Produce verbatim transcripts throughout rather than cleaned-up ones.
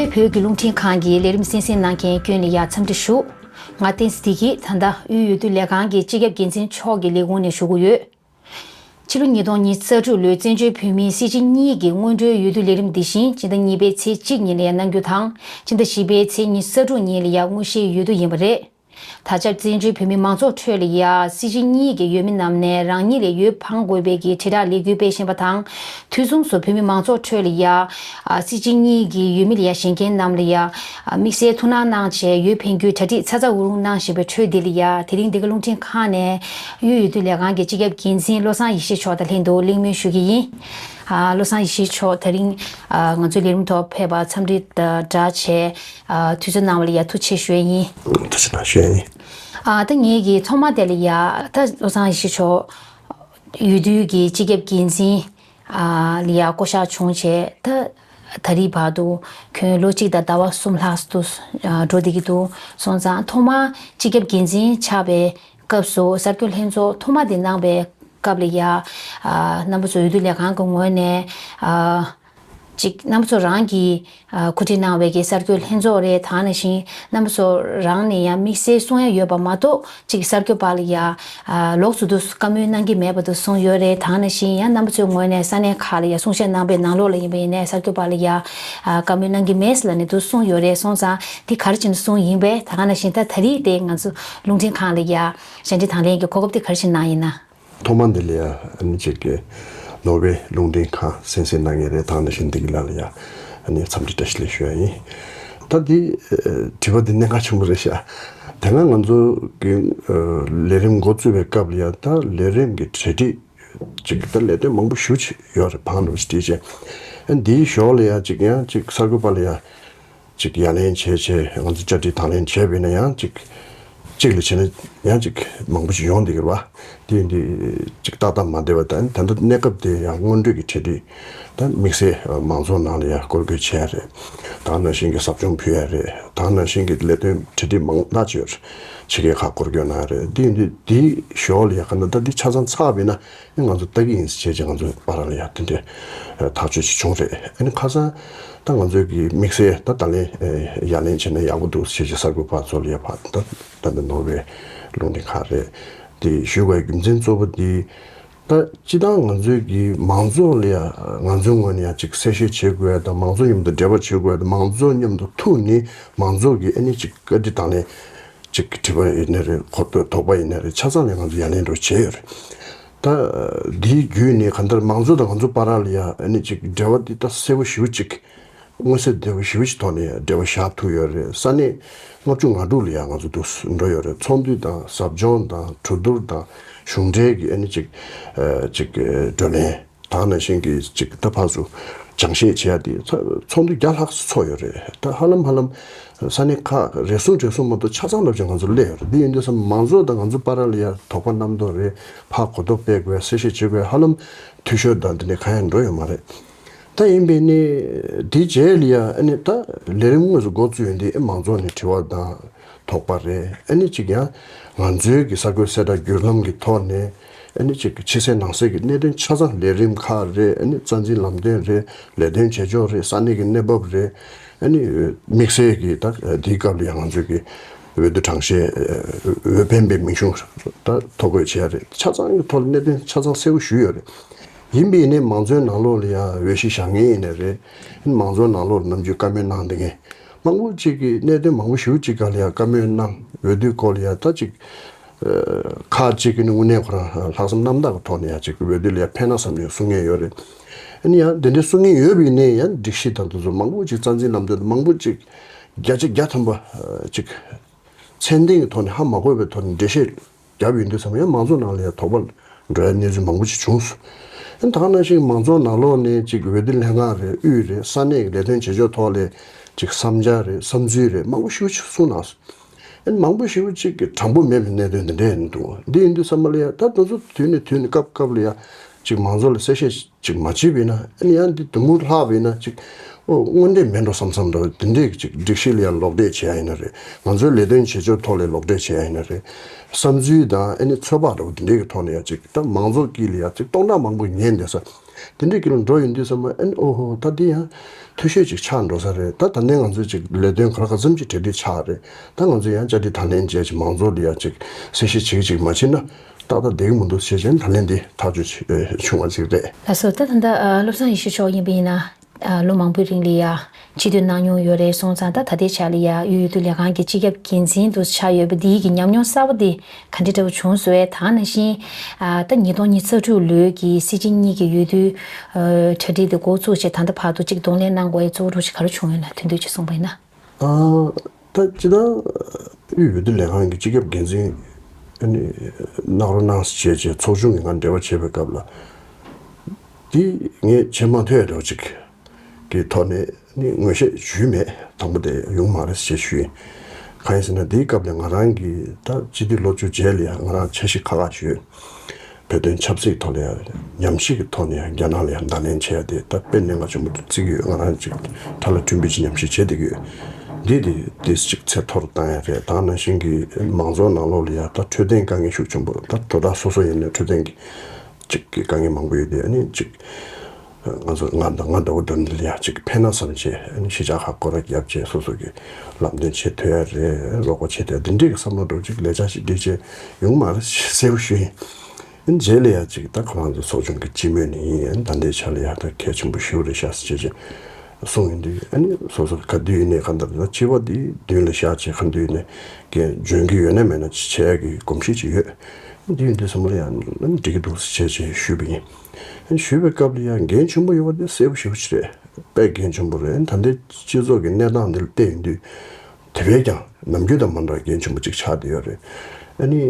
བོད་ཀྱི་རླུང་འཕྲིན་ཁང་གི་ལས་རིམ་གསན་གཟིགས་གནང་མཁན་ཀུན་ལ་ཡང་འཚམས་འདྲི་ཞུ། ང་བསྟན་འཛིན་བདེ་སྐྱིད་ད་ལྟ་དབུས་འོས་བསྡུ་ལས་ཁང་གི་སྤྱི་ཁྱབ་འགན་འཛིན་མཆོག་གི་ལས་ཁུངས་ནས་ཞུ་གི་ཡོད། ཕྱི་ལོ་ཉིས་སྟོང་ཉི་ཤུ་རྩ་དྲུག་ལོའི་བཙན་བྱོལ་བོད་མིའི་སྲིད་སྤྱི་གཉིས་ཀྱི་སྔོན་འགྲོའི་འོས་བསྡུ་ལས་རིམ་འདི་བཞིན་སྤྱི་ཟླ་གཉིས་པའི་ཚེས་གཅིག་ཉིན་ལ་ཡང་གནང་རྒྱུ་དང་། སྤྱི་ཟླ་བཞི་པའི་ཚེས་ཉི་ཤུ་རྩ་དྲུག་ཉིན་ལ་ཡང་དངོས་གཞིའི་འོས་བསྡུ་ཡིན་པ་རེད། ད་ཆ་བཙན་བྱོལ་བོད་མི་མང་ཚོགས་ཁྲོད་ལ་ཡ་སྲིད་སྤྱི་གཉིས་ཀྱི་འོས་མི་རྣམས་ནས་རང་ཉིད་ལ་འོས་འཕང་དགོས་པའི་གི་དྲིལ་བསྒྲགས་ལས་འགུལ་སྤེལ་བཞིན་པ་དང་། དུས་མཚུངས་སུ་བོད་མི་མང་ཚོགས་ཁྲོད་ལ་ཡ་ཨ་སྲིད་སྤྱི་གཉིས་ཀྱི་འོས་མི་ལ་ཡ་བཞེངས་མཁན་རྣམས་ལ་ཡ་ཨ་དམིགས་བསལ་ཐུགས་སྣང་གནང་བྱས་འོས་འཕེན་རྒྱུའི་གྲ་སྒྲིག་ཚ་ཚ་འུར་འུར་གནང་བཞིན་པའི་ཁྲོད་འདི་ལ་ཡ་དེ་རིང་འདི་ག་རླུང་འཕྲིན་ཁང་ནས་དབུས་འོས་བསྡུ་ལས་ཁང་གི་སྤྱི་ཁྱབ་འགན་འཛིན་བློ་བཟང་ཡེ་ཤེས་མཆོག་དང་ལྷན་དུ་གླེང་མོལ་ཞུ་གི་ཡིན། ཨ་བློ་བཟང་ཡེ་ཤེས་མཆོག་ད་རིང་ཨ་ང་ཚོའི་ལས་རིམ་ཐོག་ཕེབས་པ་འཚམས་འདྲི་དང་སྦྲགས་བྱས། ཨ་དུས་ཚོད་གནང་བ་ལ་ཡ་ཐུགས་རྗེ་ཆེ་ཞུ་ཡ་ཡིན། ཐུགས་རྗེ་གནང་ཞུ་ཡ་ཡིན། ཨ་ད་ངེད་ཀྱི་ཐོག་མ་དེ་ལ་ཡ་ད་བློ་བཟང་ཡེ་ཤེས་མཆོག་འོས་བསྡུའི་གི་སྤྱི་ཁྱབ་འགན་འཛིན་ཨ་ལ་ཡ་བསྐོ་གཞག་བྱུང་བྱས། ད་ད་རེས་བར་དུ་ཁྱོན་ལོ་གཅིག་དང་ཟླ་བ་གསུམ་ལྷག་ཏུ་ཨ་འགྲོ་བསྡད་ཀྱི་འདུག་སོང་ཙང་ཐོག་མར་སྤྱི་ཁྱབ་འགན་འཛིན་ཆགས་པའི་སྐབས་སུ་གསར་འགོད་ལྷན་ཚོགས་ཐོག་མ་དེ་གནང་བའི་སྐབས་ལ་ཡ་ཨ་རྣམ་པ་ཚོ་འོས་བསྡུ་ལས་ཁང་གི་ངོས་ནས་ཨ་ཅིག་རྣམ་པ་ཚོ་རང་གིས་ཨ་གོ་སྒྲིག་གནང་བའི་གི་གསར་འགོད་ལྷན་ཚོགས་རེད། ད་ག་ནང་བཞིན་རྣམ་པ་ཚོ་རང་ནས་ཡང་དམིགས་བསལ་གསུང་ཡ་ཡོད་པ་མ་གཏོགས་ཅིག་གསར་འགོད་པ་ལ་ཡ་ཨ་ལོགས་སུ་དུ་བཀའ་མོལ་གནང་གི་མེད་པ་དུ་གསུངས་ཡོད་རེད། ད་ག་ནང་བཞིན་ཡང་རྣམ་པ་ཚོའི་ངོས་ནས་ས་གནས་ཁག་ལ་ཡ་གསུང་བཤད་གནང་པའི་ནང་ལོགས་ལ་ཡིན་པ་ཡིན་ནའི་གསར་འགོད་པ་ལ་ཡ་ཨ་བཀའ་མོལ་གནང་གི་མེད་ལབ་ནས་དུ་གསུངས་ཡོད་རེད། སོང་ཙང་འདི་ག་རེ་བྱས་ནས་གསུངས་ཡིན་པས། ད་ག་ནང་བཞིན་ད་ད་རེས་དེ་ང་ཚོ་རླུང་འཕྲིན་ཁང་ལ་ཡ་ཞལ་འདྲི་དང་ལེན་གྱི་གོ་སྐབས་དེ་ག་རེ་བྱས་གནང་ཡིན་ན། ཐོག་མ་འདི་ལ་ཡ་ཨ་ནི་ཅིག་གི་ནོར་ཝེ་རླུང་འཕྲིན་ཁང་གསན་གཟིགས་གནང་མཁན་རེད། ད་ག་ནང་བཞིན་འདི་གི་ལ་ལ་ཡ་ཨ་ནི་འཚམས་འདྲི་བཀྲ་ཤིས་བདེ་ལེགས་ཞུ་ཡ་ཡིན། ད་འདི་ཨ་དྲི་བ་འདི་གནད་འགག་ཆེན་པོ་རེད་ཤག་དེ་སྔ་ང་ཚོ་གི་ཨ་ལས་རིམ་འགོ་བཙུགས་པའི་སྐབས་ལ་ཡ་ད་ལས་རིམ་གྱི་གྲ་སྒྲིག་ཅིག་ད་ལས་དོན་མང་པོ་ཞེ་པོ་ཅིག་ཡོད་རེད། བང་རུ་ཅིག་བྲིས་བྱས། ཨ་འདིའི་ཞོར་ལ་ཡ་ཅིག་ཡང་ཅིག་གསར་འགོད་པ་ལ་ཡ་ཅིག་ཡ་ལན་བྱས་བྱས་ང་ཚོ་བཅར་འདྲི་དང་ལེན་བྱས་པ་ཡིན་ན་ཡང་ཅིག་གཅིག་ལ་བྱས་ན་ཡང་ཅིག་མང་པོ་ཞིག་ཡོང་བསྡད་ཀྱི་རེད་བ། དེ་འདི་ཅིག་ཏག་ཏག་མ་བསྡད་པ་དང་། ད་ལྟ་གནས་སྐབས་དེ་ཡང་སྔོན་འགྲོའི་གི་གྲ་སྒྲིག་ད་དམིགས་བསལ་མང་ཚོགས་ནང་ལ་ཡང་སྐོར་སྐྱོད་བྱས་རེད། ད་ག་ནང་བཞིན་གྱི་ཟབ་སྦྱོང་ཕུལ་ཡ་རེད། ད་ག་ནང་བཞིན་གྱི་ལས་དོན་གྲ་སྒྲིག་མང་དག་ཅིག་ཡོད་རེད། ཕྱི་རྒྱལ་ཁག་སྐོར་སྐྱོད་གནང་རེད། དེ་འདི་དེའི་ཞོར་ལ་ཡ་ག་ན་ད་འདི་ཆ་ཚང་ཚར་བ་ཡིན་ན། ཨ་ནི་ང་ཚོ་ལྟ་གི་ཡིན་ཟེར་བྱས་ང་ཚོ་བར་ལ་ཡ་དེ་འདྲའི་ཐག་གཅོད་ཅིག་བྱུང་རེད། ཨ་ནི་ཁ་སང་ད་ང་ཚོའི་གི་དམིགས་བསལ་ད་ད་ལན་ཡ་ལན་བྱས་ན་ཡག་པོ་འདུག་ཟེར་བྱས་གསར་འགོད་པ་ཚོ་ལ་ཡ་ཕར་ད་ད་ནོར་ཝེ་རླུང་འཕྲིན་ཁང་རེད། དེ་ཞུ་བའི་རྒྱུ་མཚན་གཙོ་བོ་དེ་ད་སྤྱི་བཏང་ང་ཚོའི་གི་མང་ཚོགས་ལ་ཡ་ང་ཚོའི་ངོས་ནས་ཡ་ཅིག་གསལ་བཤད་བྱེད་དགོས་ཡ་དང་། མང་ཚོགས་མཉམ་དུ་འབྲེལ་བ་བྱེད་དགོས་ཡ་དང་། མང་ཚོགས་མཉམ་དུ་ཐུག་ནས་མང་ཚོགས་ཀྱི་ཨ་ནི་ཅིག་བཀའ་འདྲི་དང་ལེན། ཅིག་དྲི་བ་ཡིན་ནའི་རེད། གོ་དོགས་པ་ཡིན་ནའི་རེད། ཆ་ཚང་ལ་ང་ཚོ་ཡ་ལན་འདྲ་བྱས་ཡོད་རེད། ད་འདིའི་བརྒྱུད་ནས་གང་ལྟར་མང་ཚོགས་དང་ང་ཚོ་བར་ལ་ཡ་ཨ་ནི་ཅིག་འབྲེལ་བ་འདི་ད་གསལ་པོ་ཞེ་པོ་ཅིག་མངོན་གསལ་དོད་པོ་ཞེ་པོ་ཅིག་ཐོག་ནས་འབྲེལ་བ་བཞག་ཐུབ་ཡོད་རེད། ས་གནས་ལྔ་བཅུ་ང་དྲུག་ལ་ཡ་ང་ཚོ་འདུག་འགྲོ་ཡོད་རེད། ཚོགས་འདུ་དང་ཟབ་སྦྱོང་དང་གྲོས་བསྡུར་དང་གཞུང་འབྲེལ་གྱི་ཨ་ནི་ཅིག་ཅིག་བགྲོ་གླེང་། ད་ག་ནང་བཞིན་གྱི་ཅིག་ད་ཕར་ཚུར་སྦྱང་བཤད་བྱེད་ཡ་དེ་ཚོགས་འདུ་བརྒྱ་ལྷག་ཙམ་ཚོགས་ཡོད་རེད། ད་ཧ་ལམ་ཧ་ལམ་ས་གནས་ཁག་རེ་ཟུང་རེ་ཟུང་མ་གཏོགས་ཆ་ཚང་ལབ་ཀྱང་ང་ཚོ་སླེབས་ཡོད་རེད། འདི་ཡིན་དུས་ཙམ་མང་ཚོགས་དང་ང་ཚོ་བར་ལ་ཡ་དོགས་པ་རྣམ་རྟོག་རེད། ཕར་གོ་རྟོགས་སྤེལ་དགོས། གསལ་བཤད་བྱེད་དགོས། ཧ་ལམ་འཐུས་ཤོར་དང་འདི་འདྲ་གང་ཡང་འགྲོ་ཡོད་མ་རེད། ད་ཡིན་པས་ནི་འདི་རྗེས་ལ་ཡ་ཨ་ནི་ད་ལས་རིམ་དངོས་སུ་འགོ་བཙུགས་ཡོང་དུས་ཨེ་མང་ཚོགས་ནས་དྲི་བ་དང་། དོགས་པ་རེད། ཨ་ནི་ཅིག་ཡང་ང་ཚོའི་གི་གསར་འགོད་གསལ་བསྒྲགས་བརྒྱུད་ལམ་གྱི་ཐོག་ནས་ཨ་ནི་ཅིག་ཕྱི་གསལ་ནང་གསལ་གྱི་གནད་དོན་ཆ་ཚང་ལས་རིམ་ཁག་རེད། ཨ་ནི་རྩ་འཛིན་ལམ་སྟོན་རེད། ལས་དོན་བྱེད་ཕྱོགས་རེད། ས་གནས་ཀྱི་གནས་བབ་རེད། ཨ་ནི་དམིགས་བསལ་གྱི་ད་འདིའི་སྐབས་ལ་ཡང་ང་ཚོའི་གི་འོས་བསྡུ་གྲངས་བཤེར་འོས་འཕེན་པའི་མིང་གཞུང་ད་ཐོ་འགོད་བྱས་རེད། ཆ་ཚང་གི་ཐོག་ལ་གནད་དོན་ཆ་ཚང་གསལ་པོ་ཞུས་ཡོད་རེད། ཡིན་པས་ནི་མང་གཙོའི་ནང་ལོགས་ལ་ཡང་འོས་གཞི་བཞག་མཁན་ཡིན་ནའི་རེད། མང་གཙོའི་ནང་ལོགས་ལ་ནམ་རྒྱུན་བཀའ་མོལ་གནང་བསྡད་མཁན་མང་པོ་ཅིག་གིས་གནད་དོན་མང་པོ་ཞེ་པོ་ཅིག་སྒང་ལ་ཡང་བཀའ་མོལ་གནང་། འོས་བསྡུའི་སྐོར་ལ་ཡང་ད་ཅིག་ཁག་ཅིག་གིས་ནི་དངོས་གནས་ཁོ་རང་ལྷག་བསམ་རྣམ་དག་གི་ཐོག་ནས་ཡང་ཅིག་འོས་བསྡུ་ལ་ཡང་ཕན་ན་བསམ་ནས་གསུང་མཁན་ཡོད་རེད། ཨ་ནི་ཡང་དེ་འདྲའི་གསུང་མཁན་ཡོད་པ་ཡིན་ནའི་ཡང་སྒྲིག་གཞི་དང་དེ་ཚོ་མང་པོ་ཅིག་རྩ་འཛིན་ལམ་སྟོན་དང་མང་པོ་ཅིག་བརྒྱ་ཆ་བརྒྱ་ཐམ་པ་ཅིག་མཚན་ལྡན་གྱི་ཐོག་ནས་ཧ་མ་གོ་བའི་ཐོག་ནས་འགྲེལ་བཤད་བརྒྱབ་ཡོང་དུས་ཙམ་ཡང་མང་ཚོགས་ནང་ལ་ཡང་དོགས་པ་འགྲོ་ཡ་གནས་ཚུལ་མང་པོ་ཅིག་བྱུང་སོང་། ཨ་ནི་ད་ག་ནང་བཞིན་མང་ཚོགས་ནང་ལོགས་ནས་ཅིག་འོས་བསྡུ་ལྷན་ཁང་རེད། དབུས་རེད། ས་གནས་ཀྱི་ལས་དོན་བྱེད་ཕྱོགས་ཐོག་ལ་ཅིག་བསམ་འཆར་རེད། བསམ་ཚུལ་རེད། མང་པོ་ཞེ་པོ་ཅིག་གསུངས་གནང་སོང་། ཨ་ནི་མང་པོ་ཞེ་པོ་ཅིག་གི་དྲང་པོ་མེད་པའི་གནད་དོན་འདི་འདྲ་ཡིན་འདུག་འདི་ཡིན་དུས་ཙམ་པ་ལ་ཡང་ད་དེ་ཚོ་དུས་ནས་དུས་ནས་སྐབས་སྐབས་ལ་ཡང་ཅིག་མང་ཚོགས་ལ་གསལ་བཤད་ཅིག་མ་བྱས་པ་ཡིན་ན། ཨ་ནི་ཡང་འདི་དུམ་བུ་ལྷག་པ་ཡིན་ན་ཅིག་ཨོ་དངོས་འབྲེལ་མེད་འགྲོ་བསམ་བསམ་འདྲ་བོ་དེ་འདྲས་ཀྱི་ཅིག་སྒྲིག་གཞི་ལ་ཡང་ལོག་འདེད་བྱེད་ཡ་ཡིན་ན་རེད། ང་ཚོའི་ལས་དོན་བྱེད་ཕྱོགས་ཐོག་ལ་ལོག་འདེད་བྱེད་ཡ་ཡིན་ན་རེད། བསམ་ཚུལ་དང་ཨ་ནི་ཚོད་དཔག་འདྲ་བོ་དེ་འདྲས་ཀྱི་ཐོག་ནས་ཡང་ཅིག་ད་མང་ཚོགས་དཀྱིལ་ལ་ཡང་ཅིག་སྟོང་ཕྲག་མང་པོ་ཉན་བསྡད་ས། དེ་འདྲའི་དཀྱིལ་ལ་འགྲོ་ཡོང་དུས་ཙམ་པ་ཨ་ནི་ཨོ་ཧོ་ད་འདི་ཡང་འཐུས་ཤོས་ཅིག་ཆགས་འགྲོ་ས་རེད། ད་ད་ནས་ང་ཚོས་ཅིག་ལས་དོན་ག་ལ་ག་ཙམ་ཅིག་གྲ་སྒྲིག་ཆགས་རེད། ད་ང་ཚོས་ཡང་བཅར་འདྲི་དང་ལེན་བྱས་ཅིག་མང་ཚོགས་ལ་ཡང་ཅིག་གསལ་བཤད་བྱེད་ཅིག་མ་བྱེད་ན་ཏག་ཏག་བསྡད་ཀྱི་མི་འདུག་ཟེར་བྱས་ད་ལན་འདི་ཐག་གཅོད་བྱུང་བ་ཅིག་རེད། ལགས་སོ། ད་ད་ལྟ་ཨ་བློ་བཟང་ཡེ་ཤེས་མཆོག་ཡིན་པ་ཡིན་ན་ཨ་ལོ་མང་པོའི་རིང་ལ་ཡ་སྤྱི་འཐུས་གནང་མྱོང་ཡོད་རེད་སོང་ཙང་ད་ད་ལྟའི་ཆ་ལ་ཡ་དབུས་འོས་བསྡུ་ལས་ཁང་གི་སྤྱི་ཁྱབ་འགན་འཛིན་དུ་ཆགས་ཡོད་པ་འདི་ཡི་གི་ཉམས་མྱོང་གསར་པ་འདི་ག་འདྲ་འདྲ་བོ་བྱུང་སོང་བས། ད་ནང་བཞིན་ཨ་ད་ཉིས་སྟོང་ཉི་ཤུ་རྩ་དྲུག་ལོའི་གི་སྲིད་སྤྱི་གཉིས་ཀྱི་འོས་བསྡུའི་ཨ་གྲ་སྒྲིག་དེ་འགོ་བཙུགས་བྱས་ད་ལྟ་བར་དུ་གཅིག་གདོང་ལེན་གནང་དགོས་ཡའི་གཙོ་བོ་འདྲ་བོ་ཞིག་ག་རེ་བྱུང་ཡོད་ན་དོན་དུ་ཅིག་གསུངས་པ་ཡིན་ན། ཨ་ད་སྤྱིར་བཏང་དབུས་འོས་བསྡུ་ལས་ཁང་གི་སྤྱི་ཁྱབ་འགན་འཛིན་ཨ་ནི་གནང་རོགས་གནང་ཟེར་བྱས་བྱས་ཚོགས་ཆུང་གི་ངང་འབྲེལ་བ་བྱེད་པའི་སྐབས་ལ་འདི་ངས་བྱེད་མ་ཐུབ་ཡ་འདྲ་བོ་ཅིག་གི་ཐོག་ནས་ནི་ངོས་བཞེས་ཞུས་མེད། དང་པོ་དེ་ཡོང་མ་རེད་ཅེས་ཞུས་ཡིན། གང་ཡིན་ཟེར་ན་དེའི་སྐབས་ལ་ང་རང་གིས་ད་སྤྱི་འཐུས་ལོ་བཅུ་རྗེས་ལ་ཡང་ང་རང་འཆར་གཞི་ཁག་ཁག་ཞུས། བོད་དོན་ཆབ་སྲིད་ཐོག་ལ་ཡང་ཉམས་ཞིབ་ཀྱི་ཐོག་ནས་ཡང་རྒྱ་ནག་ལ་ཡང་བརྡ་ལན་བྱས་ཏེ་ད་དཔེ་གནད་འགག་ཆེན་པོ་བརྩི་གི་ཡོད། ང་རང་ཅིག་ཁྲ་ལ་ཁྲིམས་དཔོན་ཅིག་ཉམས་ཞིབ་བྱེད་བསྡད་ཀྱི་ཡོད། འདི་དེ་དེ་ཅིག་ཚད་མཐོ་རུ་བཏང་ཡ་རེད། ད་ནང་བཞིན་གྱི་མང་ཚོགས་ནང་ལོགས་ལ་ཡང་ད་འཕྲོད་བསྟེན་དཀའ་ངལ་ཤུགས་ཆེན་པོ། ད་དོ་བདག་སོ་སོ་ཡིན་ནའི་འཕྲོད་བསྟེན་གྱི་ཅིག་གི་དཀའ་ངལ་མང་པོ་ཡོད་དེ་ཨ་ནི་ཅིག་ང་ཚོ་ང་དང་ང་འདྲ་བོ་འདྲ་འདི་ལ་ཡང་ཅིག་ཕན་ན་བསམ་བྱས་ཨ་ནི་གཞིས་ཆགས་ཁག་སྐོར་ར་བརྒྱབ་བྱས་སོ་སོ་གི་ལམ་སྟོན་བྱེད་ཐུབ་ཡ་རེད། རོགས་པ་བྱེད་ཐུབ་ཡ་འདི་འདྲའི་གི་བསམ་བློ་འདྲ་བོ་ཅིག་ལས་འཆར་ཞིག་སྒྲིག་བྱས་ཡོང་མ་རེད་ཟེར་བ་ཞུ་ཡིན། ཨ་ནི་རྗེས་ལ་ཡང་ཅིག་ད་ཁོ་རང་ཚོ་ཚོགས་ཆུང་གི་སྤྱི་མོས་ནས་ཡིན། ཨ་ནི་ད་ལྟའི་ཆ་ལ་ཡང་ད་གལ་ཆེན་པོ་ཞེ་པོ་རེད་ཤག་ཟེར་བྱས་བྱས་གསུངས་ཡོང་དུས་ཨ་ནི་སོ་སོ་ག་དུས་ཡིན་ནའི་གང་ལྟར་ད་སྤྱི་པ་འདི་མདུན་ལ་བཞག་བྱས་གང་དུས་ཡིན་ནའི་འགན་འཇོན་གྱི་ཡོད་ན་མེད་ན་ཅིག་བྱེད་ཡ་གི་གོམས་གཤིས་ཅིག་ཡོད། འདི་ཡིན་དུས་བསམ་བློ་ཡང་འགྲིག་གི་འདུག་ཟེར་བྱས་བྱས་ཞུས་པ་ཡིན། ཞུས་པའི་སྐབས་ལ་ཡང་འགན་ཆེན་པོ་ཡོད་པ་དེ་གསལ་པོ་ཞེ་པོ་ཅིག་རེད། དཔེ་འགན་ཆེན་པོ་རེད། ད་ལྟའི་སྤྱི་ཚོགས་ཀྱི་གནས་སྟངས་འདི་ལ་བལྟས་ཡོང་དུས་དེ་བས་ཀྱང་ནམ་རྒྱུན་དང་མ་འདྲ་བའི་འགན་ཆེན་པོ་ཅིག་ཆགས་བསྡད་ཡོད་རེད། ཨ་ནི་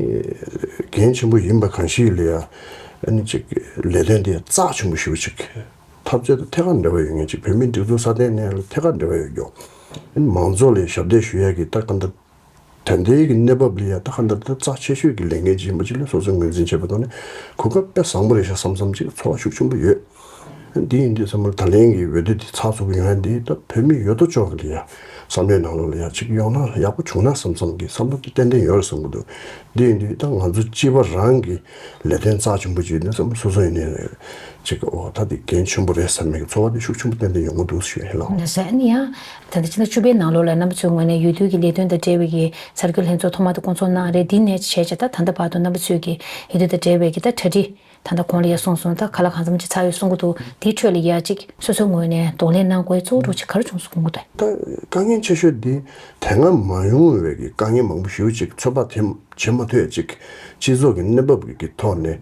འགན་ཆེན་པོ་ཡིན་པ་གང་ཞིག་ལ་ཡང་ཨ་ནི་ཅིག་ལས་དོན་དེ་རྩ་ཆེན་པོ་ཞེ་པོ་ཅིག་འཐབ་རྩོད་དང་ཐད་ཀར་འབྲེལ་བ་ཡོད་མཁན་ཅིག་བོད་མིའི་སྒྲིག་འཛུགས་སྲ་བརྟན་གནས་ལ་ཐད་ཀར་འབྲེལ་བ་ཡོད་མཁན། ཨ་ནི་མང་ཚོགས་ལ་ཞབས་འདེགས་ཞུ་ཡ་གི་ད་གང་ལྟར། དོན་དེ་གི་གནས་བབ་ལ་ཡ་ད་ག་འདྲ་ད་རྩ་ཆེ་ཤོས་ཀྱི་ལས་འགན་ཅིག་ཡིན་པ་ཅིག་ལ་སོ་སོས་ངོས་འཛིན་བྱས་པའི་ཐོག་ནས་གོ་སྐབས་དཔེ་བཟང་པོ་རེད་ཤག་བསམ་བསམ་ཅིག་ཚོར་བ་ཤུགས་ཆེན་པོ་ཡོད། འདི་ཡིན་དུས་ཚང་མར་ད་ལན་གྱི་འོས་བསྡུ་འདི་ཚགས་ཚུད་པོ་ཡོང་ཡ་འདི་ད་བོད་མི་ཡོད་དོ་ཅོག་གི་ལ་ཡ་བསམ་བློའི་ནང་ལོགས་ལ་ཡ་ཅིག་ཡོང་ན་ཡག་པོ་བྱུང་ན་བསམ་བསམ་གྱི་བསམ་བློ་དེ་ཏན་ཏན་ཡོད་རེད་བསམ་གྱི་འདུག་འདི་ཡིན་དུས་ད་ང་ཚོ་སྤྱི་པ་རང་གི་ལས་དོན་རྩ་ཆེན་པོ་ཅིག་ཡིན་དུས་ཚང་མ་སོ་སོ་ཡིན་ནའི་ཅིག་འོ་ད་འདི་འགན་ཆེན་པོ་རེད་བསམ་མཁན་གྱི་ཚོར་བ་དེ་ཤུགས་ཆེན་པོ་ཏན་ཏན་ཡོང་གི་འདུག་ཞུ་ཡ་ཡིན་ལགས། ལགས་སོ། ཨ་ནི་ཡང་། ད་ལྟ་ཕྱི་ཟླ་བཅུ་པའི་ནང་ལོགས་ལ་རྣམ་པ་ཚོའི་ངོས་ནས་འོས་བསྡུ་གི་ལས་དོན་དང་འབྲེལ་བའི་གི་གསར་འགོད་ལྷན་ཚོགས་ཐོག་མ་དེ་བསྐོང་ཚོགས་གནང་རེད། འདི་ནས་བྱས་བྱས་ད་ད་ལྟ་བར་དུ་རྣམ་པ་ཚོའི་གི་འོས་བསྡུ་དང་འབྲེལ་བའི་གི་ད་གྲ་སྒྲིག་ད་ལྟ་གོང་ལ་ཡ་གསུངས་སོང་། ད་ག་ལ་གང་འཚམ་ཅིག་ཚར་ཡོད་གསུང་གི་འདུག་དེའི་ཁྲོད་ལ་ཡ་ཅིག་སོ་སོའི་ངོས་ནས་གདོང་ལེན་གནང་དགོས་གཙོ་བོ་འདྲ་བོ་ཅིག་ག་རེ་བྱུང་སོང་དགོངས་འདུག་ད་དཀའ་ངལ་ཆེ་ཤོས་འདི་དེ་སྔ་མ་ཡོང་བའི་གི་དཀའ་ངལ་མང་པོ་ཞེ་པོ་ཅིག་ཚོད་དཔག་དེ་བྱེད་མ་ཐུབ་ཡ་ཅིག་སྤྱི་ཚོགས་ཀྱི་གནས་བབ་ཀྱི་ཐོག་ནས་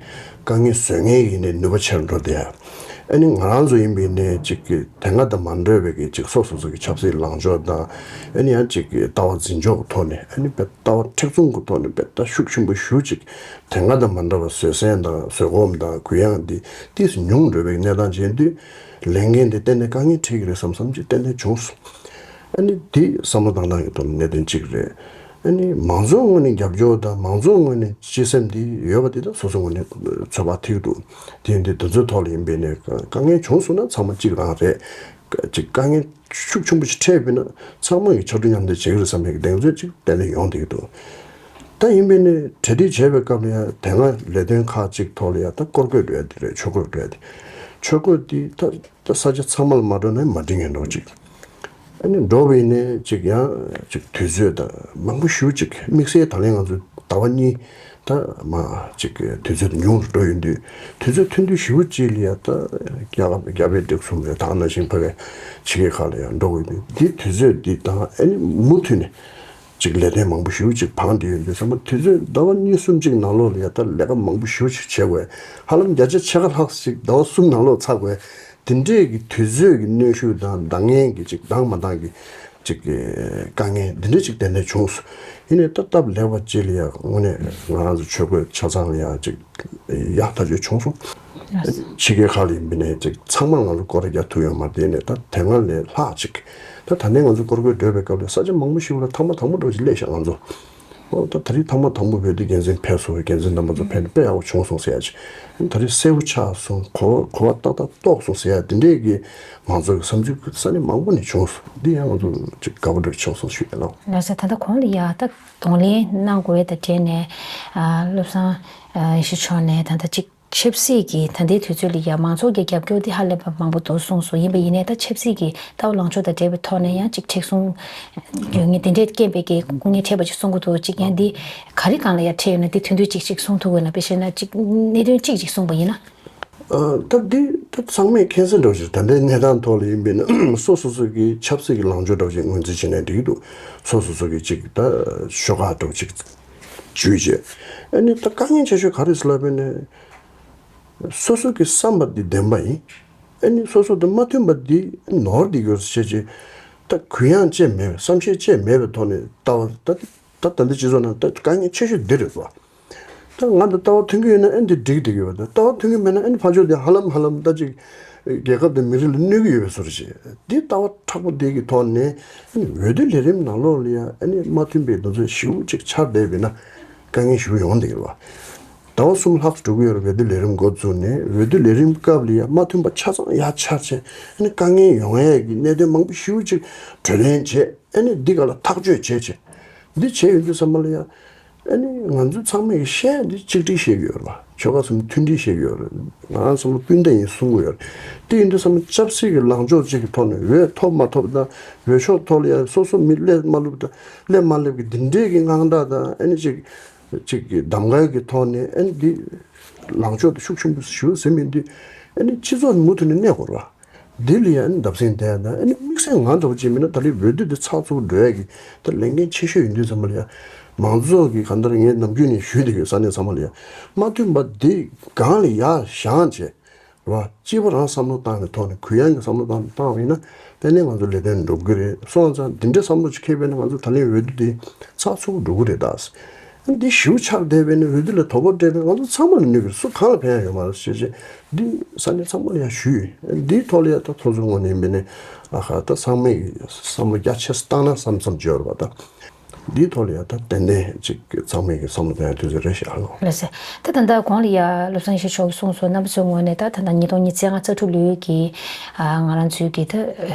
དཀའ་ངལ་བཟོ་མཁན་ཡིན་ནའི་ནུས་པ་ཆེར་འགྲོ་བསྡད་ཡ། ཨ་ནི་ང་རང་ཚོ་ཡིན་པའི་ནས་ཅིག་གི་དེ་སྔ་དང་མ་འདྲ་བའི་གི་ཅིག་སོ་སོ་སོ་གི་ཆབ་སྲིད་ལངས་ཕྱོགས་དང་ཨ་ནི་ཡང་ཅིག་གི་ལྟ་བ་འཛིན་ཕྱོགས་ཀྱི་ཐོག་ནས་ཨ་ནི་དཔེ་ལྟ་བ་མཁྲེགས་བཟུང་གི་ཐོག་ནས་དཔེ་ལྟ་ཤུགས་ཆེན་པོ་ཞེ་པོ་ཅིག་དེ་སྔ་དང་མ་འདྲ་བ་བཟོད་བསྲན་དང་བཟོད་སྒོམ་དང་གུ་ཡངས་འདི་ཏོག་ཙམ་ཉུང་འགྲོ་བའི་གནས་སྟངས་ཅིག་ཡིན་དུས་ལས་འགན་འདི་གཏན་ནས་དཀའ་ངལ་འཕྲད་ཀྱི་རེད་བསམ་བསམ་ཅིག་ཏན་ཏན་བྱུང་སོང་། ཨ་ནི་འདི་བསམ་བློ་བཏང་སྟངས་ཀྱི་ཐོག་ནས་གནད་དོན་གཅིག་རེད། ཨ་ནི་མང་ཚོགས་ངོས་ནས་རྒྱབ་སྐྱོར་དང་མང་ཚོགས་ངོས་ནས་གཅེས་སེམས་འདི་ཡོད་པ་འདི་ད་སོ་སོ་ངོས་ནས་ཚོད་དཔག་ཐིག་འདུག་དེ་ཡིན་དུས་འདི་ཚོའི་ཐོག་ལ་ཡིན་པའི་ནས་དཀའ་ངལ་བྱུང་སོང་ན་ཚང་མ་གཅིག་རང་རེད། ཅིག་དཀའ་ངལ་ཤུགས་ཆེན་པོ་ཞིག་འཕྲད་པས་ན་ཚང་མ་གིས་ཕྱར་གྲུ་མཉམ་འདེགས་བྱེད་ཀྱི་རེད་བསམ་པའི་གདེང་ཚོད་ཅིག་གཏན་ནས་ཡོང་བསྡད་ཀྱི་འདུག་ད་ཡིན་པས་ནས་གྲ་སྒྲིག་བྱས་པའི་སྐབས་ལ་ཡང་དེ་སྔ་ལས་དོན་ཁག་ཅིག་ཐོག་ལ་ཡང་ད་སྐོར་སྐྱོད་འགྲོ་ཡ་དེ་རེད། ཆོས་འཁོར་འགྲོ་ཡ་དེ། ཆོས་འཁོར་དེ་ད་ད་ས་ཆ་ཚང་མ་ལ་མ་འགྲོ་ན་མ་འགྲིག་མཁན་འདྲ་བོ་ཅིག་ཨ་ནི་འགྲོ་བའི་ནས་ཅིག་ཡང་ཅིག་དུས་ཚོད་དང་མང་པོ་ཞེ་པོ་ཅིག་དམིགས་བསལ་ད་ལན་ང་ཚོ་ཟླ་བ་གཉིས་ད་མ་ཅིག་དུས་ཚོད་ཉུང་རུ་འགྲོ་ཡོང་དུས་དུས་ཚོད་ཐུང་དུས་ཞེ་པོ་ཅིག་ལ་ཡ་ད་རྒྱ་གར་རྒྱ་བལ་འབྲུག་གསུམ་རེད། ད་ནང་བཞིན་ཕ་གི་ཕྱི་རྒྱལ་ཁག་ལ་ཡང་འགྲོ་དགོས་དུས་འདི་དུས་ཚོད་འདི་དང་ཨ་ནི་མུ་མཐུད་ནས་ཅིག་ལས་དོན་མང་པོ་ཞེ་པོ་ཅིག་བང་བསྡད་ཡོང་དུས་ཚང་མ་དུས་ཚོད་ཟླ་བ་གཉིས་གསུམ་ཅིག་ནང་ལོགས་ལ་ཡ་ད་ལས་ཀ་མང་པོ་ཞེ་པོ་ཅིག་བྱེད་དགོས། ཧ་ལམ་བརྒྱ་ཆ་ཕྱེད་ཀ་ལྷག་ཅིག་ཟླ་བ་གསུམ་ནང་ལོགས་ཚར་དགོས། དེ་འདྲས་ཀྱི་དུས་ཚོད་ཀྱི་གནོན་ཤུགས་དང་འདང་ངེས་ཀྱི་ཅིག་འདང་མ་འདང་གི་ཅིག་གི་དཀའ་ངལ་འདི་འདྲས་ཅིག་ཏན་ཏན་བྱུང་སོང་། ཡིན་ནའི་ད་སྟབས་ལེགས་པ་ཅིག་ལ་ཡང་དངོས་གནས་ང་རང་ཚོ་ཆོས་གོས་ཆ་ཚང་ལ་ཡང་ཅིག་ཡག་ཐག་ཆོད་བྱུང་སོང་། ཕྱི་རྒྱལ་ཁག་ལ་ཡིན་པ་ནས་ཅིག་ཚང་མ་ང་ཚོ་སྐོར་ར་རྒྱག་ཐུབ་ཡོད་མ་རེད། དེ་ནས་ད་དེ་སྔ་ལས་ལྷག་ཅིག་ད་ད་ནས་ང་ཚོ་སྐོར་སྐོར་སྡོད་པའི་སྐབས་ལ་ས་ཆ་མང་པོ་ཞིག་ལ་ཐེངས་མ་དང་པོ་འདྲ་བོ་ཅིག་སླེབས་ཤག་ང་ཚོ། ཨོ་ད་ད་རེས་ཐེངས་མ་དང་པོ་བོད་དོན་འགན་འཛིན་ཕེབས་སོང་། འགན་འཛིན་རྣམ་པ་ཚོ་ཕེབས་ནས་དཔེ་ཡག་པོ་བྱུང་སོང་ཟེར་ཡ་ཅིག་ད་རེས་གསལ་པོ་ཆགས་སོང་། གོ་གོ་བ་ཏག་ཏག་རྟོགས་སོང་ཟེར་ཡ་དེ་འདྲས་ཀྱི་མང་ཚོགས་ཀྱི་བསམ་ཚུལ་ས་གནས་མང་པོ་ནས་བྱུང་སོང་། འདི་ཡང་ང་ཚོ་ཅིག་དགའ་པོ་འདྲ་བྱུང་སོང་ཞུ་ཡ་ལགས། ལགས་སོ། ད་ལྟ་གོང་ལ་ཡ་ད་གདོང་ལེན་གནང་དགོས་དང་འབྲེལ་ནས་ཨ་བློ་བཟང་ཨ་ཡེ་ཤེས་མཆོག་ནས་ད་ལྟ་ཅིག་ཆབ་སྲིད་ཀྱི་ད་ལྟའི་དུས་ཚོད་ལ་ཡང་མང་ཚོགས་ཀྱི་རྒྱབ་སྐྱོར་འདི་ཧ་ལས་པ་མང་པོ་འདུག་གསུངས་སོང་། ཡིན་པ་ཡིན་ནའི་ད་ཆབ་སྲིད་ཀྱི་ལྟ་བ་ལངས་ཕྱོགས་དང་འབྲེལ་བའི་ཐོག་ནས་ཡང་ཅིག་མཁྲེགས་བཟུང་ཡོད་ངེས་དེ་འདྲའི་རྐྱེན་པས་ཀྱི་སྐུ་ངལ་འཕྲད་པ་ཅིག་གསུང་གི་འདུག་ཅིག་ཡང་འདི་ག་རེ་སྒང་ལ་ཡང་འཕྲད་ཡོད་ན་འདི་དོན་དུ་ཅིག་ཅིག་གསུང་ཐུབ་དགོས་ན། དཔེ་བཤད་ན་ཅིག་གནད་དོན་གཅིག་ཅིག་གསུངས་པ་ཡིན་ན། ཨ། ད་འདི་ད་ཚང་མས་མཁྱེན་གསལ་འདྲ་བོ་ཞིག་ད་ལྟའི་གནས་སྟངས་ཐོག་ལ་ཡིན་པས་ན་སོ་སོ་སོ་གི་ཆབ་སྲིད་ཀྱི་ལངས་ཕྱོགས་འདྲ་བོ་ཞིག་ངོས་འཛིན་བྱས་ནས་འགྲིག་གི་འདུག་སོ་སོ་སོ་གི་ཅིག་ད་ཤོག་ཁག་འདྲ་བོ་ཅིག་བརྒྱུད་བྱས། ཨ་ནི་ད་དཀའ་ངལ་ཆེ་ཤོས་ག་རེ་ཟེར་ལབ་པས་ན། སོ་སོ་གི་བསམ་པ་འདི་བདེན་པ་ཡིན། ཨ་ནི་སོ་སོ་དང་མ་མཐུན་པ་འདི་ནོར་འདི་ཡོད་ཟེར་བྱས། ད་གུ་ཡངས་བཅས་མེད་པའི་བསམ་ཤེས་བཅས་མེད་པའི་ཐོག་ནས་ལྟ་བ་ད་ད་ད་ལྟ་སྤྱི་ཚོགས་ནང་ད་དཀའ་ངལ་ཆེ་ཤོས་འདི་རེད་པ། ད་ང་དང་ལྟ་བ་མཐུན་གྱི་ཡོད་ན་ཨ་ནི་འདི་འགྲིག་བསྡད་ཀྱི་ཡོད་པ། ད་ལྟ་བ་མཐུན་གྱི་མེད་ན་ཨ་ནི་ཕར་ཕྱོགས་དེ་ཧ་ལམ་ཧ་ལམ་ད་ཅིག་རྒྱལ་ཁབ་དང་མི་རིགས་ལ་གནོད་ཀྱི་ཡོད་པའི་བཟོ་འདྲ་བྱས། འདི་ལྟ་བ་མཁྲེགས་པོ་འདི་གི་ཐོག་ནས་ཨ་ནི་འོས་བསྡུ་ལས་རིམ་ནང་ལོགས་ལ་ཡང་ཨ་ནི་མ་མཐུན་པའི་དོན་ཚན་ཞེ་པོ་ཅིག་ཆགས་བསྡད་པས་ན་དཀའ་ངལ་ཞེ་པོ་ཡོང་བསྡད་ཀྱི་རེད་པ། ཟླ་བ་གསུམ་ལྷག་འགྲོ་གི་ཡོད་རེད། འོས་བསྡུ་ལས་རིམ་འགོ་བཙུགས་ནས་འོས་བསྡུ་ལས་རིམ་སྐབས་ལ་ཡང་མ་མཐུན་པ་ཆ་ཚང་ཡར་འཆར་བྱས། ཨ་ནི་དཀའ་ངལ་ཡོང་ཡས་ཀྱི་གནད་དོན་མང་པོ་ཞེ་པོ་ཅིག་གྲོས་གླེང་བྱས། ཨ་ནི་འདི་ག་ལ་ཐག་གཅོད་བྱས་བྱས། འདི་བྱས་ཡོང་དུས་ཙམ་པ་ལ་ཡང་ཨ་ནི་ང་ཚོ་ཚང་མས་བཤད་འདི་གཅིག་སྒྲིལ་བཤད་ཀྱི་ཡོད་རེད་པ། ཆོལ་ཁ་གསུམ་མཐུན་སྒྲིལ་བཤད་ཀྱི་ཡོད་རེད། ང་རང་ཚང་མ་སྤུན་ཟླ་ཡིན་གསུང་གི་ཡོད་རེད། དེ་ཡིན་དུས་ཙམ་པ་ཆབ་སྲིད་ཀྱི་ལངས་ཕྱོགས་གཅིག་གི་ཐོག་ནས་འོས་ཐོབ་མ་ཐོབ་དང་། འོས་ཤོག་ཐོག་ལ་ཡང་སོ་སོ་མི་སླེབས་མ་སླེབས་དང་། སླེབས་མ་སླེབས་ཀྱི་འདི་འདྲའི་གི་དངངས་སྐྲག་དང་། ཨ་ནི་ཅིག་ཅིག་གི་གདམ་ག་གི་ཐོག་ནས་ཨ་ནི་འདི་ལངས་ཕྱོགས་དེ་ཤུགས་ཆེན་པོ་ཞུ་ཟིན་མི་འདུག་ཨ་ནི་སྤྱི་ཚོགས་མུ་མཐུད་ནས་གནས་དགོས་རེད་པ། འདི་ལ་ཡང་ཨ་ནི་བརྡབ་གསིག་བསྟན་དང་། ཨ་ནི་དམིགས་བསལ་ང་འདྲ་བོ་ཅིག་མིན་ན་ད་ལོའི་འོས་བསྡུ་འདི་ཚགས་ཚུད་འགྲོ་ཡ་གི་ད་ལས་འགན་ཆེ་ཤོས་ཡིན་དུས་ཙམ་པ་ལ་ཡང་མང་ཚོགས་ཀྱི་གང་ལྟར་ངས་ནམ་རྒྱུན་ནས་ཞུས་བསྡད་ཡོད། ས་གནས་ཚང་མ་ལ་ཡང་མ་མཐུན་པ་འདི་སྒང་ལ་ཡར་བཞེངས་བྱས། རེད་པ། གཅིག་པ་རང་བསམ་བློ་བཏང་བའི་ཐོག་ནས་གུ་ཡངས་ཀྱི་བསམ་བློ་བཏང་བཏང་བ་ཡིན་ན་དེ་ནས་ང་ཚོ་ལས་དོན་འགྲུབ་གི་རེད། སོང་ཙང་འདི་འདྲའི་བསམ་བློ་ཅིག་འཁྱེར་བས་ན་ང་ཚོ་ད་ལན་འོས་བསྡུ་དེ་ཚགས་ཚུད་འགྲོ་གི་རེད་ད། འདི་ཞེ་པོ་ཆགས་བསྡད་པས་ན་འོས་བསྡུ་ལ་དོ་ཕོག་སྤྲད་པས་ང་ཚོ་ཚང་མ་ལ་གནོད་གི་རེད། སུ་གང་ལ་ཕན་ཡ་ཡོད་མ་རེད་ཟེར་བྱས་འདི་ས་གནས་ཚང་མ་ལ་ཡང་ཞུས་ཡོད། འདིའི་ཐོག་ལ་ཡང་ད་ཚོགས་གཙོའི་ངོས་ནས་ཡིན་པས་ན་ཨ་ཁ་ད་ཚང་མས་བསམ་བློ་རྒྱ་ཆེ་ཙམ་བཏང་ན་བསམ་བསམ་བརྗོད་རེད་པ་ད། འདིའི་ཐོག་ལ་ཡང་ད་ཏན་ཏན་ཅིག་ཚང་མས་ཀྱི་བསམ་བློ་གཏོང་ཡ་དུས་ཚོད་རེད་ཤག་ལགས། ལགས་སོ། ད་ད་ལྟ་གོང་ལ་ཡ་བློ་བཟང་ཡེ་ཤེས་མཆོག་གིས་གསུངས་སོང་། རྣམ་པ་ཚོའི་ངོས་ནས་ད་ད་ལྟ་ཉིས་སྟོང་ཉི་ཤུ་རྩ་ལྔ་རྩ་དྲུག་ལོའི་གི་ཨ་ང་རང་ཚོའི་གི་ད་ཨ་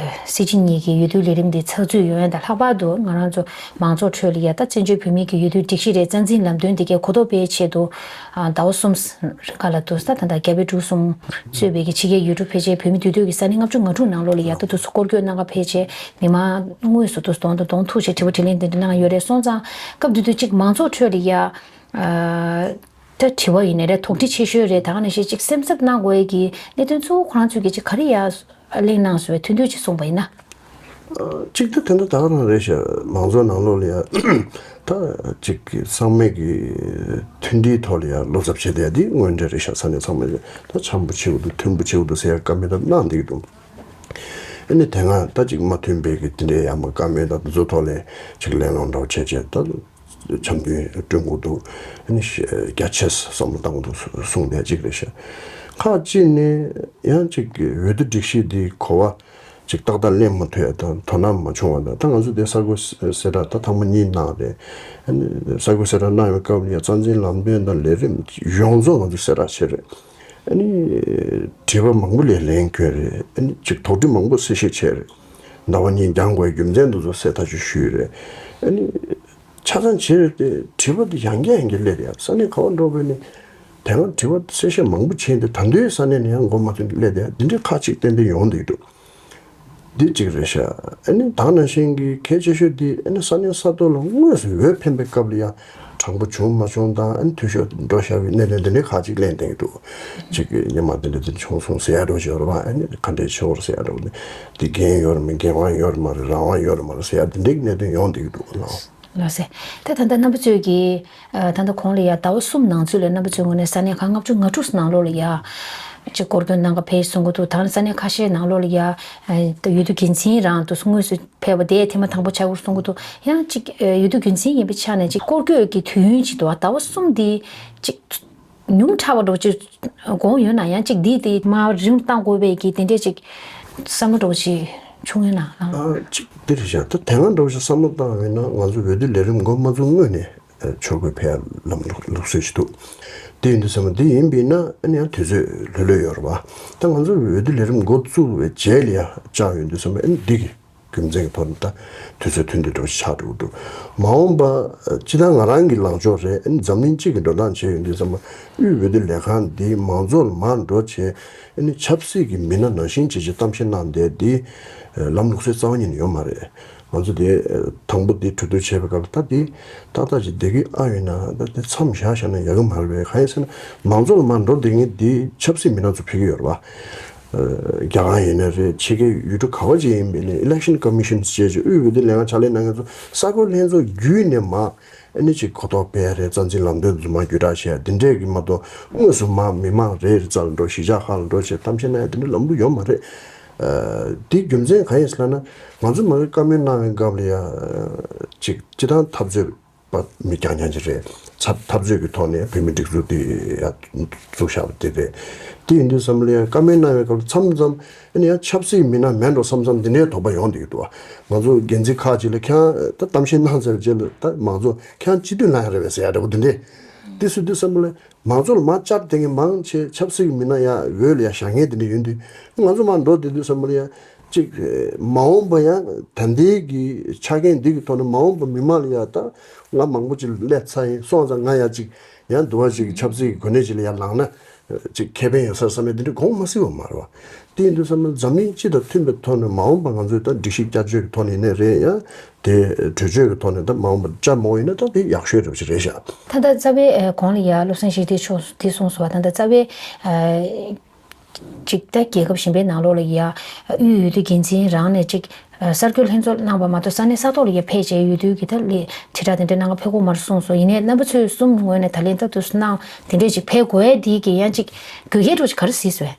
སྲིད་སྤྱི་གཉིས་ཀྱི་འོས་བསྡུ་ལས་རིམ་འདི་ཚགས་ཚུད་ཡོང་ཡ་དང་། ལྷག་པར་དུ་ང་རང་ཚོ་མང་ཚོགས་ཁྲོད་ལ་ཡ་ད་བཙན་བྱོལ་བོད་མིའི་གི་འོས་བསྡུ་སྒྲིག་གཞི་རེད། རྩ་འཛིན་ལམ་སྟོན་འདི་གའི་གོ་རྟོགས་སྤེལ་ཆེད་དུ་ཨ་ཟླ་བ་གསུམ་རིང་ག་ལ་འདུག་ད་ད་ལྟ་རྒྱ་བལ་འབྲུག་གསུམ་གཙོས་པའི་གི་ཕྱི་རྒྱལ་ཡུལ་གྲུ་ཕལ་ཆེར་བོད་མི་འདུས་སྡོད་ཀྱི་ས་གནས་ལྔ་བཅུ་ང་དྲུག་ནང་ལོགས་ལ་ཡ་ད་དུ་སྐོར་སྐྱོད་གནང་ག་ཕལ་ཆེར་མི་མང་དངོས་སུ་དུ་གདོང་དང་གདོང་ཐུག་བྱས་དྲི་བ་དྲིས་ལན་དེ་འདྲ་གནང་ཡོད་རེད། སོང་ཙང་སྐབས་དེ་དུས་གཅིག་མང་ཚོགས་ཁྲོད་ལ་ཡ་ཨ་ད་དྲི་བ་ཡིན་ནའི་རེད། དོགས་འདྲི་ཆེ་ཤོས་རེད། ད་ག་ནང་བཞིན་གཅིག་སེམས་འཚབ་གནང་དགོས་ཡས་ཀྱི་གནད་དོན་གཙོ་བོ་ཁོ་རང་ཚོས་ཀྱི་གཅིག་ག་རེ་ཡ་གླེང་གནང་སོང་བས་ཐུང་ཐུང་ཅིག་གསུངས་པ་ཡིན་ན། ཨ་གཅིག་ད་དེ་འདྲ་ད་ག་རང་རེད་ཤག་མང་ཚོགས་ནང་ལོགས་ལ་ཡ་ད་གཅིག་གི་ཚང་མས་ཀྱི་མཐུན་སྒྲིལ་ཐོག་ལ་ཡ་བློ་འཚབ་བྱེད་བསྡད་ཡ་འདི་དངོས་འབྲེལ་རེད་ཤག་ས་གནས་ཚང་མས་ཀྱི་ད་འཆམ་པོ་བྱེད་དགོས་འདུག་མཐུན་པོ་བྱེད་དགོས་འདུག་ཟེར་ཡ་བཀའ་མོལ་ད་གནང་བསྡད་ཀྱི་འདུག་ཨ་ནི་དེ་སྔ་ད་ཅིག་མ་མཐུན་པའི་གི་དེ་འདྲའི་ཡ་མ་བཀའ་མོལ་དང་དེ་ཚོ་ཐོག་ལ་ཅིག་གླེང་སློང་འདྲ་བོ་བྱས་བྱས་ད་འཆམ་མཐུན་བསྐྲུན་དགོས་འདུག་ཨ་ནི་ཤ་རྒྱ་ཆེ་བསམ་བློ་བཏང་དགོས་འདུག་གསུངས་བསྡད་ཅིག་རེད་ཤག་ཁག་ཅིག་ནས་ཡང་ཅིག་གི་འོས་བསྡུ་སྒྲིག་གཞི་འདི་གོ་བ་ཅིག་ཏག་ཏག་ལེན་མ་ཐུབ་ཡ་དང་དོ་སྣང་མ་བྱུང་བ་དང་། ད་ང་ཚོ་དེ་གསར་འགོད་གསལ་བསྒྲགས་ད་ཐེངས་མ་གཉིས་གནང་རེད། ཨ་ནི་གསར་འགོད་གསལ་བསྒྲགས་གནང་བའི་སྐབས་ལ་ཡང་རྩ་འཛིན་ལམ་སྟོན་དང་ལས་རིམ་ཡོངས་རྫོགས་ང་ཚོས་གསལ་བསྒྲགས་བྱས་རེད། ཨ་ནི་དྲི་བ་མང་པོ་ལ་ལན་བསྐྱོན་རེད། ཨ་ནི་ཅིག་དོགས་འདྲི་མང་པོ་གསལ་བཤད་བྱས་རེད། ཟླ་བ་གཉིས་འགྱངས་དགོས་རྒྱུ་མཚན་དེ་ཚོ་གསལ་ཐག་ཆོད་ཞུས་རེད། ཨ་ནི་ཆ་ཚང་བྱས་རེད་དེ་དྲི་བ་དེ་ཡང་བསྐྱར་ཡང་བསྐྱར་སླེབས་ཡ། ས་གནས་ག་པར་འགྲོ་བས་ནི་དེ་སྔ་དྲི་བ་གསལ་བཤད་མང་པོ་བྱས་ཏེ་ད་དུང་ས་གནས་ནས་ཡང་མགོ་མ་ཚོས་སླེབས་བསྡད་ཡ་འདི་འདྲའི་ཁག་ཅིག་ཏན་ཏན་ཡོང་བསྡད་འདུག་འདི་གཅིག་རེད་ཤག་ཨ་ནི་ད་ག་ནང་བཞིན་གྱི་གལ་ཆེ་ཤོས་འདི་ཨ་ནི་ས་གནས་ས་ཐོག་ལ་དངོས་སུ་འོས་འཕེན་པའི་སྐབས་ལ་ཡང་དྲང་པོ་བྱུང་མ་བྱུང་དང་། ཨ་ནི་འཐུས་ཤོར་འགྲོ་བཞག་པའི་གནད་དོན་འདི་འདྲའི་ཁག་ཅིག་གླེང་བསྡད་ཀྱི་འདུག་གཅིག་གི་སྔོན་མ་འདི་འདྲ་འདི་བྱུང་སོང་ཟེར་ཡ་འདྲ་བོ་ཞིག་ཡོད་རེད་པ། ཨ་ནི་ག་འདྲས་ཆེ་བོར་ཟེར་ཡ་འདྲ་བོ་འདི་འདི་འགན་ཡོད་རེད་མ། འགན་དབང་ཡོད་རེད་མ་རེད། རང་དབང་ཡོད་རེད་མ་རེད་ཟེར་ཡ་འདི་འདྲའི་གནད་དོན་ཡོང་བསྡད་ཀྱི་འདུག་ལགས། ལགས་སེ། ད་ད་ལྟ་རྣམ་པ་ཚོས་ཀྱི་ཨ་ད་ལྟ་གོང་ལ་ཡ་ཟླ་བ་གསུམ་ནང་ཚུད་ལ་རྣམ་པ་ཚོའི་ངོས་ནས་ས་གནས་ཁག་ལྔ་བཅུ་ང་དྲུག་ནང་ལོགས་ལ་ཡ་ཅིག་སྐོར་སྐྱོད་གནང་ག་ཕེབས་གསུང་གི་འདུག་ད་ས་གནས་ཁ་ཤས་ནང་ལོགས་ལ་ཡ་ཨ་ད་འོས་བསྡུ་འགན་འཛིན་རང་དུ་དངོས་སུ་ཕེབས་པ་དེ་ཐེངས་མ་དང་པོ་ཆགས་ཀྱི་རེད་གསུང་གི་འདུག་ཡང་ཅིག་ཨ་འོས་བསྡུ་འགན་འཛིན་ཡིན་པའི་ཆ་ནས་ཅིག་སྐོར་སྐྱོད་ཀྱི་དུས་ཡུན་ཅིག་འདུག་ཨ་ཟླ་བ་གསུམ་འདི་ཅིག་ཉུང་དྲགས་པ་འདྲ་བོ་ཅིག་དགོངས་ཡོད་ན། ཡང་ཅིག་འདི་དེ་མར་རིང་བཏང་དགོས་པའི་གི་དེ་འདྲས་ཅིག་བསམ་བློ་འདྲ་བོ་ཅིག་བྱུང་ཡོད་ན་ལགས། ཨ་ཅིག་འདི་རེད་ཤག་ད་དེ་སྔ་འདྲ་བོ་ཞིག་བསམ་བློ་བཏང་བ་ཡིན་ན་ང་ཚོ་འོས་བསྡུ་ལས་རིམ་འགོ་མ་བཙུགས་སྔོན་ནས་ཨ་ཕྱོགས་གུས་ཕེབས་ལམ་ལུགས་ལུགས་སྲོལ་ཞིག་འདུག་དེ་ཡིན་དུས་ཙམ་པ་འདི་ཡིན་པས་ན་ཨ་ནི་ཡང་དུས་ཚོད་ལྷོད་ལྷོད་ཡོད་རེད་པ། ད་ང་ཚོ་འོས་བསྡུ་ལས་རིམ་འགོ་བཙུགས་པའི་རྗེས་ལ་ཡང་བཅར་ཡོང་དུས་ཙམ་པ་ཨ་ནི་འདི་གི་ རྒྱུ་མཚན་གྱི་ཐོག་ནས་ད་དུས་ཚོད་ཐུང་དུ་འགྲོ་ཆགས་འགྲོ་གི་འདུག་མ་འོངས་པ་སྤྱི་བཏང་ང་རང་གི་ལངས་ཕྱོགས་རེད། ཨ་ནི་འཛམ་གླིང་སྤྱི་གི་འགྲོ་སྟངས་བྱས་ཡོང་དུས་ཙམ་པ་དབུས་འོས་བསྡུ་ལས་ཁང་འདི་མང་ཚོགས་ལ་མར་འགྲོ་བྱས། ཨ་ནི་ཆབ་སྲིད་ཀྱི་མི་སྣ་ནང་བཞིན་བྱས་བྱས་གཏམ་བཤད་གནང་བསྡད་འདི་ལམ་ལུགས་སྲོལ་རྩ་བ་ཉིད་ནས་ཡོད་མ་རེད། ང་ཚོ་དེ་དང་པོ་དེ་གྲོས་བསྡུར་བྱས་པའི་སྐབས་ལ་ད་དེ་ཏག་ཏག་ཅིག་བསྡད་ཀྱི་ཨ་ཡོད་ན་ད་དེ་མཚམས་བཞག་བཞག་ན་ཡག་གི་མ་རེད་པས། གང་ཡིན་ཟེར་ན་མང་ཚོགས་ལ་མར་འགྲོ་བསྡད་མཁན་དེ་ཆབ་སྲིད་མི་སྣ་ཚོ་ཕེབས་ཀྱི་ཡོད་རེད་པ། རྒྱ་གར་ཡིན་ན་རེད། ཕྱི་རྒྱལ་ཡུལ་གྲུ་ག་བ་ཅིག་ཡིན་པའི་ནས་election commission ཞེས་བྱས་དབུས་འོས་བསྡུ་ལས་ཁང་ཕྱག་ལས་གནང་མཁན་ཚོ་ས་ཁུལ་ལྷན་ཚོགས་བརྒྱུད་ནས་མར་ཨ་ནི་ཅིག་གོ་རྟོགས་སྤེལ་ཡ་རེད། རྩ་འཛིན་ལམ་སྟོན་དུ་མར་བརྒྱུད་བསྒྲགས་བྱས་ཡ་འདི་འདྲས་ཀྱི་མ་གཏོགས་དངོས་སུ་མར་མི་མང་རེ་རེ་རྩ་ལ་འགྲོ། གཞིས་ཆགས་ཁག་ལ་འགྲོ་བྱས་གཏམ་བཤད་གནང་ཡ་འདི་འདྲ་ལམ་ལུགས་ཡོད་མ་རེད། དེའི་རྒྱུ་མཚན་གང་ཡིན་ཟེར་ལབ་ན་ང་ཚོ་མ་གི་བཀའ་མོལ་གནང་བའི་སྐབས་ལ་ཡ་ཅིག་སྤྱི་བཏང་འཐབ་རྩོད་པ་མི་རྐྱང་རྐྱང་ཅིག་རེད། འཐབ་འཐབ་རྩོད་ཀྱི་ཐོག་ནས་བོད་མིའི་སྒྲིག་འཛུགས་དེ་ཡ་བཙུགས་བཞག་པ་དེ་རེད། དེ་ཡིན་དུས་ཙམ་ལ་ཡ་བཀའ་མོལ་གནང་བའི་སྐབས་ལ་མཚམས་མཚམས་ཨ་ནི་ཡང་ཆབ་སྲིད་མི་སྣ་མེད་འགྲོ་བསམ་བསམ་འདི་འདྲའི་དོགས་པ་ཡོང་བསྡད་ཀྱི་འདུག་ང་ཚོ་འགན་འཛིན་ཁག་ཅིག་ལ་ཁྱེད་རང་ད་གཏམ་བཤད་གནང་ཚར་རྗེས་ལ་ད་མང་ཚོགས་ཁྱེད་རང་སྤྱི་འཐུས་ལངས་ཡ་རེད་པས་ཟེར་ཡ་འདྲ་པོ་འདི་འདྲས། དེ་སུ་དུས་བསམ་པ་ལ་མང་ཚོགས་ལ་མར་བཅར་བསྡད་མཁན་མང་ཆེ་ཆབ་སྲིད་ཀྱི་མི་སྣ་ཡ་འོས་ལ་ཡ་བཞེངས་མཁན་དེ་འདྲ་ཡོད་དུས་ང་ཚོ་མར་འགྲོ་བསྡད་དུས་བསམ་པ་ལ་ཡ་ཅིག་མ་འོངས་པ་ཡང་ད་ལྟའི་གི་ཆ་རྐྱེན་འདི་གི་ཐོག་ནས་མ་འོངས་པ་མི་མང་ལ་ཡ་ད་ང་མང་པོ་ཅིག་སླེབས་ཚར་ཡིན་སོང་ཙང་ང་ཡ་ཅིག་ཡང་འདུ་བ་ཅིག་གི་ཆབ་སྲིད་ཀྱི་གོ་གནས་ཅིག་ལ་ཡ་ལངས་ན་ཅིག་ཁེ་ཕན་ཡོད་ས་བསམ་ཡ་དེ་འདྲ་དགོངས་མ་སྲིད་པ་མ་རེད་བ། དེ་ཡིན་དུས་བསམ་ན་འཛམ་གླིང་སྤྱི་དང་མཐུན་པའི་ཐོག་ནས་མ་འོངས་པ་ང་ཚོས་ད་སྒྲིག་གཞི་བསྐྱར་བཅོས་ཀྱི་ཐོག་ནས་ཡིན་ནའི་རེད། ཡང་དེ་གྲོས་ཆོད་ཀྱི་ཐོག་ནས་ད་མ་འོངས་པ་བཅར་མ་འོངས་ཡིན་ན་ད་དེ་ཡག་ཤོས་རེད་པ་ཞིག་རེད་ཤག་ད་ལྟ་རྩ་བའི་ཨ་གོང་ལ་ཡ་བློ་བཟང་ཤེས་རིག་མཆོག་དེ་གསུངས་སོང་བ། ད་ལྟ་རྩ་བའི་ཨ་ཅིག་ད་རྒྱལ་ཁབ་གཞན་པའི་ནང་ལོགས་ལ་ཡ་དབུས་འོས་བསྡུ་འགན་འཛིན་རང་ནས་ཅིག་ཨ་གསར་འགོད་ལྷན་ཚོགས་གནང་བ་མ་གཏོགས་ས་གནས་ས་ཐོག་ལ་ཡ་ཕེབས་བྱས་འོས་བསྡུ་གི་ད་ལས་དྲིལ་བསྒྲགས་དེ་འདྲ་གནང་ག་ཕེབས་ཀྱི་མ་རེད་གསུངས་སོང་། ཡིན་ནའི་རྣམ་པ་ཚོའི་གསུམ་ངོས་ནས་ད་ལན་ད་དུ་གནང་དེ་འདྲས་ཅིག་ཕེབས་དགོས་ཡ་དེ་གི་ཡང་ཅིག་དགོས་གལ་འདྲ་ཅིག་ག་རེ་གཟིགས་སོང་།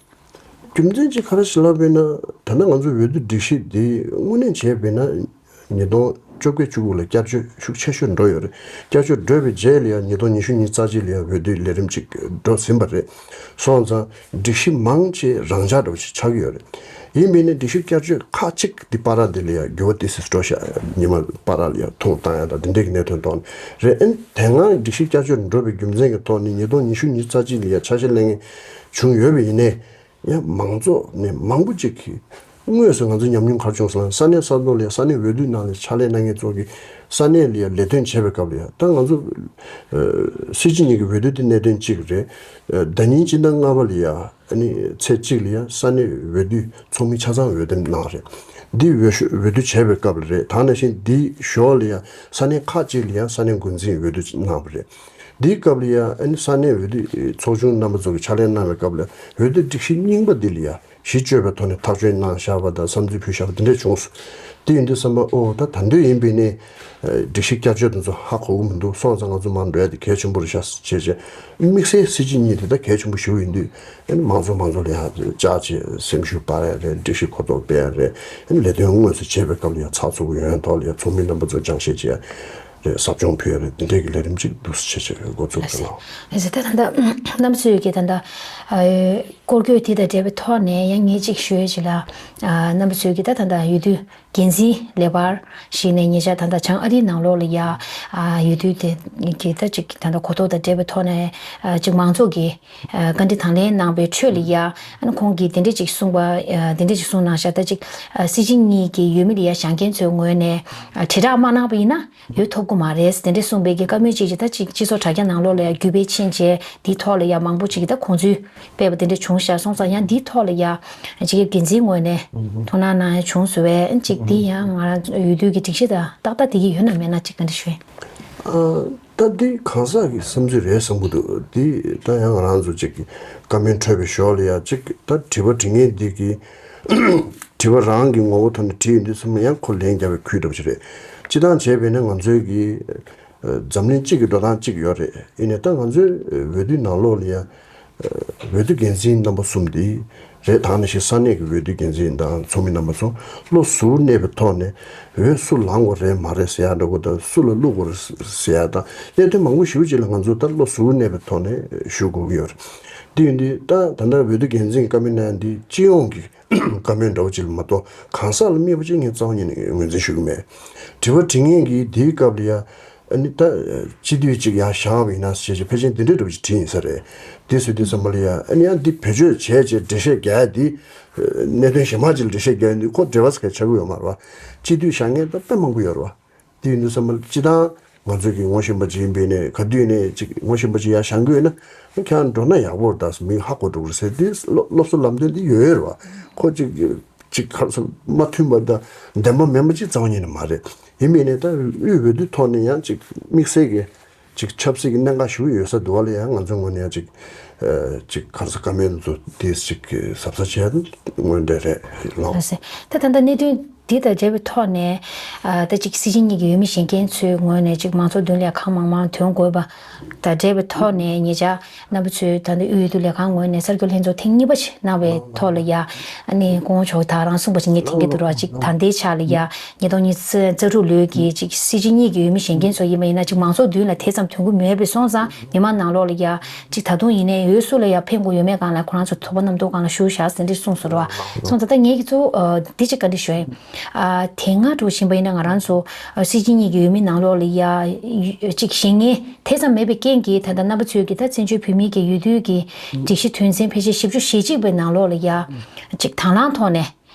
རྒྱུ་མཚན་གཅིག་ག་རེ་ཞིག་ལབ་པ་ཡིན་ན། ད་ལྟ་ང་ཚོ་འོས་བསྡུ་སྒྲིག་གཞི་འདི་དངོས་གནས་བྱས་པ་ཡིན་ན་ཉིས་སྟོང་བཅོ་བརྒྱད་བཅུ་དགུ་ལ་བསྐྱར་བཅོས་ཤུགས་ཆེ་ཤོས་འགྲོ་ཡོད་རེད། བསྐྱར་བཅོས་འགྲོ་བའི་རྗེས་ལ་ཡང་ཉིས་སྟོང་ཉི་ཤུ་ཉི་ཤུ་རྩ་གཅིག་ལ་ཡང་འོས་བསྡུའི་ལས་རིམ་གཅིག་འགྲོ་ཟིན་པ་རེད། སོང་ཙང་སྒྲིག་གཞི་མང་ཆེ་རང་འཇགས་འདྲ་བོ་ཞིག་ཆགས་ཀྱི་ཡོད་རེད། ཡིན་པས་ན་སྒྲིག་གཞི་བསྐྱར་བཅོས་ཁག་ཅིག་འདི་བར་དེ་ལ་ཡང་འགྱུར་བ་ཏོག་ཙམ་འགྲོ་ཤག་ཉི་མ་བར་ལ་ཡང་ཐུང་བཏང་ཡ་དང་འདི་འདྲའི་གནད་དོན་ཐོག་ནས་རེད། ཨ་ནི་དེ་སྔ་སྒྲིག་གཞི་བསྐྱར་བཅོས་འགྲོ་བའི་རྒྱུ་མཚན་གྱི་ཐོག་ནས་ཉིས་སྟོང་ཉི་ཤུ་ཉི་ཤུ་རྩ་གཅིག་ལ་ཡང་ཆ་ཤས་ལེན་མཁན་བྱུང་ཡོད་པ་ཡིན་ནའི། ཡང་མང་ཚོགས་ནས་མང་པོ་ཅིག་གིས་དངོས་སུ་ང་ཚོ་ཉམས་མྱོང་ག་རེ་བྱུང་སོང་ལབ་ན། ས་གནས་ས་ཐོག་ལ་ཡང་ས་གནས་འོས་བསྡུ་ནང་ལ་ཕྱག་ལས་གནང་མཁན་ཚོ་གིས་ས་གནས་ལ་ཡང་ལས་དོན་བྱེད་པའི་སྐབས་ལ་ཡང་ད་ང་ཚོ་ཨ་སྲིད་སྤྱི་གཉིས་ཀྱི་འོས་བསྡུ་དེ་གནད་དོན་གཅིག་རེད། ཨ་ཟླ་ཉིན་སྤྱི་ཟླ་ལྔ་པ་ལ་ཡང་ཨ་ནི་ཚེས་གཅིག་ལ་ཡང་ས་གནས་འོས་བསྡུ་ཚོགས་མི་ཆ་ཚང་འོས་འདེམས་གནང་རེད། འདི་འོས་ཤོག་འོས་བསྡུ་བྱས་པའི་སྐབས་ལ་རེད། ད་ནང་བཞིན་འདིའི་ཞོར་ལ་ཡང་ས་གནས་ཁག་ཅིག་ལ་ཡང་ས་གནས་འགོ་འཛིན་འོས་བསྡུ་གནང་བ་རེད། འདིའི་སྐབས་ལ་ཡང་ཨ་ནི་ས་གནས་འོས་བསྡུ་ཚོགས་ཆུང་རྣམ་པ་ཚོ་གིས་ཕྱག་ལས་གནང་བའི་སྐབས་ལ་འོས་བསྡུ་སྒྲིག་གཞི་རྙིང་པ་འདི་ལ་ཡང་གཞི་བཅོལ་བའི་ཐོག་ནས་ཐག་གཅོད་གནང་བཞག་པ་དང་བསམ་ཚུལ་ཕུལ་བཞག་པ་འདི་འདྲ་བྱུང་སོང་། དེ་ཡིན་དུས་ཙམ་པ་ཨོ་ད་ད་འདོད་ཡིན་པས་ནས་སྒྲིག་གཞི་བསྐྱར་བཅོས་དེ་ཚོ་ཧ་གོ་གི་མི་འདུག་སོང་ཙང་ང་ཚོ་མར་འགྲོ་ཡ་དེ་གལ་ཆེན་པོ་རེད་ཤག་བྱས་བྱས་དམིགས་བསལ་སྲིད་སྤྱི་གཉིས་དེ་ད་གལ་ཆེན་པོ་ཞེ་པོ་ཡིན་དུས་ཨ་ནི་མང་ཚོགས་མང་ཚོགས་ལ་ཡང་བཅར་བྱས་སེམས་ཤུགས་སྤར་ཡ་རེད། སྒྲིག་གཞི་གོ་རྟོགས་སྤེལ་ཡ་རེད། ཨ་ནི་ལས་དོན་དངོས་སུ་བྱེད་པའི་སྐབས་ལ་ཡང་ཚགས་ཚུད་པོ་ཡོང་ཡ་ཐོག་ལ་ཡང་ཚོགས་མི་རྣམ་པ་ཚོ་སྦྱང་བཤད་བྱེད་ཡ་རེད། ཟབ་སྦྱོང་ཕུལ་ཡ་རེད། དེ་འདྲའི་གི་ལས་རིམ་ཅིག་འདུག་སེ་བྱས་བྱས་འགོ་བཙུགས་ཡོད་ལགས། ལགས་སོ། ད་ད་ལྟ་རྣམ་པ་ཚོས་ཀྱི་ད་ལྟ་ཨ་སྐོར་སྐྱོད་དེ་དང་འབྲེལ་བའི་ཐོག་ནས་ཡང་ངས་ཅིག་ཞུ་ཡ་ཅིག་ལ། ཨ་རྣམ་པ་ཚོས་ཀྱི་ད་ད་ལྟ་འོས་བསྡུ་འགན་འཛིན་ལེགས་པར་ཞིག་ནས་ཉེ་ཆར་ད་ལྟ་བྱང་ཨ་རིའི་ནང་ལོགས་ལ་ཡ་ཨ་འོས་བསྡུ་དེ་གི་ད་ཅིག་ད་ལྟ་གོ་རྟོགས་དང་འབྲེལ་བའི་ཐོག་ནས་ཨ་ཅིག་མང་ཚོགས་ཀྱིས་ཨ་བཀའ་འདྲི་དང་ལེན་གནང་བའི་ཁྲོད་ལ་ཡ་ཨ་ནི་ཁོང་གིས་དེ་འདྲས་ཅིག་གསུངས་པ། ཨ་དེ་འདྲས་ཅིག་གསུངས་གནང་ཤག་ད་ཅིག་ཨ་སྲིད་སྤྱི་གཉིས་ཀྱི་འོས་མི་ལ་ཡ་བཞེངས་མཁན་ཚོའི་ངོས་ནས་ཨ་དྲིལ་བསྒྲགས་མ་གནང་པ་ཡིན་ན། འོས་ཐོབ་ཀྱི་མ་རེད་དེ་འདྲ་གསུངས་པའི་གི་བཀའ་མོལ་ཅིག་ཅིག་ད་ཅིག་སྤྱི་ཚོགས་དྲ་རྒྱ་ནང་ལོགས་ལ་ཡང་བརྒྱུད་སྤེལ་ཕྱིན་རྗེས་འདིའི་ཐོག་ལ་ཡང་མང་པོ་ཅིག་གིས་ད་དགོངས་ཚུལ་སྤེལ་བ་དེ་འདྲ་བྱུང་ཤག་སོང་ཙང་ཡང་འདིའི་ཐོག་ལ་ཡང་ཅིག་གི་འགན་འཛིན་ངོས་ནས་ཐུགས་སྣང་གནང་ཡ་བྱུང་སོང་བས་ཅིག་འདི་ཡང་ང་རང་འོས་བསྡུ་གི་སྒྲིག་གཞི་དང་ཏག་ཏག་དེ་གི་ཡོད་ན་མེད་ན་ཅིག་ག་འདྲ་ཞུ། ཨ་ད་འདི་གང་ཟག་གི་བསམ་ཚུལ་རེད་བསམ་གྱི་འདུག་འདི་ད་ཡང་ང་རང་ཚོ་ཅིག་གི་བཀའ་མོལ་འཕྲོད་པའི་ཞོར་ལ་ཡང་ཅིག་ད་དྲི་བ་དྲི་མཁན་འདི་གི་དྲི་བ་རང་གི་ངོ་བོ་ཐོག་ནས་དྲིས་ཡོང་དུས་ཙམ་ཡང་ཁོ་ལན་རྒྱག་པའི་ཁུལ་འདྲ་པོ་ཞིག་རེད། སྤྱིར་བཏང་བྱས་པས་ན་ང་ཚོའི་གི་ཨ་འཛམ་གླིང་སྤྱི་གི་འགྲོ་སྟངས་གཅིག་ཡོད་རེད། ཡིན་ནའི་ད་ང་ཚོའི་འོས་བསྡུའི་ནང་ལོགས་ལ་ཡང་འོས་བསྡུ་འགན་འཛིན་རྣམ་པ་གསུམ་འདི་རེད། ད་ནང་བཞིན་ས་གནས་ཀྱི་འོས་བསྡུ་འགན་འཛིན་དང་ཚོགས་མི་རྣམ་པ་ཚོ་བློ་གཟུ་བོར་གནས་པའི་ཐོག་ནས་འོས་སུ་ལངས་དགོས་རེད་མ་རེད་ཟེར་ཡ་འདྲ་པོ་དང་སུ་ལ་བླུག་དགོས་རེད་ཟེར་ཡ་དང་གནད་དོན་མང་པོ་ཞེ་པོ་ཅིག་ལ་ང་ཚོ་ད་བློ་གཟུ་བོར་གནས་པའི་ཐོག་ནས་ཞུ་དགོས་ཀྱི་ཡོད་རེད། དེ་ཡིན་དུས་ད་ད་ལྟ་འོས་བསྡུ་འགན་འཛིན་གྱི་བཀའ་མོལ་གནང་ཡ་འདི་སྤྱི་ཡོངས་ཀྱི་བཀའ་མོལ་འདྲ་བོ་ཅིག་ལ་མ་གཏོགས་གང་ཟག་ལ་དམིགས་པ་ཅིག་ངས་རྩ་བ་ཉིད་ནས་ངོས་འཛིན་ཞུ་གི་མེད། དྲི་བ་དྲི་མཁན་གྱིས་དེའི་སྐབས་ལ་ཡ་ ཨ་ནི་ད་སྤྱི་འཐུས་ཅིག་ཡར་བཞེངས་པ་ཡིན་ན་ཞེས་ཅིག་ཕལ་ཆེར་འདི་འདྲའི་འདྲ་པོ་ཅིག་བྲིས་ཡིན་ས་རེད། དེ་སུས་དེ་བསམ་པ་ལ་ཡ་ཨ་ནི་ཡང་འདི་བེད་སྤྱོད་བྱས་བྱས་འགྲེལ་བཤད་རྒྱག་ཡ་འདི། གནད་དོན་གཞན་མ་ཅིག་ལ་འགྲེལ་བཤད་རྒྱག་ཡ་འདི་ཁོ་འབྲེལ་བ་ཟེར་མཁན་ཆགས་ཀྱི་ཡོད་མ་རེད་བ། སྤྱི་འཐུས་བཞེངས་མཁན་ད་དཔེ་མང་པོ་ཡོད་རེད་བ། དེ་ཡིན་དུས་ཙམ་པ་ལ་སྤྱི་བཏང་ང་ཚོས་ཀྱི་ངོ་ཤེས་པ་ཅིག་ཡིན་པའི་ནས་ག་དུས་ནས་ཅིག་ངོ་ཤེས་པ་ཅིག་ཡར་བཞེངས་དགོས་ན་ཁྱེད་རང་འགྲོ་ན་ཡག་པོ་རེད་ད་ཟེར་མི་ཧ་གོ་འགྲོ་གི་རེད་ཟེར་དེ་སློབ་སློབ་གསོ་ལམ་སྟོན་དེ་ཡོད་ཡོད་རེད་བ། ཁོ་ཅིག་ཅིག་ག་རེ་ཟེར་མ་མཐུན་པ་དང་བདེན་པ་མིན་པ་ཅིག་རྩ་བ་ཉིད་ནས་མ་རེད། ཡིན་པའི་ནས་ད་དབུས་འོས་བསྡུ་ཐོག་ནས་ཡང་ཅིག་དམིགས་བསལ་གྱི་ཅིག་ཆབ་སྲིད་ཀྱི་གནད་འགག་ཞིག་ཡོད་ས་འདུག་བ་ལ་ཡང་ང་ཚོའི་ངོས་ནས་ཡང་ཅིག་ཅིག་ག་རེ་ཟེར་བཀའ་མོལ་ཚོ་དེ་ཅིག་གཟབ་གཟབ་བྱས་དངོས་འབྲེལ་རེད་ལགས། ལགས་སེ། ད་ད་ལྟ་གནད་དོན་འདི་དང་འབྲེལ་བའི་ཐོག་ནས་ཨ་ད་ཅིག་སྲིད་སྤྱི་གཉིས་ཀྱི་འོས་མི་བཞེངས་མཁན་ཚོའི་ངོས་ནས་ཅིག་མང་ཚོགས་མདུན་ལ་གང་མང་མང་ཐོན་དགོས་པ་དང་འབྲེལ་བའི་ཐོག་ནས་ཉེ་ཆར་རྣམ་པ་ཚོས་ད་ལྟ་དབུས་འོས་བསྡུ་ལས་ཁང་ངོས་ནས་གསར་འགོད་ལྷན་ཚོགས་ཐེངས་གཉིས་པ་ཞིག་གནང་བའི་ཐོག་ལ་ཡ་ཨ་ནི་སྐུ་ངོ་མཆོག་ད་རང་གསུངས་པ་ཞིག་ངས་དྲན་གྱི་འདུག་ར། ཅིག་ད་ལྟའི་ཆ་ལ་ཡ་ཉིས་སྟོང་ཉི་ཤུ་རྩ་དྲུག་ལོའི་གི་ཅིག་སྲིད་སྤྱི་གཉིས་ཀྱི་འོས་མི་བཞེངས་མཁན་ཚོ་ཡིན་པ་ཡིན་ན་ཅིག་མང་ཚོགས་མདུན་ལ་དེ་ཙམ་ཐོན་གྱི་མེད་པའི་སོང་ཙང་མི་མང་ནང་ལོགས་ལ་ཡ་ཅིག་ད་དུང་ཡིན་ནའི་འོས་སུ་ལ་ཡ་ཕན་དགོས་ཡོད་མེད་སྒང་ལ་ཁོ་རང་ཚོ་དོགས་པ་རྣམ་རྟོག་སྒང་ལ་ཞུགས་བཞག་ཟིན་བྲིས་གསུངས་སོང་ར། སོང་ཙང་ད་ངས་ཀྱི་གཙོ་བོ་འདི་ཅིག་བཀའ་འདྲི་ཞུ་ཡིན། དེ་སྔ་འགྲོ་བཞིན་པ་ཡིན་ན་ང་རང་ཚོ་སྲིད་སྤྱི་གཉིས་ཀྱི་འོས་མི་ནང་ལོགས་ལ་ཡ་ཅིག་བཞེངས་མཁན་དེ་ཙམ་མེད་པའི་རྐྱེན་གྱིས་ད་ལྟ་རྣམ་པ་ཚོས་ཀྱི་ད་བཙན་བྱོལ་བོད་མིའི་གི་འོས་བསྡུའི་གི་སྒྲིག་གཞི་དོན་ཚན་ཕལ་ཆེར་བཞི་བཅུ་ཞེ་གཅིག་པའི་ནང་ལོགས་ལ་ཡ་ཅིག་དང་བླངས་ཐོག་ནས།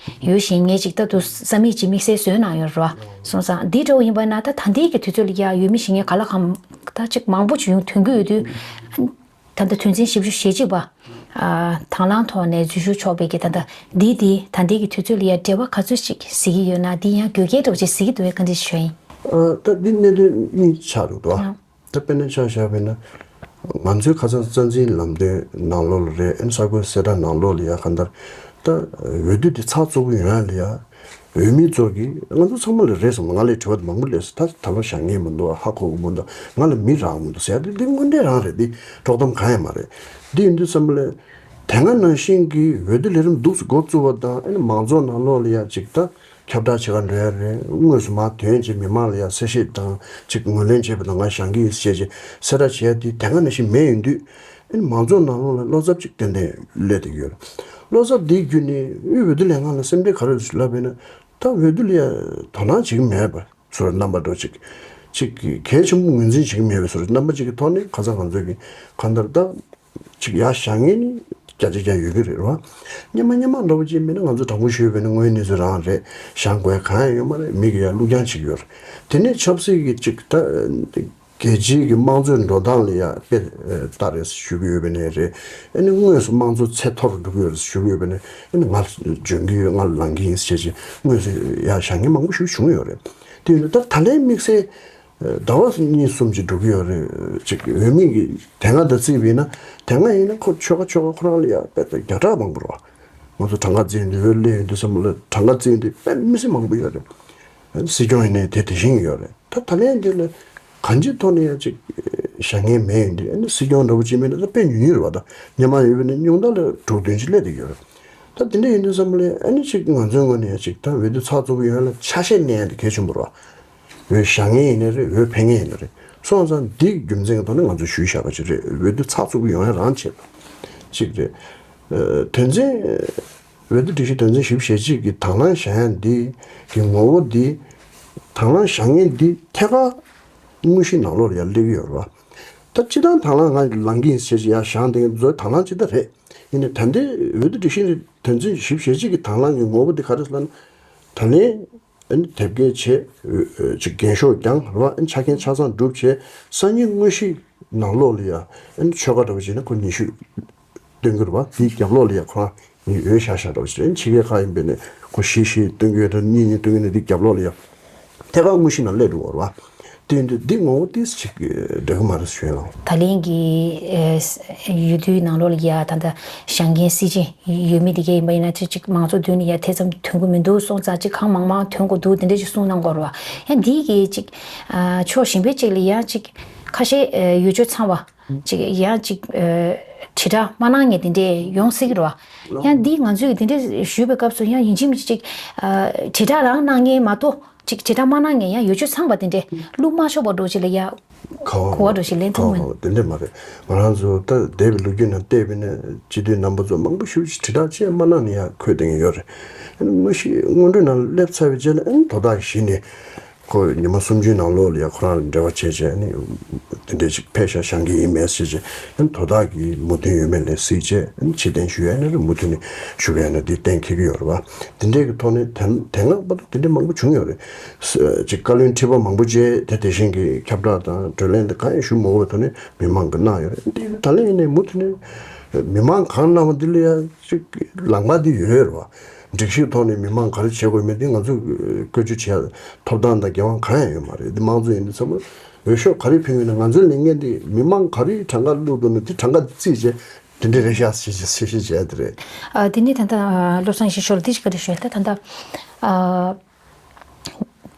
འོས་བཞེངས་མཁན་ཅིག་ལྟ་དུ་ས་མིག་ཅིག་དམིགས་བསལ་བཟོས་གནང་ཡོད་རེད་བ། སོང་ཙང་འདི་འདྲ་བོ་ཡིན་པ་ན་ད་ད་ལྟའི་གི་དུས་ཚོད་ལ་ཡ་འོས་མི་བཞེངས་མཁན་ག་ལ་གང་ད་ཅིག་མང་པོ་ཅིག་ཡོང་ཐོན་གི་ཡོད་དུས། ད་ལྟ་དོན་ཚན་བཞི་བཅུ་ཞེ་གཅིག་པ། ཨ་དང་བླངས་ཐོག་ནས་འཛུལ་ཞུགས་ཆོག་པའི་གི་ད་ལྟ་འདི་འདི་ད་ལྟའི་གི་དུས་ཚོད་ལ་ཡ་འབྲེལ་བ་ག་ཚོད་ཅིག་གཟིགས་ཀྱི་ཡོད་ན་འདི་ཡང་དགོས་གལ་འདྲ་བོ་ཅིག་གཟིགས་ཀྱི་འདུག་བས་བཀའ་འདྲི་ཞུ་ཡིན། ཨ་ད་འདི་གནད་དོན་གཉིས་ཆགས་འདུག་དོ། ད་དཔེར་ན་ཆ་བཞག་པ་ཡིན་ན། ང་ཚོའི་ཁ་སང་རྩ་འཛིན་ལམ་སྟོན་ནང་ལོགས་ལ་རེད་ཨ་ནི་གསར་འགོད་གསལ་བསྒྲགས་ནང་ལོགས་ལ་ཡ་གང་ལྟར། ད་འོས་བསྡུ་འདི་ཚགས་ཚུད་པོ་ཡོང་ཡ་ལ་ཡ། འོས་མི་ཚོ་གིས་ང་ཚོ་ཚང་མ་ལ་རེད་བསམ་ང་ལ་དྲི་བ་མང་པོ་སླེབས་སོང་ད་ད་ལོ་བཞེངས་མཁན་མི་འདུག་ཧ་གོ་གི་མི་འདུག་ང་ལ་མི་རག་མི་འདུག་ཟེར་ཡ་དེ་འདི་དངོས་འབྲེལ་རང་རེད་འདི་དཀྲོག་གཏམ་གང་ཡང་མ་རེད། འདི་ཡིན་དུས་ཙམ་པ་ལ། དེ་སྔ་ནང་བཞིན་གྱི་འོས་བསྡུ་ལས་རིམ་འདུག་སེ་འགོ་བཙུགས་པ་དང་ཨ་ནི་མང་ཚོགས་ནང་ལོགས་ལ་ཡ་ཅིག་ད། ཁྱབ་བསྒྲགས་བྱེད་ག་འགྲོ་ཡ་རེད། དངོས་སུ་མར་ཐོན་བྱས་མི་མང་ལ་ཡང་གསལ་བཤད་དང་ཅིག་ངོས་ལེན་བྱས་པ་དང་ང་བཞེངས་ཀྱི་ཡིན་ཟེར་བྱས་བྱས་གསལ་བསྒྲགས་བྱས་ཡ་དེ་དེ་སྔ་ནང་བཞིན་མེད་ཡོང་དུས་ཨ་ནི་མང་ཚོགས་ནང་ལོགས་ལ་བློ་འཚབ་ཅིག་ཏན་ཏན་སླེབས་བསྡད་ཡོད་རེད། བློ་འཚབ་འདི་བརྒྱུད་ནས་དབུས་འོས་བསྡུ་ལས་ཁང་ལ་སེམས་ཁྲལ་ག་རེ་ལབ་པ་ཡིན་ན་ད་འོས་བསྡུ་ལ་ཡ་དོ་སྣང་བྱེད་ཀྱི་མེད་པ་ཚོར་རྣམ་པ་འགྲོ་ཅིག་ཅིག་གལ་ཆེན་པོ་ངོས་འཛིན་བྱེད་ཀྱི་མེད་པའི་ཚོར་རྣམ་པ་ཅིག་གི་ཐོག་ནས་ཁ་སང་ང་ཚོས་ཀྱི་གང་ལྟར་ད། ཅིག་ཡར་བཞེངས་མཁན་ནི་བརྒྱ་ཆ་བརྒྱ་ཡོད་ཀྱི་རེད་རོ། སྔོན་མ་སྔོན་མ་འདྲ་པོ་ཅིག་མིན་ན་ང་ཚོ་དྲང་པོ་ཞུས་པ་ཡིན་ན་དངོས་ཡོད་གནས་ཚུལ་རང་རེད། བཞེངས་དགོས་གང་ཡང་ཡོད་མ་རེད། མི་གི་ཡར་བླུགས་རྐྱང་བྱེད་ཀྱི་ཡོད་རེད། དེ་ནས་ཆབ་སྲིད་ཀྱི་ཅིག་ད་རྒྱལ་སྤྱིའི་གི་དམངས་གཙོའི་འགྲོ་སྟངས་ལ་ཡ་དཔེ་ལྟ་རེད་ཞུ་གི་ཡོད་པ་ནས་རེད། ཨ་ནི་དངོས་སུ་དམངས་གཙོ་ཚད་མཐོ་རུ་འགྲོ་གི་ཡོད་རེད་ཞུ་གི་ཡོད་པ་ནས་ཨ་ནི་ང་འཇོན་གི་ཡོད་ང་ལངས་གི་ཡིན་ཟེར་བྱས་དངོས་སུ་ཡར་བཞེངས་མཁན་མང་པོ་ཞིག་བྱུང་ཡོད་རེད། དེ་ཡིན་དུས་ད་ད་ལན་དམིགས་བསལ། ཟླ་བ་གཉིས་གསུམ་ཅིག་འགྲོ་གི་ཡོད་རེད། ཅིག་འོས་མི་གི་དེ་སྔ་དང་བརྩིས་པ་ཡིན་ན་དེ་སྔ་ཡིན་ན་ཁོ་ཆོལ་ཁ་ཆོལ་ཁ་ཁོ་རང་ལ་ཡ་དཔེ་ད་བརྒྱ་ཕྲག་མང་པོ་རེད་བ། ང་ཚོ་གྲངས་ཀ་བརྩིས་ཡོང་དུས་འོས་སླེབས་ཡོང་དུས་བསམ་བློ་གྲངས་ཀ་བརྩིས་ཡོང་དུས་དཔེ་མི་སྲིད་མང་པོ་ཡོད་རེད། སྲིད་སྐྱོང་ཡིན་ནའི་དེ་དེ་བཞིན་ཡོད་རེད། ད་ད་ལན་འདི་ལ་གང་ཅིའི་ཐོག་ནས་ཡང་ཅིག་བཞེངས་མཁན་མེད་ཡོང་དུས་ཨ་ནི་སྲིད་སྐྱོང་འདྲ་པོ་ཅིག་མེད་ན་ད་དཔེ་ཉུང་ཉུང་རེད་བ། ད་སྔོན་མ་ཡོད་པ་ནི་ཉུང་མཐའ་ལ་དྲུག་བདུན་ཅིག་སླེབས་བསྡད་ཡོད་རེད། ད་དེ་འདྲ་ཡིན་དུས་བསམ་བློ་ཨ་ནི་ཅིག་ང་ཚོའི་ངོས་ནས་ཡང་ཅིག་ད་འོས་བསྡུ་ཚགས་ཚུད་པོ་ཡོང་ཡ་ལ་ཆ་ཤས་གནས་ཡ་དེ་གལ་ཆེན་པོ་རེད་བ། འོས་བཞེངས་མཁན་ཡིན་ནའི་རེད། འོས་འཕེན་མཁན་ཡིན་ནའི་རེད། སོང་ཙང་འདི་རྒྱུ་མཚན་གྱི་ཐོག་ནས་ང་ཚོས་ཞུས་བཞག་པ་ཅིག་རེད། འོས་བསྡུ་ཚགས་ཚུད་པོ་ཡོང་ཡ་རང་བྱེད་པ་ཅིག་རེད། ཨ་དོན་ཚན། འོས་བསྡུ་སྒྲིག་གཞི་དོན་ཚན་བཞི་བཅུ་ཞེ་གཅིག་གི་དང་བླངས་བཞེངས་ཡ་འདི་གི་ངོ་བོ་འདི་དང་བླངས་བཞེངས་མཁན་འདི་ཐད་ཀར་དངོས་གཞིའི་ནང་ལོགས་ལ་ཡར་སླེབས་ཀྱི་ཡོད་རེད་བ། ད་སྤྱིར་བཏང་དང་བླངས་ང་ལངས་ཀྱི་ཡིན་ཟེར་ཅིག་ཡར་བཞེངས་བསྡད་མཁན་ཚོའི་དང་བླངས་ཅིག་ད་རེད། ཡིན་ནའི་ད་ལྟའི་འོས་བསྡུ་སྒྲིག་གཞི་འདི་དོན་ཚན་བཞི་བཅུ་ཞེ་གཅིག་གི་དང་བླངས་ཀྱི་ངོ་བོ་འདི་ག་རེ་ཟེར་ན། ད་ལན། ཨ་ནི་དེབ་སྐྱེལ་བྱས། ཨ་ཅིག་འགེངས་ཤོག་བརྒྱངས་རེད་བ། ཨ་ནི་ཆ་རྐྱེན་ཆ་ཚང་གྲུབ་བྱས་སང་ཉིན་དངོས་གཞིའི་ནང་ལོགས་ལ་ཡ་ཨ་ནི་ཆོལ་ཁ་འདྲ་པོ་བྱས་ན་ཁོ་ཉི་ཤུ་སྟོན་གྱི་རེད་བ། དེའི་རྒྱབ་ལོགས་ལ་ཡ་ཁོ་རང་ཉིད་འོས་བཞག་བཞག་འདྲ་པོ་བྱས་ཨ་ནི་ཕྱི་རྒྱལ་ཁག་ཡིན་པས་ནས་ཁོ་བཞི་བཞི་སྟོན་གྱི་ཡོད་དྲ་གཉིས་གཉིས་སྟོན་གྱི་ནས་དེའི་རྒྱབ་ལོགས་ལ་ཡ་ཐད་ཀར་དངོས་གཞི་ནང་སླེབས་འགྲོ་བ་རེད་བ། དེ་ཡིན་དུས་འདི་ངོ་བོ་ཏིས་ཅིག་འགྲིག་གི་མ་རེད་ཞུ་ཡ་ལ། ད་ལན་གྱི་ཨེ་འོས་བསྡུའི་ནང་ལོགས་ལ་ཡ་ད་ལྟ་བཞེངས་མཁན་སྲིད་སྤྱི་འོས་མི་དེ་གས་ཡིན་པ་ཡིན་ན་ཅིག་ཅིག་མང་ཚོགས་མདུན་ལ་ཡ་དེ་ཙམ་ཐོན་གི་མི་འདུག་སོང་ཙང་ཅིག་གང་མང་མང་ཐོན་དགོས་འདུག་དེ་འདྲ་ཅིག་གསུངས་གནང་དགོས་རེད་བ། ཡང་འདི་གི་ཅིག་ཨ་ཕྱོགས་གཞན་པའི་ཅིག་ལ་ཡང་ཅིག་ཁ་ཤས་ཨེ་ཡོད་ཆོས་ཚང་བ་ཅིག་ཡང་ཅིག་ཨེ་དྲིལ་བསྒྲགས་མ་གནང་མཁན་དེ་འདྲས་ཡོང་སྲིད་ཀྱི་རེད་བ། ཡང་འདི་ང་ཚོས་དེ་འདྲས་ཞུས་པའི་སྐབས་སུ་ཡང་ཡིན་གཅིག་མིན་གཅིག་ཅིག་ཨེ་དྲིལ་བསྒྲགས་རང་གནང་མཁན་མ་གཏོགས། ཅིག་དྲིལ་བསྒྲགས་མ་གནང་མཁན་ཡང་ཡོད་ཆོས་ཚང་བ་དེ་འདྲས་བླུག་མ་ཆོག་པ་འདྲ་ཅིག་ལ་ཡ། གོ་བ་འདྲ་ཞིག་ལེན་ཐུབ་མིན། གོ་བ་དེ་འདྲས་མ་རེད། ང་རང་ཚོ་ད་འདས་པའི་ལོ་རྒྱུས་ནང་བལྟས་པ་ཡིན་ན་སྤྱི་འཐུས་རྣམ་པ་ཚོ་མང་པོ་ཞེ་པོ་ཅིག་དྲིལ་བསྒྲགས་ཅིག་མ་གནང་ནས་ཡར་འཁོད་བསྡད་མཁན་ཡོད་རེད། ཨ་ནི་དངོས་གཞི་སྔོན་འགྲོའི་ནང་སླེབས་ཚར་བའི་རྗེས་ལ་ཨ་ནི་དོ་བདག་གཞི་ནས་ ཁོ་ཉི་མ་སུམ་ཅུའི་ནང་ལོགས་ལ་ཡ་ཁོ་རང་ལ་འབྲེལ་བ་བྱས་བྱས་ནི་དེ་འདྲས་ཅིག་ཕེབས་ཤག་བཞེངས་ཀྱི་ཡིན་མེད་ཟེར་བྱས་ཨ་ནི་དོ་བདག་གིས་མོས་མཐུན་ཡོད་མེད་ལ་གཟིགས་བྱས་ཨ་ནི་ཕྱིར་འཐེན་ཞུ་ཡ་ནི་རེད། མུ་མཐུད་ནས་ཞུ་གི་ཡ་ནི་དེ་གཏན་འཁེལ་གྱི་ཡོད་རེད་བ། དེ་འདྲས་ཀྱི་ཐོག་ནས་དེ་དེ་སྔ་བར་དུ་དེ་འདྲས་མང་པོ་བྱུང་ཡོད་རེད། ཅིག་བཀའ་བློན་ཁྲི་པ་མང་པོ་བྱས་དེ་དེ་བཞིན་གྱི་ཁྱབ་བསྒྲགས་དང་བགྲོ་གླེང་དེ་གང་ཡང་ཞུ་མ་དགོས་པའི་ཐོག་ནས་མི་མང་གིས་གནང་ཡོད་རེད། འདི་ད་ལན་ཡིན་ནའི་མུ་མཐུད་ནས་མི་མང་གང་གནང་བ་འདི་ལ་ཡང་ཅིག་ལངས་པ་འདི་ཡོད་རེད་བ། སྒྲིག་གཞི་ཐོག་ནས་མི་མང་ག་རེ་བྱེད་དགོས་མེད་འདི་ང་ཚོས་བཀོལ་སྤྱོད་བྱེད་ཐོབ་ཐང་དང་འགན་དབང་གང་ཡང་ཡོད་མ་རེད། འདི་དམངས་གཙོ་ཡིན་དུས་ཚང་མ་འོས་ཤོག་ག་རེ་ཕུལ་ཡོད་ན་ང་ཚོའི་ལས་འགན་འདི་མི་མང་ག་རེ་གྲངས་ཀ་བླུགས་འདུག་ན་འདི་གྲངས་ཀ་རྩིས་བྱས་དེ་འདྲ་རེད་ཤག་ཞེས་ཞེས་ཞེས་བྱས་དེ་རེད། ཨ་དེ་ནས་ད་ལྟ་བློ་བཟང་ཡེ་ཤེས་མཆོག་ལ་འདི་ཞིག་བཀའ་འདྲི་ཞུ་ཡ། ད་ད་ལྟ་ཨ།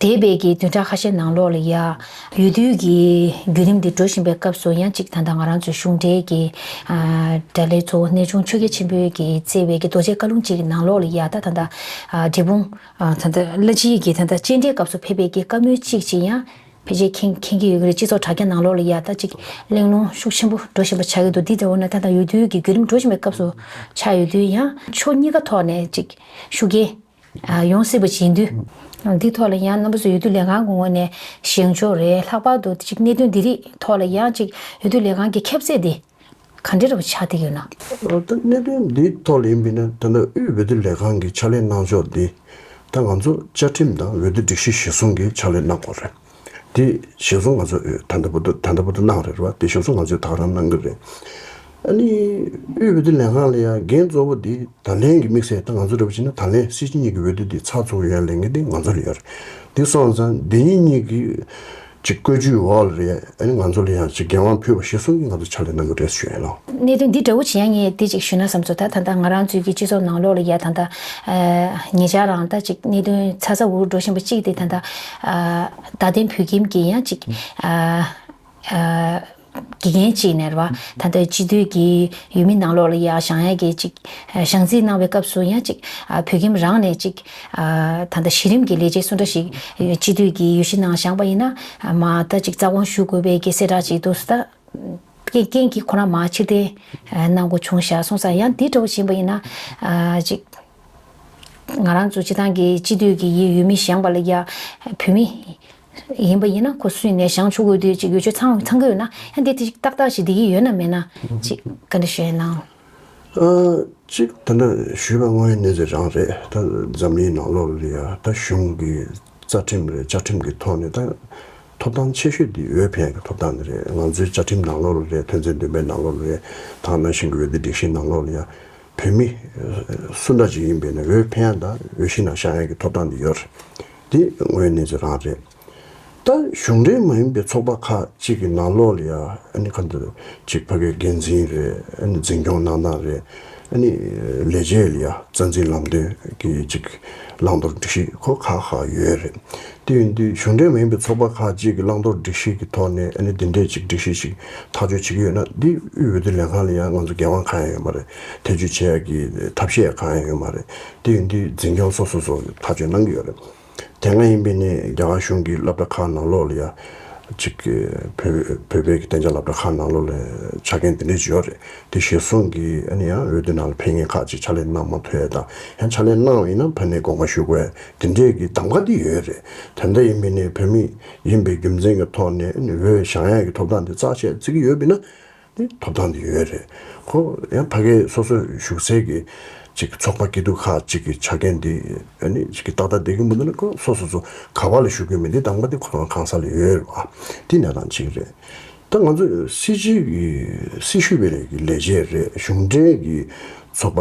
འདས་པའི་གི་བདུན་ཕྲག་ཁ་ཤས་ནང་ལོགས་ལ་ཡ། འོས་བསྡུ་གི་བརྒྱུད་རིམ་འདི་འགྲོ་བཞིན་པའི་སྐབས་སུ་ཡང་ཅིག་ད་ལྟ་ང་རང་ཚོའི་གཞུང་འབྲེལ་གྱི་ཨ་དགྲ་ལྷའི་གཙོ་བོ་གནས་ཆུང་ཆོས་རྒྱལ་ཆེན་པོས་ཀྱི་བསྩལ་བའི་གི་རྡོ་རྗེ་བཀའ་ལུང་གཅིག་གི་ནང་ལོགས་ལ་ཡ་ད་ད་ལྟ་ཨ་འབྲས་སྤུངས་ཨ་ད་ལྟ་བླ་སྤྱིའི་གི་ད་ལྟ་བཅར་འདྲིའི་སྐབས་སུ་ཕེབས་པའི་གི་བཀའ་མོལ་གཅིག་ཅིག་ཡང་ཕལ་ཆེར་མཁྱེན་མཁྱེན་གྱི་ཡོད་ཀྱི་རེད། སྤྱི་ཚོགས་དྲ་རྒྱ་ནང་ལོགས་ལ་ཡ་ད་ཅིག་གླེང་སློང་ཤུགས་ཆེན་པོ་འགྲོ་བཞིན་པ་ཆགས་ཀྱི་འདུག་འདི་འདྲ་བོ་ན་ད་ལྟ་འོས་བསྡུའི་གི་བརྒྱུད་རིམ་འགྲོ་བཞིན་པའི་སྐབས་སུ་ཆགས་ཡོད་དུས་ཡང་ཕྱོགས་གཉིས་ཀ་ཐོག་ནས་ཅིག་ཤུགས་རྐྱེན། ཨ་ཡོང་སྲིད་པ་བྱེད་དུས། འདི་ཐོག་ལ་ཡང་རྣམ་པ་ཚོ་འོས་བསྡུ་ལས་ཁང་གི་ངོས་ནས་བཞེངས་ཕྱོགས་རེད། ལྷག་པར་དུ་ཅིག་གནད་དོན་འདི་རིགས་ཐོག་ལ་ཡང་ཅིག་འོས་བསྡུ་ལས་ཁང་གི་ཁྱབ་ཚད་འདི་ག་འདྲ་རུ་ཆགས་བསྡད་ཡོད་ན། ཨ་ད་གནད་དོན་འདིའི་ཐོག་ལ་ཡིན་པས་ན་ད་ལྟ་དབུས་འོས་བསྡུ་ལས་ཁང་གི་ཕྱག་ལས་གནང་ཕྱོགས་འདི་ད་ང་ཚོ་བཅའ་ཁྲིམས་དང་འོས་བསྡུ་སྒྲིག་གཞི་གཞིར་བཟུང་གི་ཕྱག་ལས་གནང་དགོས་རེད། དེ་གཞིར་བཟུང་ང་ཚོ་ད་ལྟ་བར་དུ་ད་ལྟ་བར་དུ་གནང་རེད་བ། དེ་གཞིར་བཟུང་ང་ཚོས་ད་ག་རང་གནང་གི་རེད། ཨ་ནི་དབུས་འོས་བསྡུ་ལས་ཁང་ལ་ཡང་འགན་གཙོ་བོ་དེ་ད་ལན་གྱི་དམིགས་བསལ་ད་ང་ཚོ་འདྲ་པོ་བྱས་ན་ད་ལན་སྲིད་སྤྱི་གཉིས་ཀྱི་འོས་བསྡུ་དེ་ཚགས་ཚུད་ཡོང་ལས་འགན་དེ་ང་ཚོ་ལ་ཡོད་རེད། དེ་སོང་ཙང་འདི་གཉིས་གཉིས་ཀྱི་ཅིག་བཀོད་ཇུས་འོག་ལ་རེད། ཨ་ནི་ང་ཚོ་ལ་ཡང་ཅིག་འགན་དབང་ཕུལ་བ་གཞིར་བཟུང་གིས་ང་ཚོ་ཕྱག་ལས་གནང་གི་རེད་ཞུ་ཡ་ལགས། གནད་དོན་འདི་འདྲ་བོ་བྱེད་ཡ་ངས་དེ་ཅིག་ཞུ་ན་བསམ་སོང་། ད་ད་ལྟ་ང་རང་ཚོའི་གི་སྤྱི་ཚོགས་ནང་ལོགས་ལ་ཡ་ད་ལྟ་ཨ་ཉེ་ཆར་རང་ད་ཅིག་གནད་དོན་ཚ་ཚ་འུར་འུར་འགྲོ་བཞིན་པ་གཅིག་དེ་ད་ལྟ་ཨ་རྡ་སྟེང་བོད་ཁྱིམ་གྱི་ཡང་ཅིག་ཨ་ཨ་དགེ་རྒན་གཅིག་ནས་རེད་བ། ད་ལྟ་སྤྱི་འཐུས་ཀྱི་འོས་མི་ནང་ལོགས་ལ་ཡ་བཞེངས་ཡ་གི་ཅིག་ཨ་བཞེངས་རྩིས་གནང་བའི་སྐབས་སུ་ཡང་ཅིག་ཨ་བོད་ཁྱིམ་རང་ནས་ཅིག་ཨ་ད་ལྟ་གཞི་རིམ་གྱི་ལས་བྱེད་སུ་འདྲ་ཞིག་སྤྱི་འཐུས་ཀྱི་འོས་གཞི་ནང་བཞེངས་པ་ཡིན་ན་ཨ་མ་ད་ཅིག་རྩ་དགོངས་ཞུ་དགོས་པའི་གི་གསལ་བསྒྲགས་ཅིག་འདུག་ད། རྐྱེན་རྐྱེན་གྱིས་ཁོ་རང་མར་ཕྱིར་འཐེན་གནང་དགོས་བྱུང་ཤག་སོང་ཙང་ཡང་འདི་འདྲ་བོ་ཕྱིན་པ་ཡིན་ན་ཨ་ཅིག་ང་རང་ཚོ་སྤྱི་བཏང་གི་སྤྱི་འཐུས་ཀྱི་ཡི་འོས་མི་བཞེངས་པ་ལ་ཡ་བོད་མི་ཡིན་པ་ཡིན་ན་ཁོ་སུ་ཡིན་ནའི་བཞེངས་ཆོག་གི་འདུག་ཅིག་འོས་ཆོས་ཚང་ཚང་གི་ཡོད་ན་ཡང་འདི་དེ་ཏག་ཏག་ཞིག་འདི་གི་ཡོད་ན་མེད་ན་ཅིག་བཀའ་འདྲི་ཞུ་ཡ་གནང་། ཨ་གཅིག་ད་ལྟ་ཞུས་པ་དངོས་ཡོད་གནས་ཚུལ་རང་རེད། ད་འཛམ་གླིང་ནང་ལོགས་ལ་ཡ་ད་གཞུང་གི་རྩ་ཁྲིམས་རེད། བཅའ་ཁྲིམས་ཀྱི་ཐོག་ནས་ད་ཐོབ་ཐང་ཆེ་ཤོས་དེ་འོས་འཕེན་ཡ་གི་ཐོབ་ཐང་དེ་རེད། ང་ཚོའི་བཅའ་ཁྲིམས་ནང་ལོགས་ལ་རེད། དོན་ཚན་བདུན་པའི་ནང་ལོགས་ལ་རེད། ད་ནང་བཞིན་གྱི་འོས་བསྡུ་སྒྲིག་གཞིའི་ནང་ལོགས་ལ་ཡ་བོད་མི་སུ་འདྲ་ཅིག་ཡིན་པའི་ནས་འོས་འཕེན་ཡ་དང་འོས་གཞི་ནང་བཞེངས་ཡ་གི་ཐོབ་ཐང་དེ་ཡོད་རེད། དེ་དངོས་ཡོད་གནས་ཚུལ་རང་རེད། ད་གཞུང་འབྲེལ་མ་ཡིན་པའི་ཚོགས་པ་ཁག་ཅིག་གི་ནང་ལོགས་ལ་ཡ་ཨ་ནི་ག་འདི་ཅིག་ཕ་གིའི་འགན་འཛིན་རེད། ཨ་ནི་འཛིན་སྐྱོང་གནང་སྟངས་རེད། ཨ་ནི་ལས་བྱེད་ལ་ཡ་རྩ་འཛིན་ལམ་སྟོན་གྱི་ཅིག་བླང་དོར་སྒྲིག་གཞི་ཁོ་ཁག་ཁག་ཡོད་རེད། དེ་ཡིན་དུས་གཞུང་འབྲེལ་མ་ཡིན་པའི་ཚོགས་པ་ཁག་ཅིག་གི་བླང་དོར་སྒྲིག་གཞི་གི་ཐོག་ནས་ཨ་ནི་འདི་འདྲས་ཅིག་སྒྲིག་གཞི་ཞིག་ཐག་གཅོད་བྱེད་ཀྱི་ཡོད་ན་འདི་དབུས་འོས་བསྡུ་ལས་ཁང་ལ་ཡ་ང་ཚོ་འགན་དབང་གང་ཡང་ཡོད་མ་རེད། ཐེ་བྱུས་བྱེད་ཡ་གི་ཐབས་ཤེས་གང་ཡང་ཡོད་མ་རེད། དེ་ཡིན་དུས་འཛིན་སྐྱོང་སོ་སོ་སོ་ཐག་གཅོད་གནང་གི་ཡོད་རེད། དེ་སྔ་ཡིན་པའི་ནས་རྒྱ་གར་གཞུང་གི་སློབ་གྲྭ་ཁག་ནང་ལོགས་ལ་ཡ་གཅིག་བོད་བོད་པའི་གི་གཏན་འཇགས་སློབ་གྲྭ་ཁག་ནང་ལོགས་ལ་ཆ་རྐྱེན་དེ་འདྲས་ཅིག་ཡོད་རེད། དེ་གཞིར་བཟུང་གི་ཨ་ནི་ཡང་འོས་བསྡུ་ནང་ལ་ཕེབས་མཁན་ཁག་ཅིག་ཕྱག་ལས་གནང་མ་ཐུབ་ཡ་དང་ཡང་ཕྱག་ལས་གནང་བ་ཡིན་ན་ཕ་ནས་དགོངས་པ་ཞུ་དགོས་ཡ་དེ་འདྲས་གི་གདམ་ག་དེ་ཡོད་རེད། དེ་འདྲ་ཡིན་པའི་ནས་བོད་མི་ཡིན་པའི་རྒྱུ་མཚན་གྱི་ཐོག་ནས་ཨ་ནི་འོས་བཞེངས་ཡ་གི་ཐོབ་ཐང་དེ་རྩ་ཆེ་བརྩི་གི་ཡོད་པ་ཡིན་ན། དེ་ཐོབ་ཐང་དེ་ཡོད་རེད། ཁོ་ཡང་ཕ་གིའི་སོ་སོའི་བཞུགས་སའི་གི་ཅིག་ཚོགས་པ་སྐྱིད་སྡུག་ཁག་ཅིག་གི་ཆ་རྐྱེན་དེ་ཨ་ནི་ཅིག་གི་ཏག་ཏག་བསྡད་ཀྱི་མི་འདུག་ན་ཁོ་སོ་སོ་སོ་ག་བ་ལ་བཞུགས་ཀྱི་མིན་དེ་གདམ་ག་དེ་ཁོ་རང་གང་ས་ལ་ཡོད་རེད་བ། དེ་གནས་སྟངས་གཅིག་རེད། ད་ང་ཚོ་སྲིད་སྤྱི་གི་སྲི་ཞུ་བའི་ལས་ཀྱི་ལས་བྱེད་རེད། གཞུང་འབྲེལ་གྱི་ཚོགས་པ་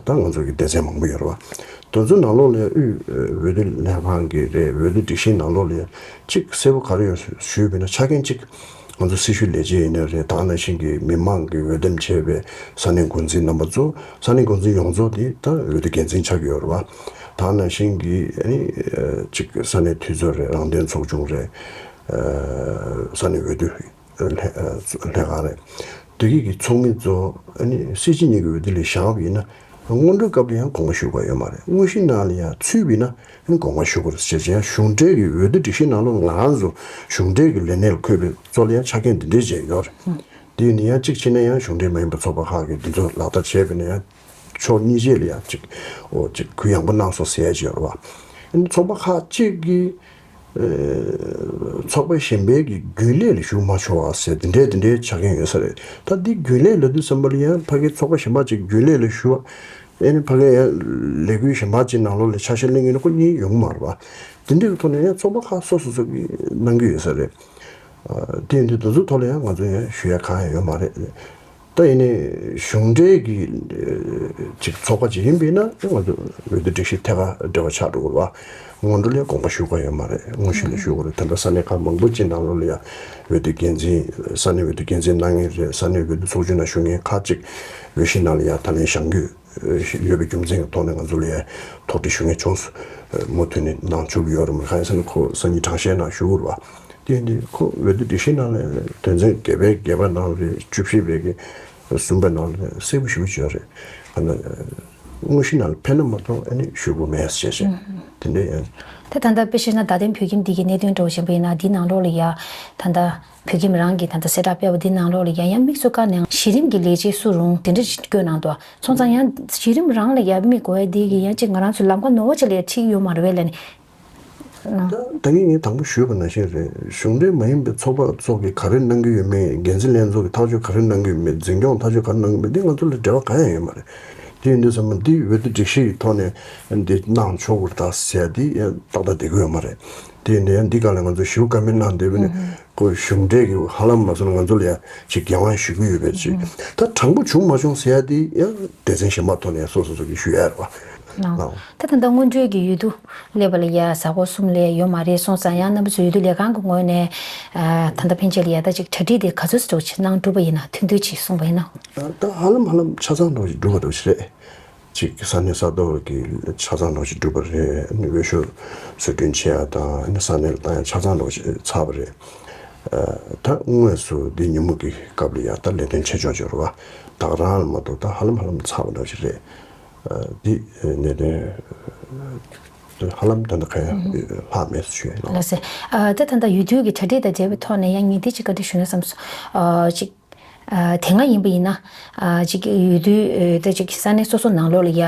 ད་ང་ཚོ་གི་སྡེ་ཚན་མང་པོ་ཡོད་རེད་བ། དེ་ཚོའི་ནང་ལོགས་ལ་དབུས་འོས་བསྡུ་ལས་ཁང་གི་རེད། འོས་བསྡུ་སྒྲིག་གཞིའི་ནང་ལོགས་ལ་གཅིག་གསལ་པོ་ག་རེ་ཡོད་ཞུས་པ་ཡིན་ན་ཆ་རྐྱེན་གཅིག་ང་ཚོ་སྲི་ཞུ་ལས་བྱེད་ཡིན་ན་རེད། ད་ག་ནང་བཞིན་གྱི་མི་མང་གི་འོས་འདེམས་བྱས་པའི་ས་གནས་འགོ་འཛིན་རྣམ་པ་ཚོ་ས་གནས་འགོ་འཛིན་ཡོངས་རྫོགས་དེ་ད་འོས་བསྡུ་འགན་འཛིན་ཆགས་ཀྱི་ཡོད་རེད་བ། ད་ག་ནང་བཞིན་གྱི་ཨ་ནི་གཅིག་ས་གནས་འཐུས་ཚོགས་རེད། རང་བདེན་ཚོགས་ཆུང་རེད། ས་གནས་འོས་བསྡུ་ལྷན་ཁང་རེད། དེ་གི་གི་ཚོགས་མི་ཚོ་ཨ་ནི་སྲིད་སྤྱི་གཉིས་ཀྱི་འོས་བསྡུ་ལ་བཞེངས་པ་ཡིན་ན་སྔོན་འགྲོའི་སྐབས་ལ་ཡང་དགོངས་པ་ཞུ་དགོས་ཡོད་མ་རེད། དངོས་གཞི་ནང་ལ་ཡང་ཚུད་པ་ཡིན་ན་ཨ་ནི་དགོངས་པ་ཞུ་དགོས་རེད་ཟེར་བྱས་ཡང་གཞུང་འབྲེལ་གྱི་འོས་བསྡུ་སྒྲིག་གཞི་ནང་ལོགས་ང་རང་ཚོ་གཞུང་འབྲེལ་གྱི་ལས་གནས་ལ་འཁོད་པའི་གཙོ་ལ་ཡང་ཆ་རྐྱེན་འདི་འདྲས་བྱས་ཡོད་རེད། དེ་ཡིན་ན་ཡང་གཅིག་བྱས་ན་ཡང་གཞུང་འབྲེལ་མ་ཡིན་པའི་ཚོགས་པ་ཁག་གིས་འདི་ཚོ་ལག་བསྟར་བྱས་པ་ཡིན་ན་ཡང་ཕྱོགས་གཉིས་ཆ་ལ་ཡང་གཅིག་འོ་གཅིག་གུ་ཡངས་པོ་གནང་སོང་ཟེར་ཡ་ཅིག་ཡོད་རེད་བ། ཨ་ནི་ཚོགས་པ་ཁག་གཅིག་གིས། ཚོགས་པ་གཞན་པའི་གི་རྒྱུན་ལས་ལ་ཞུགས་མ་ཆོག་པ་ཟེར་དེ་འདྲའི་དེ་འདྲའི་ཆ་རྐྱེན་ཡོད་ས་རེད། ད་འདི་རྒྱུན་ལས་ལབ་དུས་ཙམ་པ་ལ་ཡང་ཕ་གི་ཚོགས་པ་གཞན་པ་ཅིག་རྒྱུན་ལས་ལ་ཞུགས་པ། ཨེ་ནི་ཕ་གི་ཡང་ལས་འགུལ་གཞན་པ་ཅིག་ནང་ལོགས་ལ་ཆ་ཤས་ལེན་གྱི་ཡིན་ན་ཁོ་གཉིས་ཡོང་གི་མ་རེད་པ། དེ་འདྲའི་གི་ཐོག་ནས་ཡང་ཚོགས་པ་ཁག་སོ་སོ་སོ་གི་གནང་གི་ཡོད་ས་རེད། དེ་ཡིན་དུས་དེ་ཚོའི་ཐོག་ལ་ཡང་ང་ཚོ་ཡང་ཞུ་ཡ་གང་ཡང་ཡོད་མ་རེད། ད་ཡིན་ནའི་གཞུང་འབྲེལ་གྱི་ཅིག་ཚོགས་པ་ཅིག་ཡིན་པས་ན་ང་ཚོ་འོས་བསྡུ་སྒྲིག་གཞི་ཐད་ཀར་འབྲེལ་བ་ཆགས་འགྲོ་དགོས་པ། སྔོན་འགྲོ་ལ་དགོངས་པ་ཞུ་དགོས་ཡོད་མ་རེད། དངོས་གཞི་ལ་ཞུ་དགོས་རེད། ད་ལྟ་ས་གནས་ཁག་མང་པོ་ཅིག་ནང་ལོགས་ལ་ཡང་འོས་བསྡུ་འགན་འཛིན་ས་གནས་འོས་བསྡུ་འགན་འཛིན་གནང་མཁན་རེད། ས་གནས་འོས་བསྡུ་ཚོགས་ཆུང་ནང་ཞུགས་མཁན་ཁག་ཅིག་འོས་གཞི་ནང་ལ་ཡང་ད་ལན་བཞེངས་རྒྱུ་ཡོད་པའི་རྒྱུ་མཚན་གྱི་ཐོག་ནས་ང་ཚོ་ལ་ཡང་ཐོག་འདྲི་ཞུ་མཁན་བྱུང་སོང་། མུ་མཐུད་ནས་གནང་ཆོག་གི་ཡོད་རེད་མ་རེད། གང་ཡིན་ཟེར་ན་ཁོ་སང་ཉིན་གྲངས་བཤེར་ནང་ཞུ་དགོས་རེད་པ། དེ་ཡིན་དུས་ཁོ་འོས་བསྡུ་སྒྲིག་གཞི་ནང་ལ་དོན་ཚན་བརྒྱད་པའི་བརྒྱད་པ་ནང་ལ་རེད། བཅུ་བཞི་པའི་གི་གསུམ་པ་ནང་ལ་གསལ་པོ་ཞེ་པོ་ཅིག་ཡོད་རེད། ཨ་ནི་དངོས་གཞི་ནང་ལ་ཕེབས་ན་མ་གཏོགས་ཨ་ནི་ཞུ་དགོས་མེད་ཟེར་བྱས་དེ་འདྲ་ཡིན། ད་ད་ལྟ་དཔེ་བཞག་ན་རྡ་སྟེང་བོད་ཁྱིམ་འདི་གི་གནད་དོན་འདྲ་བོ་བཞིན་པ་ཡིན་ན་འདི་ནང་ལོགས་ལ་ཡ་ད་ལྟ་བོད་ཁྱིམ་རང་གི་ད་ལྟ་གསལ་བསྒྲགས་སྤེལ་བ་འདི་ནང་ལོགས་ལ་ཡ་ཡང་དམིགས་སུ་བཀར་ནས་གཞི་རིམ་གྱི་ལས་བྱེད་སུ་རུང་དེ་འདྲ་ཞིག་བཀོད་གནང་འདུག་སོང་ཙང་ཡང་གཞི་རིམ་རང་ལ་ཡ་མི་དགོས་ཡ་འདི་གི་ཡང་ཅིག་ང་རང་ཚོའི་ལམ་ཁ་ནོར་བ་ཅིག་ལ་ཡ་ཁྲིད་ཡོད་མ་རེད་པས་ལབ་ནས། ད་ད་གིན་ངས་དང་པོ་ཞུས་པ་ནང་བཞིན་རེད། གཞུང་འབྲེལ་མ་ཡིན་པའི་ཚོགས་པ་ཚོ་གིས་ག་རེ་གནང་གི་ཡོད་མེད། འགན་འཛིན་ལྷན་ཚོགས་ཀྱིས་ཐག་གཅོད་ག་རེ་གནང་གི་ཡོད་མེད། འཛིན་སྐྱོང་ཐག་གཅོད་ག་རེ་གནང་གི་མེད་འདི་ང་ཚོ་ལ་འབྲེལ་བ་གང་ཡང་ཡོད་མ་རེད། དེ་ཡིན་དུས་ཙམ་པ་འདི་འོས་བསྡུ་སྒྲིག་གཞི་ཡི་ཐོག་ནས་འདི་གནང་ཆོག་གི་རེད་ད་ཟེར་ཡ་འདི་ཏག་ཏག་བསྡད་ཀྱི་ཡོད་མ་རེད། དེ་ཡིན་དུས་ཡང་འདི་སྒང་ལ་ང་ཚོ་ཞེ་པོ་བཀའ་མོལ་གནང་བསྡད་པ་ནི་ཁོ་གཞུང་འབྲེལ་གྱི་ཧ་ལམ་མ་སོང་ན་ང་ཚོ་ལ་ཡ་ཅིག་འགན་དབང་ཞུ་གི་ཡོད་པའི་ཅིག་ད་དྲང་པོ་བྱུང་མ་བྱུང་ཟེར་ཡ་འདི་ཡང་སྡེ་ཚན་གཞན་པ་ཐོག་ནས་སོ་སོ་སོ་གིས་ཞུ་ཡ་རེད་པ། ལགས། ད་ད་ལྟ་སྔོན་འགྲོའི་གི་འོས་བསྡུ་སླེབས་པ་ལ་ཡ་གཟའ་འཁོར་གསུམ་ལས་ཡོད་མ་རེད། སོང་ཙང་ཡང་རྣམ་པ་ཚོ་འོས་བསྡུ་ལས་ཁང་གི་ངོས་ནས་ཨ་ད་ལྟ་ཕན་ཆད་ལ་ཡ་ད་ཅིག་གྲ་སྒྲིག་དེ་ག་ཚོད་ཙམ་ཅིག་གནང་གྲུབ་པ་ཡིན་ན་ཐུང་ཐུང་ཅིག་གསུངས་པ་ཡིན་ན། ད་ཧ་ལམ་ཧ་ལམ་ཆ་ཚང་འདྲ་བོ་ཞིག་གྲུབ་པ་འདྲ་བོ་ཞིག་རེད། ཅིག་ས་གནས་ས་ཐོག་གི་ཆ་ཚང་འདྲ་བོ་ཞིག་གྲུབ་པ་རེད། ཨ་ནི་འོས་ཤོག་བཟོ་སྐྲུན་བྱེད་ཡ་དང་ཨ་ནི་ས་གནས་ལ་བཏང་ཡ་ཆ་ཚང་འདྲ་བོ་ཞིག་ཚར་བ་རེད། ཨ་ད་དངོས་སུ་འདི་ཉིན་མོ་གི་སྐབས་ལ་ཡ་ད་ལས་དོན་ཆེ་ཆུང་ཅིག་ཡོད་རེད་པ། ད་ག་རང་ལ་མ་གཏོགས་ད་ཧ་ལམ་ཧ་ལམ་ཚར་བ་འདྲ་བོ་ཞིག་རེད། འདི་གནད་དོན་ཧ་ལམ་ད་ལྟ་ག་ཡང་ལྷག་མེད་ཟེར་ཞུ་ཡ་ཡིན། ལགས་སེ། ད་ད་ལྟ་འོས་བསྡུ་གི་གྲ་སྒྲིག་དང་འབྲེལ་བའི་ཐོག་ནས་ཡང་ངས་འདི་ཅིག་བཀའ་འདྲི་ཞུ་ན་བསམ་སོང་། ཅིག་དེ་སྔ་ཡིན་པ་ཡིན་ན་ཅིག་འོས་བསྡུ་ད་ཅིག་ས་གནས་སོ་སོ་ནང་ལོགས་ལ་ཡ་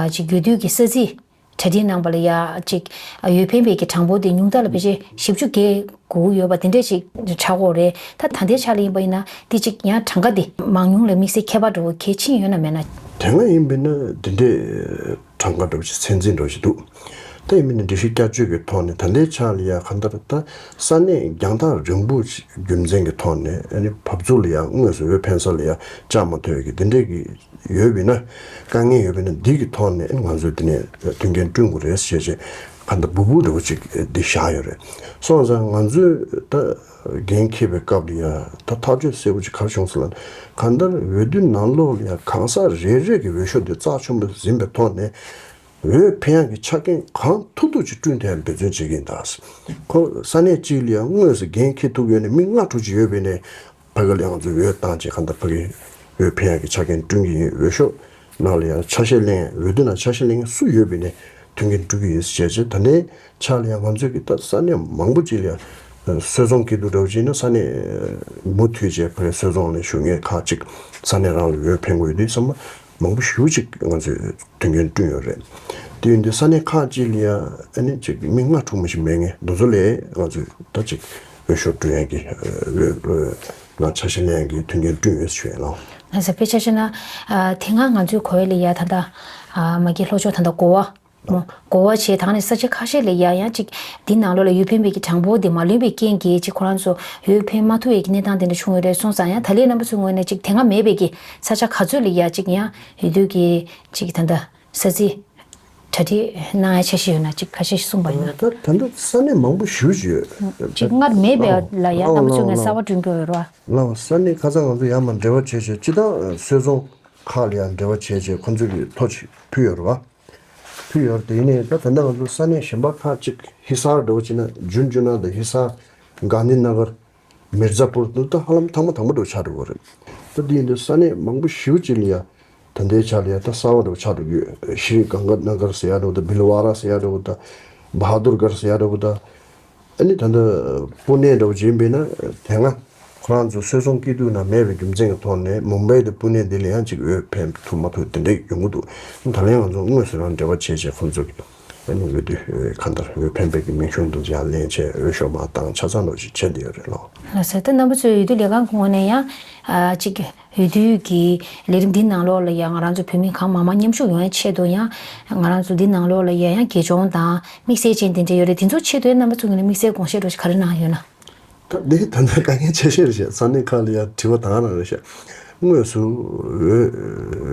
ཅིག་འོས་བསྡུ་གི་ས་ཚིགས་གྲ་སྒྲིག་གནང་བ་ལ་ཡ་ཅིག་འོས་འཕེན་པའི་གི་གྲངས་འབོར་དེ་ཉུང་མཐའ་ལ་ཕལ་ཆེར་བཞི་བཅུ་བརྒལ་དགོས་ཀྱི་ཡོད་པ་དེ་འདྲས་ཅིག་ཆགས་ཀྱི་ཡོད་རེད། ད་ད་ལྟའི་ཆ་ལ་ཡིན་པ་ཡིན་ན་དེ་ཅིག་ཡང་གྲངས་ཀ་དེ་མང་ཉུང་ལ་དམིགས་བསལ་ཁྱད་པར་འདྲ་བོ་གལ་ཆེན་ཡོད་ན་མེད་ན། དེ་སྔ་ཡིན་པས་ན་དེ་འདྲས་གྲངས་ཀ་འདྲ་བོ་ཞིག་ཚད་འཛིན་འདྲ་བོ་ཞིག་འདུག་ད་ཡིན་པས་ན་སྒྲིག་གཞི་བསྐྱར་བཅོས་ཀྱི་ཐོག་ནས་ད་ལྟའི་ཆ་ལ་ཡ་གང་ལྟར་ད་ས་གནས་རྒྱང་ཐག་རིང་པོ་ཞིག་རྒྱུ་མཚན་གྱི་ཐོག་ནས་ཨ་ནི་བབས་ཚུགས་ལ་ཡ་དངོས་སུ་འོས་འཕེན་ས་ལ་ཡ་བཅར་མ་ཐུབ་ཡ་གི་དེ་འདྲས་ཀྱི་ཡོད་པས་ན། དཀའ་ངལ་ཡོད་པས་ན་འདི་གི་ཐོག་ནས་ང་ཚོས་འདི་ནས་མཐུན་རྐྱེན་བསྐྲུན་དགོས་རེད་ཞེས་བྱས་གང་ལྟར་འབུར་འབུར་འདྲ་བོ་ཅིག་འདི་བཞག་ཡོད་རེད། སོང་ཙང་ང་ཚོས་ད་འགན་འཁྱེར་བའི་སྐབས་ལ་ཡ་ད་ཐག་གཅོད་གསལ་པོ་ཅིག་ག་རེ་བྱུང་སོང་ལབ་ན། གང་ལྟར་འོས་བསྡུ་ནང་ལོགས་ལ་ཡ་གང་ཟག་རེ་རེ་གི་འོས་ཤོག་འདི་རྩ་ཆེན་པོ་འཛིན་པའི་ཐོག་ནས་འོས་འཕེན་ཡག་གི་ཆ་རྐྱེན་གང་ཐུབ་ཐུབ་ཅིག་བསྐྲུན་ཐུབ་ཡག་འབད་བརྩོན་བྱེད་ཀྱི་ཡིན་ད། ཁོ་ས་གནས་གཅིག་ལ་ཡ་དངོས་སུ་འགན་འཁྱེར་ཐུབ་ཡོད་ནས་མི་ལྔ་དྲུག་ཅིག་ཡོད་པས་ནས། ཕ་གི་ལ་ང་ཚོས་འོས་བཏང་བྱས་གང་ལྟར་ཕ་གི་འོས་འཕེན་ཡག་གི་ཆ་རྐྱེན་བསྐྲུན་གྱི་ཡིན། འོས་ཤོག་ནང་ལ་ཡང་ཆ་ཤས་ལེན་འོས་བསྡུ་ནང་ཆ་ཤས་ལེན་མཁན་སུ་ཡོད་པ་ཡིན་ནའི་མཐུན་རྐྱེན་བསྐྲུན་གྱི་ཡིན་ཟེར་བྱས་བྱས་ད་ལྟའི་ཆ་ལ་ཡང་ང་ཚོས་ཀྱི་ད་ས་གནས་མང་པོ་ཅིག་ལ་ཡང་སོལ་རྫོང་སྐྱིད་སྡུག་འདྲ་བོ་ཅིག་ཡིན་ན་ས་གནས་མུ་མཐུད་བྱས་ཕ་གི་སོལ་རྫོང་ལ་བཞུགས་མཁན་ཁག་ཅིག་ས་གནས་རང་ལ་འོས་འཕེན་དགོས་ཡོད་དུས་ཚང་མ་མང་པོ་ཞེ་པོ་ཅིག་ང་ཚོས་མཐུན་རྐྱེན་བསྐྲུན་ཡོད་རེད། དེ་ཡིན་དུས་ས་གནས་ཁག་ཅིག་ལ་ཡང་ཨ་ནི་ཅིག་མི་ལྔ་དྲུག་མ་ཞིག་མེད་མཁན་དེ་ཚོ་ལ་ང་ཚོས་ད་ཅིག་འོས་ཤོག་བསྐྲུན་ཡག་གི་འོས་ནང་ཆ་ཤས་ལེན་ཡག་གི་མཐུན་རྐྱེན་བསྐྲུན་ཡོད་ཞུ་ཡ་ལགས། ང་ཚོ་དཔེ་ཆ་བཞག་ན་ཨ་དེ་སྔ་ང་ཚོའི་གོ་བ་ལ་ཡ་ད་ལྟ་ཨ་མ་གི་ལྷོ་ཕྱོགས་ད་ལྟ་གོ་བ་མོ་གོ་བ་བྱས་དང་ནི་ས་ཆ་ཁ་ཤས་ལ་ཡ་ཡང་ཅིག་འདི་ནང་ལོགས་ལ་འོས་འཕེན་པའི་གི་གྲངས་འབོར་དེ་མ་ལོན་པའི་རྐྱེན་གྱིས་ཅིག་ཁོ་རང་ཚོ་འོས་འཕེན་མ་ཐུབ་པའི་གི་གནས་སྟངས་དེ་འདྲ་བྱུང་ཡོད་རེད། སོང་ཙང་ཡང་ད་ལན་རྣམ་པ་ཚོའི་ངོས་ནས་ཅིག་དེ་སྔ་མེད་པའི་གི་ས་ཆ་ག་ཚོད་ལ་ཡ་ཅིག་ཡང་འོས་བསྡུ་གི་ཅིག་ད་ལྟ་ས་ཚིགས་གྲ་སྒྲིག་གནང་ཡ་འཆར་གཞི་ཡོད་ན་ཅིག་ཁ་ཤས་ཤིག་གསུངས་པ་ཡིན་ན། ད་ད་ལྟ་ས་གནས་མང་པོ་ཞེ་པོ་ཅིག་ཡོད། ཅིག་སྔར་མེད་པའི་ལ་ཡ་རྣམ་པ་ཚོའི་ངོས་གསར་པ་བསྐྲུན་དགོས་ཡོད་རེད་བ། ལགས། ས་གནས་ཁ་སང་ང་ཚོ་ཡར་མར་འབྲེལ་བ་བྱས་བྱས་སྤྱིར་བཏང་སོལ་རྫོང་ཁག་ལ་ཡང་འབྲེལ་བ་བྱས་བྱས་ཁོང་ཚོས་ཀྱི་ཐོ་ཅིག་ཕུལ་ཡོད་རེད་བ། ཕུལ་ཡོད་རེད། དེ་ཡིན་ནའི་ད་ད་ལྟ་ང་ཚོ་ས་གནས་གཞན་པ་ཁག་ཅིག་ཧི་སར་འདྲ་བོ་བྱས་ན་ཇུན་ཇུ་ན་དང་ཧི་སར་གྷན་དྷི་ན་གར། མིར་ཛ་པུར་དུ་ད་ཧ་ལམ་ཐང་མ་དང་པོ་འདྲ་བོ་ཆགས་འགྲོ་གི་རེད། ད་འདི་ཡིན་དུས་ས་གནས་མང་པོ་ཞེ་པོ་ཅིག་ལ་ཡ་ད་ལྟའི་ཆ་ལ་ཡ་ད་གསར་པ་འདྲ་བོ་ཆགས་འགྲོ་གི་ཡོད། ཤྲི་གངྒཱ་ན་གར་ཟེར་ཡ་འདྲ་བོ་དང་བྷིལ་ཝ་ར་ཟེར་ཡ་འདྲ་བོ་དང་བྷ་དུར་གར་ཟེར་ཡ་འདྲ་བོ་དང་། ཨ་ནི་ད་ལྟ་པུ་ནེ་འདྲ་བོ་ཅིག་ཡིན་པས་ན་དེ་སྔ་ཁོ་རང་ཚོ་སོལ་རྫོང་སྐྱིད་སྡུག་ནང་མེད་པའི་རྒྱུ་མཚན་གྱི་ཐོག་ནས་མུམ་བྷའི་དང་པུ་ནེ་འདི་ལ་ཡང་ཅིག་འོས་འཕེན་ཐུབ་མ་ཐུབ་དེ་འདྲ་ཡོང་གི་འདུག་ད་ལན་ང་ཚོ་དངོས་སུ་རང་འབྲེལ་བ་བྱས་བྱས་ཁོང་ཚོ་གི་ ཨ་ནི་འོས་བསྡུ་གང་ལྟར་འོས་འཕེན་པའི་གི་མིང་གཞུང་དུ་ཡར་ལེན་བྱས་འོས་ཤོག་མར་བཏང་ཆ་ཚང་ལོ་ཞིག་བྱས་བསྡད་ཡོད་རེད་ལོ། ལགས་སོ། ད་རྣམ་པ་ཚོའི་འོས་བསྡུ་ལས་ཁང་གི་ངོས་ནས་ཡང་ཨ་ཅིག་འོས་བསྡུ་གི་ལས་རིམ་འདི་ནང་ལོགས་ལ་ཡང་ང་རང་ཚོ་བོད་མི་གང་མང་མང་མཉམ་ཞུགས་ཡོང་ཡའི་ཆེད་དུ་ཡང་ང་རང་ཚོ་འདི་ནང་ལོགས་ལ་ཡང་ཡང་དགེ་སྦྱོང་དང་དམིགས་བསལ་ཅན་དེ་འདྲ་ཡོད་རེད། དེ་ཚོ་ཆེད་དུ་ཡང་རྣམ་པ་ཚོ་ངོས་ནས་དམིགས་བསལ་དགོངས་བཞེས་འདྲ་ཞིག་ག་རེ་གནང་ཡོད་ན། ད་འདི་ད་ལྟ་དཀའ་ངལ་ཆེ་ཤོས་རེད་ཤག་ས་གནས་ཁག་ལ་ཡ་དྲི་བ་ད་ག་རང་རེད་ཤག་དངོས་སུ་འོས་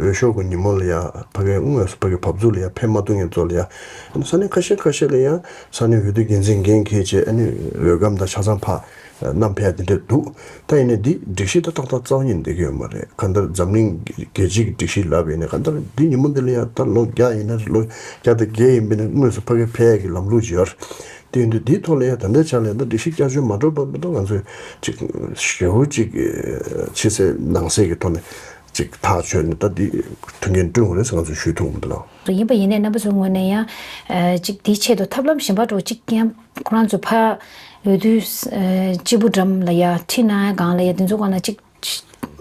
འོས་ཤོག་གི་ཉིན་མོ་ལ་ཡ་ཕ་གའི་དངོས་སུ་ཕ་གའི་བབ་ཚུགས་ལ་ཡ་ཕེབས་མ་ཐུབ་མཁན་ཚོ་ལ་ཡ་ས་གནས་ཁ་ཤས་ཁ་ཤས་ལ་ཡ་ས་གནས་འོས་བསྡུ་འགན་འཛིན་འགན་འཁྱེར་བྱས་ཨ་ནི་འོས་སྒམ་དང་ཆ་ཚང་ཕར་བསྣམས་ཕེབས་ཡ་དེ་འདྲ་འདུག་ད་ཡིན་ནའི་འདི་སྒྲིག་གཞི་ད་ཏག་ཏག་རྩ་བ་ཉིད་ནས་འགྲིག་གི་ཡོད་མ་རེད། གང་ལྟར་འཛམ་གླིང་རྒྱལ་སྤྱིའི་སྒྲིག་གཞི་ལབ་ཡིན་ནའི་གང་ལྟར་འདི་ཉིན་མོ་འདི་ལ་ཡ་ད་ལོ་བརྒྱ་ཡིན་ན་རེད། ལོ་བརྒྱ་དང་བརྒྱད་ཡིན་པ་ཡིན་ན་དངོས་སུ་ཕ་གའི་ཕེབས་ཡ་གི་ལམ་ལུགས་ཡོད་རེད། དེ་ཡིན་དུས་འདིའི་ཐོག་ལ་ཡང་ད་ལྟའི་ཆ་ལ་ཡང་ད་སྒྲིག་གཞི་བསྐྱར་བཅོས་མ་འགྲོ་བར་མི་འགྲོ་ང་ཚོས་ཅིག་ཞེ་པོ་ཅིག་ཕྱི་གསལ་ནང་གསལ་གྱི་ཐོག་ནས་ཅིག་ཐག་ཆོད་ནས་ད་འདི་མཐུན་རྐྱེན་བསྐྲུན་དགོས་རེད་ཟེར་ང་ཚོས་ཞུ་ཐུབ་མི་འདུག་ལགས། ཡིན་པ་ཡིན་ནའི་རྣམ་པ་ཚོའི་ངོས་ནས་ཡང་ཅིག་འདིའི་ཆེད་དུ་ཐབས་ལམ་གཞན་པ་འདྲ་བོ་ཅིག་ཡང་ཁོ་རང་ཚོ་ཕར་འོས་བསྡུ་སྤྱིལ་བུ་འགྲམ་ལ་ཡང་ཁྲིད་གནང་ཡ་སྒང་ལ་ཡང་དེ་ཚོ་སྒང་ལ་ཅིག་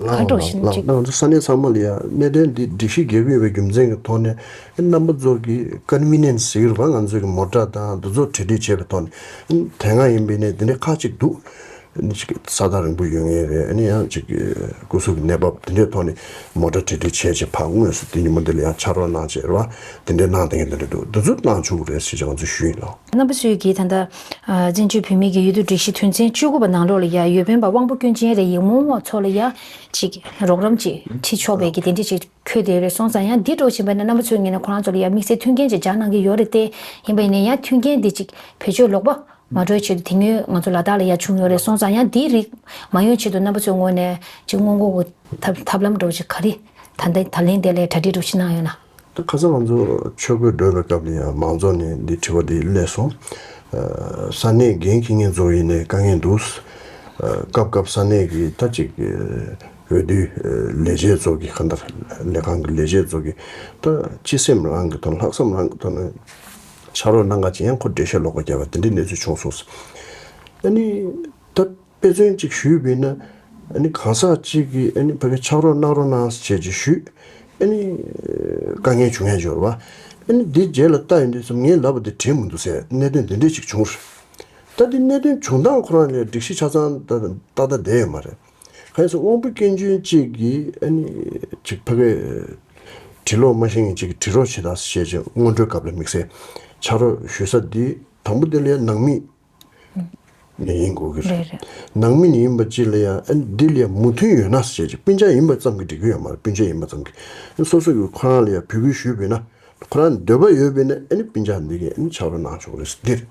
ག་ལགས་འགྲོ་ལགས་བཞིན་ལགས་ཅིག་ང་ཚོ་ས་གནས་ཚང་མ་ལ་ཡང་གནད་དོན་འདི་སྒྲིག་གཞི་འགལ་གྱི་ཡོད་པའི་རྒྱུ་མཚན་གྱི་ཐོག་ནས་རྣམ་པ་ཚོ་གི་ཀོན་ཝི་ནི་ཡན་སི་ཟེར་གྱི་རེད་པ། ང་ཚོ་གི་མོ་ཊ་དང་འདི་ཚོ་གྲ་སྒྲིག་བྱས་པའི་ཐོག་ནས་དེ་སྔ་ཡིན་པའི་ནས་འདི་འདྲའི་ཁག་ཅིག་འདུག་ཨ་ནི་ཅིག་ས་ཐག་རིང་པོ་ཡོད་ངེས་རེད། ཨ་ནི་ཡང་ཅིག་སྐུ་གཟུགས་ཀྱི་གནས་བབ་དེ་འདྲའི་ཐོག་ནས་མོ་ཊ་གྲ་སྒྲིག་བྱས་བྱས་ཕར་དངོས་སུ་དེ་ཉིན་མོ་འདི་ལ་ཡང་ཕྱག་རོགས་གནང་བྱས་རེད་པ། དེ་འདྲའི་གནང་བསྡད་མཁན་དེ་འདྲ་འདུག་འདི་ཚོ་གནང་ཆོག་གི་རེད་ཟེར་བྱས་ང་ཚོས་ཞུས་ཡིན་ལགས། རྣམ་པ་ཚོས་ཀྱིས་ད་ལྟ་ཨ་བཙན་བྱོལ་བོད་མིའི་གི་འོས་བསྡུ་སྒྲིག་གཞི་དོན་ཚན་བཅུ་དགུ་པ་ནང་ལོགས་ལ་ཡ་འོས་འཕེན་པ་དབང་པོ་སྐྱོན་ཅན་རེ་ཡིན་མོ་མོ་ཚོ་ལ་ཡ་ཅིག་རོགས་རམ་ཅིག་ཁྲིད་ཆོག་པའི་གི་དེ་འདྲ་ཅིག་འཁོད་དེ་རེད་སོང་ཙང་ཡང་འདི་འགྲོ་བཞིན་པ་ནི་རྣམ་པ་ཚོའི་ངོས་ནས་ཁོ་རང་ཚོ་ལ་ཡ་དམིགས་བསལ་མཐུན་རྐྱེན་ཅིག་སྦྱར་གནང་གི་ཡོད་རེད་དེ། ཡིན་པ་ཡིན་ན་ཡང་མཐུན་རྐྱེན་འདི་ཅིག་བེད་སྤྱོད་ལོག་པ་མ་འགྲོ་ཆེད་དུ་དེ་སྔོན་ང་ཚོ་ལ་དྭགས་ལ་ཡ་བྱུང་ཡོད་རེད་སོང་ཙང་ཡང་འདི་རིགས་མ་ཡོང་ཆེད་དུ་རྣམ་པ་ཚོའི་ངོས་ནས་ཅིག་སྔོན་འགོག་གི་ཐབས་ཐབས་ལམ་འགྲོ་ཅིག་ག་རེ་ད་ལྟ་ད་ལན་དེ་ལས་གྲ་སྒྲིག་འགྲོ་ཅིག་གནང་ཡོད་ན། ད་ཁ་སང་ང་ཚོ་ཆོས་འཁོར་བགྲོད་པའི་སྐབས་ལ་ཡང་མང་ཚོགས་ནས་འདི་དྲི་བ་འདི་སླེབས་སོང་། ཨ་ས་གནས་འགན་འཁྱེར་མཁན་ཚོ་ཡིན་ནའི་དཀའ་ངལ་འདུག་ཨ་སྐབས་སྐབས་ས་གནས་ཀྱི་ད་ཅིག་འོས་བསྡུའི་ལས་བྱེད་ཚོ་གི་གང་ལྟར་ལས་ཁང་གི་ལས་བྱེད་ཚོ་གི་ད་སྤྱི་སེམས་རང་གི་ཐོག་ལྷག་བསམ་རང་གི་ཐོག་ནས་ཕྱག་རོགས་གནང་ག་ཅིག་ཡང་ཁོ་འགྲེལ་བཤད་ལོག་པ་བརྒྱབ་པ་དེ་འདྲའི་གནས་ཚུལ་བྱུང་སོང་། ཨ་ནི་ད། དཔེ་མཚོན་གཅིག་ཞུས་པ་ཡིན་ན། ཨ་ནི་གང་ཟག་གཅིག་གིས་ཨ་ནི་ཕ་གི་ཕྱག་རོགས་གནང་རོགས་གནང་ཟེར་བྱས་ཅིག་ཞུས། ཨ་ནི་དཀའ་ངལ་བྱུང་ཡ་འབྱོར་བ། ཨ་ནི་འདི་རྗེས་ལ་ལྟ་ཡོང་དུས་ཙམ་ངས་ལབ་པ་འདི་དྲན་མི་འདུག་ཟེར་གནད་དོན་འདི་འདྲས་ཅིག་བྱུང་རེད། ད་འདི་གནད་དོན་བྱུང་སྟངས་ཁོ་རང་ལ་སྒྲིག་གཞི་ཆ་ཚང་ཏག་ཏག་བསྡད་ཡོད་མ་རེད། གང་ཡིན་ཟེར་དབང་པོ་སྐྱོན་ཅན་གཅིག་གིས་ཨ་ནི་ཅིག་ཕ་གི་འབྲི་ཀློག་མ་ཤེས་མཁན་གཅིག་གིས་འབྲི་རོགས་བྱེད་དང་ཟེར་བྱས་ཅིག་སྔོན་འགྲོའི་སྐབས་ལ་དམིགས་བསལ་ཕྱག་རོགས་ཞུ་ས་འདི་དང་པོ་འདི་ལ་ཡང་ནང་མི། ནས་ཡིན་དགོས་ཀྱི་རེད། རེད་རེད། ནང་མི་ནས་ཡིན་པ་ཅིག་ལ་ཡང་ཨ་ནི་འདི་ལ་ཡང་མོས་མཐུན་ཡོད་ན་ཟེར་བྱས་ཀྱི་སྤུན་ཀྱག་ཡིན་པ་ཙམ་གྱིས་འགྲིག་གི་ཡོད་མ་རེད། སྤུན་ཀྱག་ཡིན་པ་ཙམ་གྱིས་ཨ་ནི་སོ་སོ་གིས་ཁོ་རང་ལ་ཡང་འབོད་སྐུལ་ཞུས་པ་ཡིན་ན་ཁོ་རང་འདོད་པ་ཡོད་པ་ཡིན་ན་ཨ་ནི་སྤུན་ཀྱག་འདི་གིས་ཨ་ནི་ཕྱག་རོགས་གནང་ཆོག་གི་རེད་ཟེར་འདི་རེད།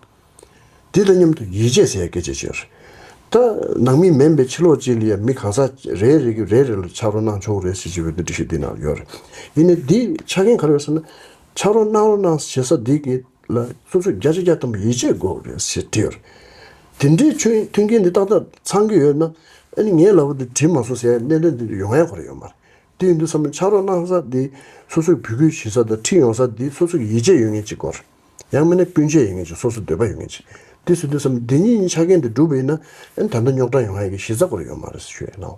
དེ་དང་མཉམ་དུ་ཡིད་ཆེས་ཟེར་ཡ་སྐད་ཆ་ཅིག་ཡོད་རེད། ད་ནང་མི་མིན་པའི་ཕྱི་ལོགས་ཅིག་ལ་ཡང་མི་གང་ཟག་རེ་རེ་གིས་རེ་རེ་ལ་ཕྱག་རོགས་གནང་ཆོག་གི་རེད་ཟེར་གྱི་ཡོད་པའི་འདི་སྒྲིག་གཞི་འདི་ནང་ཡོད་རེད། ཡིན་ནའི་འདི་ཆ་རྐྱེན་ག་རེ་ཡོད་ཟེར་ན་ཕྱག་རོགས་གནང་རོགས་གནང་ཟེར་བྱེད་ས་འདི་གི་ལ་སོ་སོས་བརྒྱ་ཆ་བརྒྱ་ཐམ་པ་ཡིད་ཆེས་དགོས་རེད་ཟེར་བྲིས་ཡོད་རེད། དེ་འདྲའི་ཆོས་མཐུན་རྐྱེན་འདི་ཏག་ཏག་ཚང་གི་ཡོད་ན་ཨ་ནི་ངའི་ལག་པ་འདི་བྲིས་མ་སོང་ཟེར་ཡ་གནད་དོན་འདི་ཡོང་ཡ་ཁོ་རང་ཡོད་མ་རེད། དེ་ཡིན་དུས་ཙམ་ཕྱག་རོགས་གནང་ས་འདི་སོ་སོས་འབོད་སྐུལ་བྱེད་ས་དང་ཁྲིད་ཡོང་ས་འདི་སོ་སོ་གི་ཡིད་ཆེས་ཡོད་མཁན་གཅིག་དགོས་རེད། ཡང་མིན་ན་སྤུན་མཆེད་ཡོད་མཁན་གཅིག་སོ་སོ་འདོད་པ་ཡོད་མཁན་གཅིག་དེ་ཟེར་དུས་ཙམ་འདི་གཉིས་གཉིས་ཆ་རྐྱེན་འདི་འགྲུབ་པ་ཡིན་ན་ཨ་ནི་ད་ལྟ་རྙོག་དྲ་ཡོང་ཡ་གི་གཞི་རྩ་ཁོ་རང་ཡོད་མ་རེད་ཟེར་ཞུ་ཡ་ཡིན་ནོ།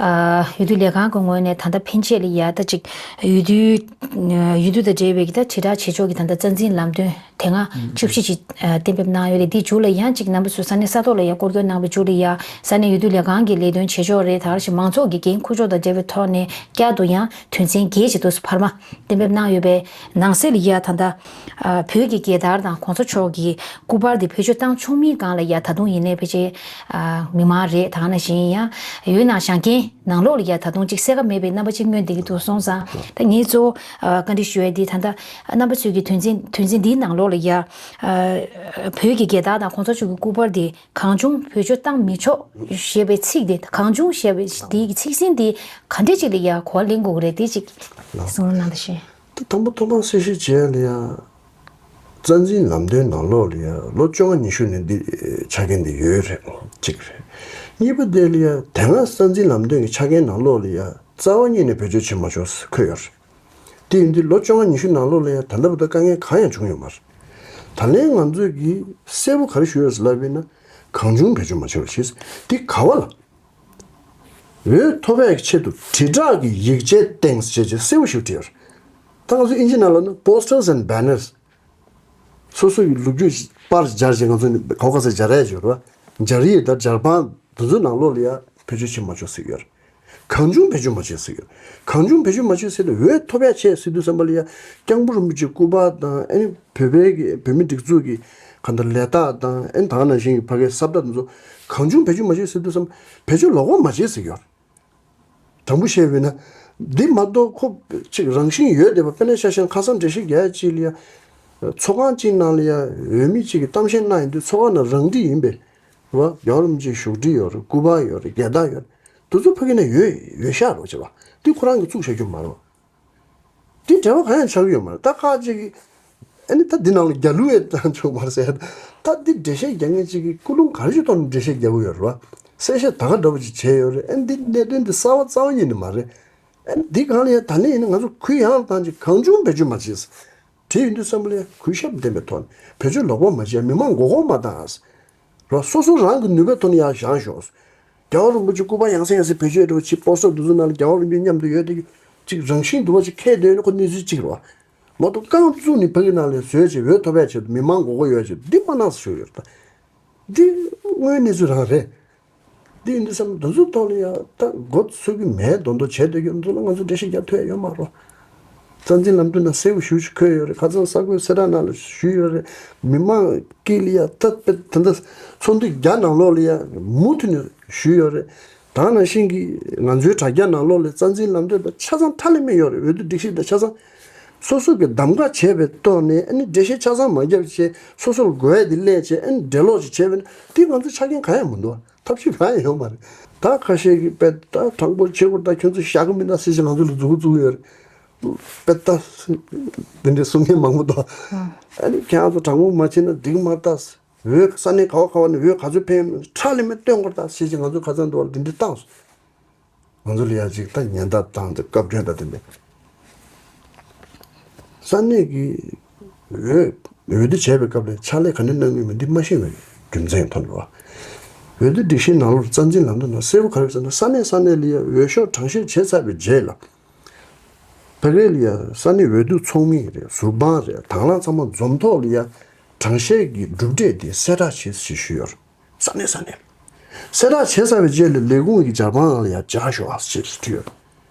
ཨ་འོས་བསྡུ་ལས་ཁང་གི་ངོས་ནས་ད་ལྟ་ཕན་ཆད་ལ་ཡ་ད་ཅིག་འོས་བསྡུ་འོས་བསྡུ་དང་འབྲེལ་བའི་གི་ད་དྲིལ་བསྒྲགས་བྱེད་ཕྱོགས་ཀྱི་ད་ལྟ་རྩ་འཛིན་ལམ་སྟོན་དེ་སྔ་བཅུ་བཞི་ཅིག་གཏན་འབེབས་གནང་ཡོད་རེད། འདིའི་མཇུག་ལ་ཡང་ཅིག་རྣམ་པ་ཚོས་ས་གནས་ས་ཐོག་ལ་ཡ་སྐོར་སྐྱོད་གནང་བའི་མཇུག་ལ་ཡ་ས་གནས་འོས་བསྡུ་ལས་ཁང་གི་ལས་དོན་བྱེད་ཕྱོགས་རེད། ད་ག་ཞིག་མང་ཚོགས་ཀྱི་འགན་འཁུར་ཕྱོགས་དང་འབྲེལ་བའི་ཐོག་ནས་བསྐྱར་དུ་ཡང་དོན་ཚན་བརྒྱད་ཅིག་ཏུ་འཕར་མ་གཏན་འབེབས་གནང་ཡོད་པའི་ནང་གསེས་ལ་ཡ་ད་ལྟ་བོད་ཀྱི་རྒྱལ་དར་དང་གོང་ས་མཆོག་གི་སྐུ་པར་དེ་བེད་སྤྱོད་བཏང་ཆོག་མིན་སྒང་ལ་ཡ་ད་དུང་ཡིན་ནའི་ཕལ་ཆེར་མི་མང་རེད། ད་ག་ནང་བཞིན་ཡང་འོས་གནང་བཞེངས་མཁན་ནང་ལོགས་ལ་ཡ་ད་དུང་ཅིག་གསལ་ཁ་མེད་པའི་རྣམ་པ་ཅིག་མངོན་བསྡད་ཀྱི་འདུག་སོང་ཙང་ད་ངས་གཙོ་བོ་བཀའ་འདྲི་ཞུ་ཡ་འདི་ད་ལྟ་རྣམ་པ་ཚོས་ཀྱི་དོན་ཚན་དོན་ཚན་འདིའི་ནང་ལོགས་ལ་ཡ་བོད་ཀྱི་རྒྱལ་དར་དང་གོང་ས་མཆོག་གི་སྐུ་པར་དེ་གང་བྱུང་བེད་སྤྱོད་བཏང་མི་ཆོག་ཞེས་པའི་ཚིག་དེ་གང་བྱུང་ཞེས་པའི་དེའི་ཚིག་ཟིན་དེ་ག་འདྲས་ཅིག་ལ་ཡ་གོ་བ་ལེན་དགོས་ཀྱི་རེད། དེ་ཅིག་གསུང་རོགས་གནང་དང་ཞུ། ད་དང་པོ་ཐོག་མར་གསལ་བཤད་བྱས་ལ་ཡ། རྩ་འཛིན་ལམ་སྟོན་ནང་ལོགས་ལ་ཡ་ལོ་བཅོ་ལྔ་ཉི་ཤུ་ནས་འདི་ཆ་རྐྱེན་འདི་ཡོད་རེད། གཅིག་རེད། གཉིས་པ་དེ་ལ་ཡ་དེ་སྔ་རྩ་འཛིན་ལམ་སྟོན་གྱི་ཆ་རྐྱེན་ནང་ལོགས་ལ་ཡ་རྩ་བ་ཉིད་ནས་བེད་སྤྱོད་བྱེད་མ་ཆོག་ཟེར་འཁོད་ཡོད་རེད། དེ་ཡིན་དུས་ལོ་བཅོ་ལྔ་ཉི་ཤུ་ནང་ལོགས་ལ་ཡ་ད་ལྟ་བར་དུ་དཀའ་ངལ་གང་ཡང་བྱུང་ཡོད་མ་རེད། ད་ལན་ང་ཚོས་ཀྱིས་གསལ་པོ་ག་རེ་ཞུས་ཡོད་ཟེར་ལབ་པ་ཡིན་ན་གང་བྱུང་བེད་སྤྱོད་མ་བྱེད་པ་ཞེས། དེ་ག་བ་ལ། འོས་ཐོབ་པའི་ཆེད་དུ་དྲིལ་བསྒྲགས་ཀྱི་ཡིག་ཆའི་སྟེང་ཞེས་བྱས་གསལ་པོ་ཞིག་བྲིས་ཡོད། ད་ང་ཚོ་ཨིན་ཇི་ནང་ལ་ནི་posters and banners། སོ་སོ་ཡི་ལོ་རྒྱུས་པར་སྦྱར་བྱས་ང་ཚོ་ནི་ག་བ་ག་ས་སྦྱར་ཡ་ཡོད་རེད་བ། སྦྱར་ཡིག་དང་སྦྱར་པང་དེ་ཚོའི་ནང་ལོགས་ལ་ཡ་བེད་སྤྱོད་བྱེད་མ་ཆོག་ཟེར་གྱི་ཡོད་རེད། གང་བྱུང་བེད་སྤྱོད་མ་བྱེད་ཟེར་གྱི་ཡོད་རེད། གང་བྱུང་བེད་སྤྱོད་མ་བྱེད་ཟེར་ནས་འོས་ཐོབ་ཡ་བྱེད་ཟེར་དུས་ཙམ་པ་ལ་ཡ། སྐྱབས་མགོན་རིན་པོ་ཆེའི་སྐུ་པར་དང་ཨ་ནི་བོད་པའི་གི་བོད་མི་སྒྲིག་འཛུགས་ཀྱི་གང་ལྟར་ལས་རྟགས་དང་ཨ་ནི་ད་ག་ནང་བཞིན་གྱི་ཕ་གའི་ས་བདག་དེ་ཚོ་གང་བྱུང་བེད་སྤྱོད་མ་བྱེད་ཟེར་དུས་ཙམ་བེད་སྤྱོད་ལོག་པ་མ་བྱེད་ཟེར་གྱི་ཡོད་རེད། དྲང་པོ་བཤད་པ་ཡིན་ན། འདི་མ་གཏོགས་ཁོ་ཅིག་རང་བཞིན་ཡོད་བསྡད་པ། དཔེར་ན་ཤ་ཤང་ཁ་སང་འགྲེལ་བཤད་རྒྱག་ཡ་ཅིག་ལ་ཡ། ཚོགས་ཁང་ཅིག་ནང་ལ་ཡ་འོས་མི་ཅིག་གིས་གཏམ་བཤད་གནང་ཡོང་དུས་ཚོགས་ཁང་ནང་རང་འཁྲི་ཡིན་པས། རེད་བ། རྒྱལ་བ་རིན་པོ་ཆེའི་བཞུགས་ཁྲི་ཡོད་རེད། སྐུ་པར་ཡོད་རེད། རྒྱལ་དར་ཡོད་རེད། དེ་ཚོ་ཕ་གི་ནས་ཡོད་ཡོད་ཤག་རོགས་བྱེད་པ། འདི་ཁོ་རང་གིས་བཙུགས་བཞག་རྒྱུ་མ་རེད་བ། འདི་འབྲེལ་བ་གང་ཡང་ཆགས་ཀྱི་ཡོད་མ་རེད། ད་ཁག་ཅིག་གིས་ཨ་ནི་ད་འདི་ནང་ལ་རྒྱ་ལུགས་ཡས་བཏང་ཆོག་མ་རེད་ཟེར། ད་འདི་འགྲེལ་བཤད་རྒྱག་མཁན་ཅིག་གིས་ཀུན་སློང་ག་རེ་ཞིག་ཐོག་ནས་འགྲེལ་བཤད་རྒྱག་གི་ཡོད་རེད་བ། གསལ་བཤད་ད་ག་འདྲ་པོ་ཅིག་བྱས་ཡོད་རེད། ཨ་ནི་འདི་གནད་དོན་འདི་གསར་བ་རྩ་བ་ཉིད་ནས་མ་རེད། ཨ་ནི་འདི་སྒང་ལ་ཡ་ད་ནི་ཡིན་ན་ང་ཚོ་གུ་ཡངས་བཏང་ཅིག་གང་བྱུང་བེད་སྤྱོད་མ་བྱེད་ཟེར། དེ་ཡིན་དུས་ཙམ་པ་ལ་ཡ་གུས་ཞབས་ལྡན་པའི་ཐོག་ནས་བེད་སྤྱོད་ལོག་པ་མ་བྱེད། མི་མང་མགོ་སྐོར་མ་བཏང་ཟེར། རོ། སོ་སོ་རང་གི་ནུས་པའི་ཐོག་ནས་ཡར་བཞེངས་ཤོག། རྒྱལ་བ་རིན་པོ་ཆེ་སྐུ་པར་ཡང་སེ་ཡང་སེ་བེད་སྤྱོད་འགྲོ་ཅིག་པོ་སོ་དུ་ཚོ་ནང་ལ་རྒྱལ་བ་རིན་པོ་ཆེ་མཉམ་དུ་ཡོད་དེ། ཅིག་རང་བཞིན་དུ་བ་ཅིག་ཁས་ལེན་ནས་ཁོ་གནས་ཚུལ་གཅིག་རེད་བ། མ་གཏོགས་རྐང་བཙུགས་ནས་ཕ་གི་ནང་ལ་བཟོས་བྱས་འོས་ཐོབ་ཡ་ཆེད་དུ་མི་མང་མགོ་སྐོར་ཡོད་ཆེད་དུ་འདི་མ་གནང་ཟེར་ཞུ་ཡོད་རེད། ད་འདི་དངོས་གནས་ཚུལ་རང་རེད། འདི་ཡིན་དུས་ཙམ་འདི་ཚོ་ཐོག་ལ་ཡ་ད་མགོ་ཚོས་ཀྱི་མེད་མདོག་མདོག་བྱས་སྡོད་རྒྱུ་འདི་ཚོ་ལ་ང་ཚོ་འགྲེལ་བཤད་རྒྱག་ཐུབ་ཡ་ཡོད་མ་རེད། རྩ་འཛིན་ལམ་སྟོན་ནང་གསལ་པོ་ཞེ་པོ་ཅིག་འཁོད་ཡོད་རེད། ཁ་སང་གསར་འགོད་གསལ་བསྒྲགས་ནང་ལ་ཞུས་ཡོད་རེད། མི་མང་དཀྱིལ་ལ་ཡ་ད་དཔེ་ད་ལྟ་ཚོགས་འདུ་བརྒྱ་ནང་ལོགས་ལ་ཡ་མུ་མཐུད་ནས་ཞུས་ཡོད་རེད། ད་ག་ནང་བཞིན་གྱི་ང་ཚོའི་དྲ་རྒྱ་ནང་ལོགས་ལ་རྩ་འཛིན་ལམ་སྟོན་པ་ཆ་ཚང་ཐ་ལི་མེ་ཡོད་རེད། འོས་བསྡུ་སྒྲིག་གཞི་དང་ཆ་ཚང་སོ་སོ་གི་གདམ་ག་བྱས་པའི་ཐོག་ནས་ཨ་ནི་འགྲེལ་བཤད་ཆ་ཚང་མ་བརྒྱབ་བྱས་སོ་སོ་ལ་དགོས་ཡ་དེ་ལས་བྱས་ཨ་ནི་འགྲེལ་ལོག་ཅིག་བྱས་པ་ཡིན་ན་དེ་ང་ཚོ་ཆ་རྐྱེན་གང་ཡང་མི་འདུག་བ། ཐབས་ཤེས་གང་ཡང་ཡོད་མ་རེད། ད་ཁ་ཤས་ཀྱིས་དཔེ་ད་དྲང་པོ་བྱེད་དགོས། ད་ཁྱོད་ཚོ་བཞག་གི་མིན་ད་ཟེར་བྱས་ང་ཚོ་ལ་མཛུབ་གུ་བཙུགས་ཡོད་རེད། དཔེ་ད་དེ་འདྲའི་གསུང་མཁན་མང་པོ་འདུག་ཨ་ནི་ཁྱེད་རང་ཚོ་དྲང་པོ་མ་བྱས་ན་འགྲིག་མ་རེད་ད། འོས་ས་གནས་ག་བ་ག་བ་ནས་འོས་ག་ཚོད་ཕེབས་ཡོད་མེད་ཁྲ་ལི་མེ་སྟོན་དགོས་རེད་ད་ཟེར་བྱས་ང་ཚོ་ཁ་སང་འདུག་བ་ལ་དེ་འདྲ་བཏང་སོང་། ང་ཚོ་ལ་ཡ་ཅིག་ད་ཉེན་བརྡ་བཏང་སྟེ་བཀའ་བཀྱོན་ད་དེ་འདྲ། ས་གནས་ཀྱི་འོས་འོས་བསྡུ་བྱས་པའི་སྐབས་ལ་ཕྱག་ལས་ག་འདྲ་གནང་གི་ཡོད་མེད་འདི་མ་ཤེས་པའི་རྒྱུ་མཚན་ཐོག་ནས་རེད་བ། འོས་བསྡུ་སྒྲིག་གཞིའི་ནང་ལོགས་རྩ་འཛིན་ལམ་སྟོན་ནང་གསལ་པོ་ག་རེ་ཟེར་ན་ས་གནས་ས་གནས་ལ་ཡ་འོས་ཤོག་གྲངས་བཤེར་བྱས་ཚར་བའི་རྗེས་ལ། ཕ་གི་ལ་ཡ་ས་གནས་འོས་བསྡུ་ཚོགས་མི་རེད། ཟུར་དཔང་རེད། དང་བླངས་ཚང་མ་འཛོམས་ཐོག་ལ་ཡ་གྲངས་བཤེར་གྱི་གྲུབ་འབྲས་དེ་གསལ་བསྒྲགས་བྱེད་ཞེས་ཞུས་ཡོད་རེད། ས་གནས་ས་གནས། གསལ་བསྒྲགས་བྱས་ཚར་བའི་རྗེས་ལ་ལས་ཁུངས་ཀྱི་སྦྱར་དཔང་ལ་ཡ་སྦྱར་ཤོག་ཨ་ཞེས་བྲིས་ཡོད་རེད།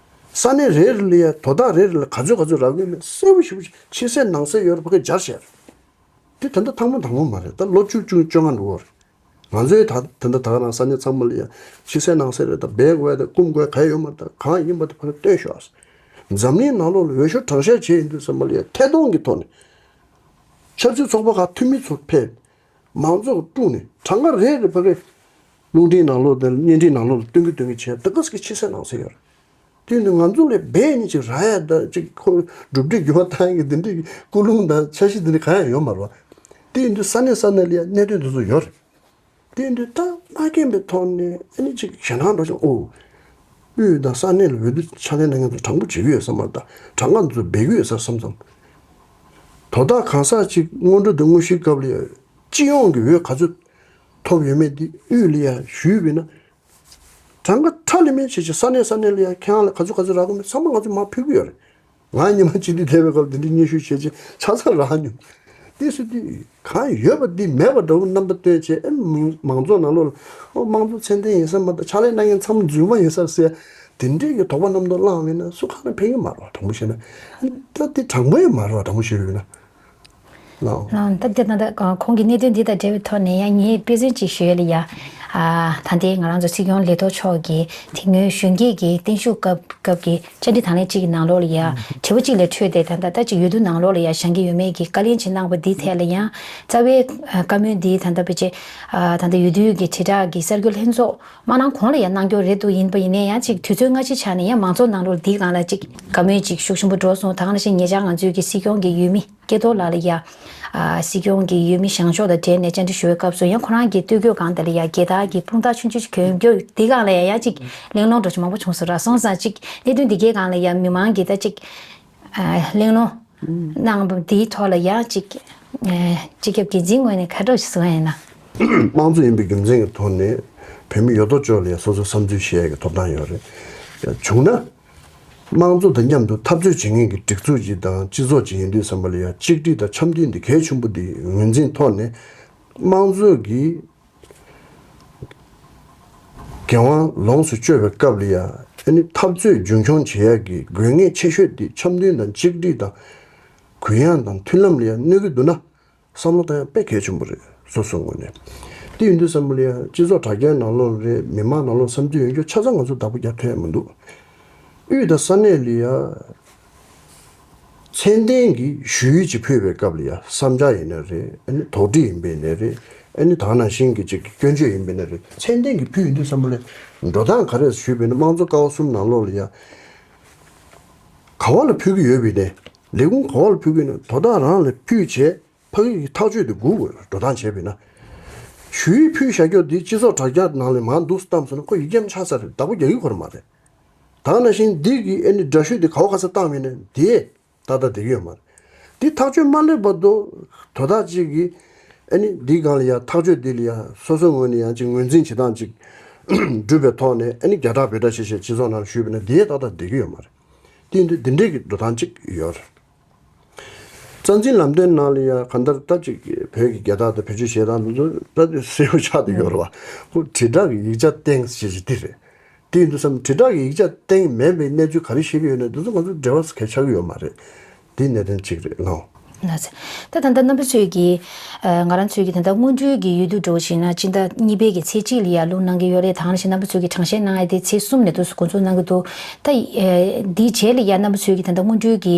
ས་གནས་རེ་རེ་ལ་ཡ་དོ་བདག་རེ་རེ་ལ་ག་ཚོད་ག་ཚོད་རག་གི་མེད་གསལ་པོ་ཞེ་པོ་ཕྱི་གསལ་ནང་གསལ་ཡོད་རེད། ཕ་གིར་སྦྱར་བཞག་རེད། དེ་ད་ལྟ་ཐེངས་མ་དང་པོ་མ་རེད། ད་ལོ་བཅུ་བཅུ་བཅོ་ལྔ་འགྲོ་གི་རེད། ང་ཚོའི་ད་ད་ལྟ་ད་ག་རང་ས་གནས་ཚང་མ་ལ་ཡ་ཕྱི་གསལ་ནང་གསལ་རེད། ད་སྦས་དགོས་ཡ་ད་སྐུམ་དགོས་ཡ་ག་ཡོད་མ་རེད། ད་གང་ཡིན་པ་དེ་ཕར་སྟོན་ཤོག་ཨ། འཛམ་གླིང་ནང་ལོགས་ལ་འོས་ཤོག་གྲངས་བཤེར་བྱས་ཡིན་དུས་ཙམ་པ་ལ་ཡ་ཐད་གཏོང་གི་ཐོག་ནས་ཆབ་སྲིད་ཚོགས་པ་ཁག་འཐུས་མི་ཚོ་ཕེབས། མང་ཚོགས་བསྐྲུན་ནས་གྲངས་ཀ་རེ་རེ་ཕ་གིར་རླུང་འཕྲིན་ནང་ལོགས་དང་བརྙན་འཕྲིན་ནང་ལོགས་ལ་སྟོན་གི་སྟོན་གི་བྱས། ད་ག་ཟེ་གི་ཕྱི་གསལ་ནང་གསལ་ཡོད་རེད། དེ་ནི་ང་ཚོ་ལས་སྦས་ནི་ཅིག་རག་ཡ་ད་ཅིག་ཁོ་གྲུབ་འབྲས་འགྱུར་བ་བཏང་ཡ་གི་འདི་འདྲའི་ཀུན་སློང་དང་འཆར་གཞི་འདི་འདྲ་གང་ཡང་ཡོད་མ་རེད་བ། དེ་ཡིན་དུས་ས་གནས་ས་གནས་ལ་ཡ་གནད་དོན་འདི་ཚོ་ཡོད་རེད། དེ་ཡིན་དུས་ད་མ་མཁྱེན་པའི་ཐོག་ནས་ཨ་ནི་ཅིག་ཞེད་སྣང་འགྲོ་ཅིང་ཨོ། དབུས་དང་ས་གནས་ལ་འོས་བསྡུ་ཕྱག་ལས་གནང་མཁན་ཚོ་དྲང་པོ་བྱེད་ཀྱི་ཡོད་བསམ་པ་དང་གྲངས་ཀ་འདི་ཚོ་སྦས་ཀྱི་ཡོད་ས་བསམ་བསམ། དོ་བདག་གང་ཟག་ཅིག་སྔོན་འགྲོ་དང་དངོས་གཞིའི་སྐབས་ལ་ཡ་སྤྱི་ཡོངས་ཀྱི་འོས་ག་ཚོད་ཐོབ་ཡོད་མེད་དེ་དབུས་ལ་ཡ་ཞུས་པས་ན། གྲངས་ཀ་ཁྲ་ལི་མེ་བྱས་བྱས་ས་གནས་ས་གནས་ལ་ཡ་ཁྱེད་རང་ལ་ག་ཚོད་ག་ཚོད་རག་གི་མེད་ཚང་མ་ང་ཚོས་མར་ཕུལ་གྱི་ཡོད་རེད། ང་ཉི་མ་སྤྱི་འཐུས་ཐེ་བའི་སྐབས་འདི་འདྲའི་སྙན་ཞུ་བྱས་རྗེས་ཆ་ཚང་རག་མྱོང་། དེ་སུ་དུས་གང་ཡོད་པ་འདི་མེད་པ་འདྲ་བོ་རྣམ་པ་སྟོན་བྱས་ཨེ་མང་ཚོགས་ནང་ལོགས་ལ་ཨོ་དམངས་གཙོ་མཚན་ལྡན་ཡིན་ས་མ་གཏོགས་ཕྱག་ལས་གནང་མཁན་ཚང་མ་རྫུན་མ་ཡིན་ས་ཟེར་དེ་འདྲའི་གི་དོགས་པ་རྣམ་རྟོག་བསླངས་བས་ན་སུ་གང་ལ་ཕན་གི་མ་རེད་བ། དྲང་པོ་བཤད་ན་ད་འདི་དྲང་པོ་ཡང་མ་རེད་བ། དྲང་པོ་བཤད་རྒྱུ་ཡིན་ན་ལའོ། ལའོ། ད་འདི་ད་ལྟ་ཁོང་གི་གནད་དོན་འདི་དང་འབྲེལ་བའི་ཐོག་ནས་ཡང་ངས་དཔེ་མཚོན་ཅིག་ཞུ་ཡ་ལ་ཡ། ཨ་ད་ལྟའི་ང་རང་ཚོ་སྲིད་སྐྱོང་ལས་ཐོག་མཆོག་གིས་དེ་སྔོན་གཞོན་སྐྱེས་ཀྱི་བརྟན་བཞུགས་སྐབས་སྐབས་ཀྱི་བཅར་འདྲི་དང་ལེན་གཅིག་གི་ནང་ལོགས་ལ་ཡ་དྲི་བ་གཅིག་ལས་འཕྲོས་ཏེ་ད་ལྟ་ད་ཅིག་འོས་བསྡུ་ནང་ལོགས་ལ་ཡ་བཞེངས་ཀྱི་ཡོད་མེད་ཀྱི་བཀའ་ལན་ཅིག་གནང་བ་འདིའི་ཐད་ལ་ཡང་རྩ་བའི་ཨ་བཀའ་མོལ་འདི་ད་ལྟ་ཕལ་ཆེར་ཨ་ད་ལྟ་འོས་བསྡུ་གི་དྲིལ་བསྒྲགས་ཀྱི་གསར་འགོད་ལྷན་ཚོགས་མ་གནང་གོང་ལ་ཡ་གནང་སྐྱོར་རེད་འདུག་ཡིན་པ་ཡིན་ནའི་ཡང་ཅིག་དུས་ཚོད་སྔ་ཕྱི་ཆ་ནས་ཡང་མང་ཚོགས་ནང་ལོགས་འདིའི་སྒང་ལ་ཅིག་བཀའ་མོལ་ཅིག་ཤུགས་ཆེན་པོ་འགྲོ་སོང་། ད་ག་ནང་བཞིན་ཉེ་ཆར་ང་ཚོའི་གི་སྲིད་སྐྱོང་གི་འོས་མི་སྐལ་རྡོར་ལགས་ལ་ཡ་ཨ་སྲིད་སྐྱོང་གི་འོས་མི་བཞེངས་ཕྱོགས་དང་འབྲེལ་ནས་བཅར་འདྲི་ཞུ་བའི་སྐབས་སུ་ཡང་ཁོ་རང་གི་སྟོད་གོས་སྒང་དེ་ལ་ཡ་རྒྱལ་དར་གྱི་དཔུང་རྟགས་ཆུང་ཆུང་ཞིག་གྱོན་རྒྱུ་འདི་སྒང་ལ་ཡ་ཡ་ཅིག་གླེང་སློང་འདྲ་ཅིག་མང་པོ་བྱུང་སོང་ར། སོང་ཙང་ཅིག་གནད་དོན་འདི་གའི་སྒང་ལ་ཡ་མི་མང་གི་ད་ཅིག་ཨ་གླེང་སློང་གནང་བ་འདིའི་ཐོག་ལ་ཡ་ཅིག་ཨ་སྤྱི་ཁྱབ་འགན་འཛིན་ངོས་ནས་ག་འདྲ་ཞིག་གསུང་ཡ་ཡིན་ན། དམངས་གཙོ་ཡིན་པའི་རྒྱུ་མཚན་གྱི་ཐོག་ནས་བོད་མི་ཡོད་དོ་ཅོག་ལ་ཡ་སོ་སོའི་བསམ་ཚུལ་བཤད་ཡ་གི་ཐོབ་ཐང་ཡོད་རེད། བྱུང་ན། དམངས་གཙོ་དང་མཉམ་དུ་འཐབ་རྩོད་བྱེད་མཁན་གྱི་སྒྲིག་འཛུགས་ཅིག་དང་སྤྱི་ཚོགས་ཅིག་ཡིན་དུས་ཙམ་པ་ལ་ཡང་གཅིག་སྒྲིལ་དང་འཆམ་མཐུན་འདི་གལ་ཆེན་པོ་འདི་ངོས་འཛིན་ཐོག་ནས་དམངས་གཙོ་གི་འགན་དབང་ལོངས་སུ་སྤྱོད་པའི་སྐབས་ལ་ཡང་ཨ་ནི་འཐབ་རྩོད་རྒྱུན་འཁྱོངས་བྱེད་ཡག་གི་དགོས་ངེས་ཆེ་ཤོས་འདི་འཆམ་མཐུན་དང་གཅིག་སྒྲིལ་དང་གུ་ཡངས་དང་མཐུན་ལམ་ལ་ཡང་གནོད་ཀྱི་འདུག་ན། བསམ་བློ་བཏང་ཡ་དཔེ་གལ་ཆེན་པོ་རེད། སོ་སོའི་ངོས་ནས། དེ་ཡིན་དུས་ཙམ་པ་ལ་ཡང་སྤྱི་ཚོགས་དྲ་རྒྱའི་ནང་ལོགས་རེད། མི་མང་ནང་ལོགས་བསམ་ཚུལ་ཡོད་རྒྱུ་ཆ་ཚང་ང་ཚོ་བདག་པོ་རྒྱག་ཐུབ་ཡ་མི་འདུག་དབུས་དང་ས་གནས་ལ་ཡང་ཚད་ལྡན་གྱི་ཞུ་ཡིག་ཅིག་ཕུལ་བའི་སྐབས་ལ་ཡང་བསམ་འཆར་ཡིན་ན་རེད། ཨ་ནི་དོགས་འདྲི་ཡིན་པ་ཡིན་ན་རེད། ཨ་ནི་ད་ག་ནང་བཞིན་གྱི་ཅིག་སྐྱོན་བརྗོད་ཡིན་པ་ཡིན་ན་རེད། ཚད་ལྡན་གྱི་ཕུལ་ཡོང་དུས་ཙམ་པ་ལ་འགྲོ་སྟངས་ག་རེ་ཞུས་པ་ཡིན་ན། དམངས་གཙོ་ཀ་བ་གསུམ་ནང་ལོགས་ལ་ཡང་ག་བ་ལ་ཕུལ་གྱི་ཡོད་པ་ཡིན་ནའི་ལས་ཁུངས་ག་བ་ལ་ཕུལ་གྱི་ཡོད་ན་དོ་བདག་རང་ལ་ཕུལ་བྱས། ཕ་གི་གི་ཐག་གཅོད་དེ་སྒུག་དགོས། འགྲོ་སྟངས་བྱས་པས་ན། ཞུ་ཡིག་ཕུལ་བཞག་རྒྱུ་དེ་སྤྱི་ཚོགས་དྲ་རྒྱ་ནང་ལ་མར་འདུག་བཏང་སོང་ན་ཁོ་ཡིག་རྒྱམ་ཆགས་ས་རེད། བདག་པོ་རྒྱག་གི་ཁོ་རང་མ་རེད། ད་ག་ནང་བཞིན་འདི་གི་ཨ་ནི་འདྲ་ཤོས་དེ་ག་བ་ག་ས་བཏང་མིན་ན་དེ་ཏག་ཏག་བསྡད་ཀྱི་ཡོད་མ་རེད། དེ་ཐག་གཅོད་མ་སླེབས་བར་དུ་དོ་བདག་ཅིག་གིས་ཨ་ནི་འདིའི་སྒང་ལ་ཡ་ཐག་གཅོད་འདི་ལ་ཡ་སོ་སོའི་ངོས་ནས་ཡང་ཅིག་ངོས་འཛིན་བྱེད་སྟངས་ཅིག་སྒྲུབ་པའི་ཐོག་ནས་ཨ་ནི་རྒྱ་གྲགས་བེ་གྲགས་བྱས་བྱས་སྤྱི་ཚོགས་ནང་ཞུས་པ་ན་དེ་ཏག་ཏག་བསྡད་ཀྱི་ཡོད་མ་རེད། དེ་ཡིན་དུས་འདི་འདྲས་ཀྱི་འགྲོ་སྟངས་ཅིག་ཡོད་རེད། རྩ་འཛིན་ལམ་སྟོན་ནང་ལ་ཡང་གང་ལྟར་ད་ཅིག་བོད་ཀྱི་རྒྱལ་དར་དང་བེད་སྤྱོད་བྱེད་སྟངས་འདི་ཚོ་ད་དེ་གསལ་པོ་ཆགས་བསྡད་ཡོད་རེད་བ། ཁོ་དྲིལ་བསྒྲགས་ཀྱི་ཡིག་ཆ་སྟེང་ཞེས་བྱས་འདི་རེད། དེ་ཡིན་དུས་སམ་དྲིལ་བསྒྲགས་ཀྱི་ཡིག་ཆ་སྟེང་མེད་པའི་གནས་ཚུལ་ག་རེ་བཤད་ཀྱི་ཡོད་ན་འདི་ཚོ་ང་ཚོ་འབྲེལ་བ་གལ་ཆགས་ཀྱི་ཡོད་མ་རེད། འདི་གནད་དོན་གཅིག་རེད་ལགས། ན་ཚ། ད་ད་ལྟ་རྣམ་པ་ཚོས་ཀྱིས་ཨ་ང་རང་ཚོས་ཀྱིས་ད་ལྟ་སྔོན་འགྲོའི་གི་འོས་བསྡུ་འགྲོ་བཞིན་ན་སྤྱི་ཟླ་གཉིས་པའི་གི་ཚེས་གཅིག་ལ་ཡར་ལུང་གནང་གི་ཡོད་རེད། ད་ག་ནང་བཞིན་རྣམ་པ་ཚོས་ཀྱིས་གྲངས་བཤེར་གནང་ཡ་དེ་ཚེས་གསུམ་ནས་འདུག་སེ་འགོ་འཛུགས་གནང་གི་འདུག་ད་ཨེ་འདིའི་རྗེས་ལ་ཡ་རྣམ་པ་ཚོས་ཀྱིས་ད་ལྟ་སྔོན་འགྲོའི་གི་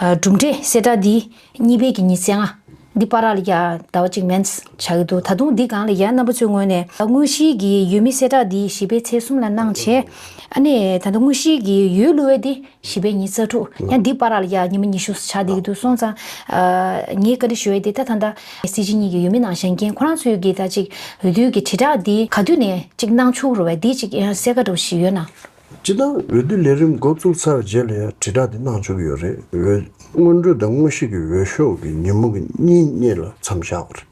ཨ་གྲུབ་འབྲས་གསལ་བསྒྲགས་འདི་གཉིས་པའི་གི་ཉི་ཤུ་རྩ་ལྔ་འདི་བར་ལ་ཡ་ཟླ་བ་གཅིག་མིན་ཆགས་ཀྱི་འདུག་ད་དུང་འདི་སྒང་ལ་ཡ་རྣམ་པ་ཚོའི་ངོས་ནས་དངོས་གཞིའི་གི་འོས་མི་གསལ་བསྒྲགས་འདི་བཞི་པའི་ཚེས་གསུམ་ལ་གནང་བྱས། ཨ་ནི་ད་ལྟ་དངོས་གཞིའི་གི་འོས་བླུག་པ་འདི་བཞི་པའི་ཉི་ཤུ་རྩ་དྲུག་ཡང་འདི་བར་ལ་ཡ་ཉི་མ་ཉི་ཤུ་ཆགས་བསྡད་ཀྱི་འདུག་སོང་ཙང་། ཨ་ངས་བཀའ་འདྲི་ཞུ་ཡས་འདི་ད་ད་ལྟ་སྲིད་སྤྱི་གཉིས་ཀྱི་འོས་མི་ནང་བཞེངས་མཁན་ཁོ་རང་ཚོའི་གི་ད་ཅིག་འོས་བསྡུའི་གི་དྲིལ་བསྒྲགས་འདི་ག་དུས་ནས་ཅིག་གནང་ཆོག་རུ་བས་འདི་ཅིག་ཡང་གསལ་ཁ་འདྲ་བོ་ཞིག་ཡོད་ན། སྤྱིར་བཏང་འོས་བསྡུ་ལས་རིམ་འགོ་བཙུགས་ཚར་རྗེས་ལ་ཡང་དྲིལ་བསྒྲགས་འདི་གནང་ཆོག་གི་ཡོད་རེད། འོས་སྔོན་འགྲོ་དང་དངོས་གཞི་གི་འོས་ཤོག་གི་ཉིན་མོ་གི་གཉིས་གཉིས་ལ་མཚམས་བཞག་དགོས་རེད།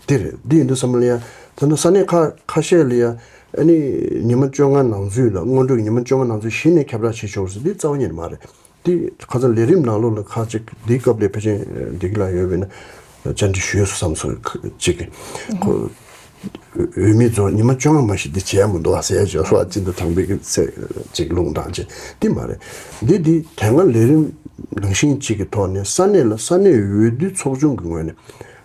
དེ་རེད། འདི་ཡིན་དུས་ཙམ་ལ་ཡ་ད་ལྟ་ས་གནས་ཁ་ཁ་ཤས་ལ་ཡ་ཨ་ནི་ཉི་མ་བཅོ་ལྔ་ནང་ཚུད་ལ་སྔོན་འགྲོ་གི་ཉི་མ་བཅོ་ལྔ་ནང་ཚུད་གཞི་ནས་ཁྱབ་བསྒྲགས་བྱེད་ཆོག་ཟེར་འདི་རྩ་བ་ཉིད་མ་རེད། འདི་ཁ་སང་ལས་རིམ་ནང་ལོགས་ལ་ཁ་ཅིག་འདིའི་སྐབས་ལ་ཕལ་ཆེར་འདི་ག་ལ་ཡོད་པས་ན་བཅར་འདྲི་ཞུས་སུ་བསམ་སོང་ཅིག་གི་ཁོ་འོས་མི་ཚོ་ཉི་མ་བཅོ་ལྔ་མ་གཏོགས་འདི་བྱས་མི་འདུག་ཟེར་བྱས་སོ། སྤྱི་ཟླ་དང་པོའི་གི་ཚེས་གཅིག་ལུང་དང་ཅིག་འདི་མ་རེད། འདི་འདི་དེ་སྔ་ལས་རིམ་ནང་བཞིན་ཅིག་གི་ཐོག་ནས་ས་གནས་ལ་ས་གནས་འོས་བསྡུ་ཚོགས་ཆུང་གི་ངོས་ནས་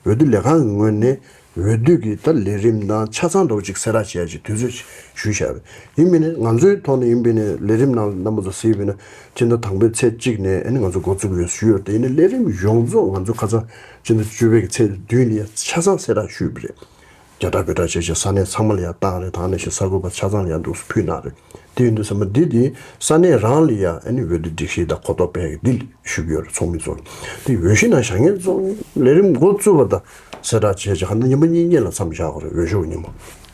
འོས་བསྡུ་ལས་ཁང་གི་ངོས་ནས། འོས་བསྡུ་གི་ད་ལས་རིམ་ནང་ཆ་ཚང་འདྲ་བོ་ཅིག་གསལ་བསྒྲགས་བྱས་ཅིག་དུས་ཚོད་ཞུས་བཞག་པས། ཡིན་མིན་ནི་ང་ཚོའི་ཐོག་ནས་ཡིན་པས་ནི་ལས་རིམ་ནང་རྣམ་པ་ཚོ་གཟིགས་པས་ན་སྤྱི་ཟླ་དང་པོའི་ཚེས་གཅིག་ནས་ཨ་ནི་ང་ཚོ་འགོ་བཙུགས་ཡོད་ཞུས་ཡོད་དེ། ཡིན་ནི་ལས་རིམ་ཡོངས་རྫོགས་ང་ཚོ་ཁ་སང་སྤྱི་ཟླ་བཅུ་པའི་གི་ཚེས་བདུན་ལ་ཡ་ཆ་ཚང་གསལ་བསྒྲགས་ཞུས་པ་རེད། རྒྱ་གྲགས་བོད་གྲགས་བྱས་བྱས་ས་གནས་ཚང་མ་ལ་ཡ་བཏང་རེད། ད་ནས་ཤི་གསར་འགོད་པ་ཆ་ཚང་ལ་ཡ་འདུག་སུ་ཕུལ་གནང་རེད། དེ་ཡིན་དུས་ཚང་མ་འདི་དེ་ས་གནས་རང་ལ་ཡ་ཨ་ནི་འོས་བསྡུ་སྒྲིག་གཞི་དང་གོ་རྟོགས་སྤེལ་གི་འདི་ཞུ་གི་ཡོད་རེད། ཚོགས་མི་ཚོ་དེ་འོས་གཞི་ནང་བཞག་མཁན་ཚོ་ལས་རིམ་འགོ་བཙུགས་པ་དང་གསལ་བསྒྲགས་བྱས་བྱས་ག་ན་ཉི་མ་གཉིས་གཉིས་ལ་མཚམས་བཞག་གི་རེད། འོས་ཤོག་ཉི་མ།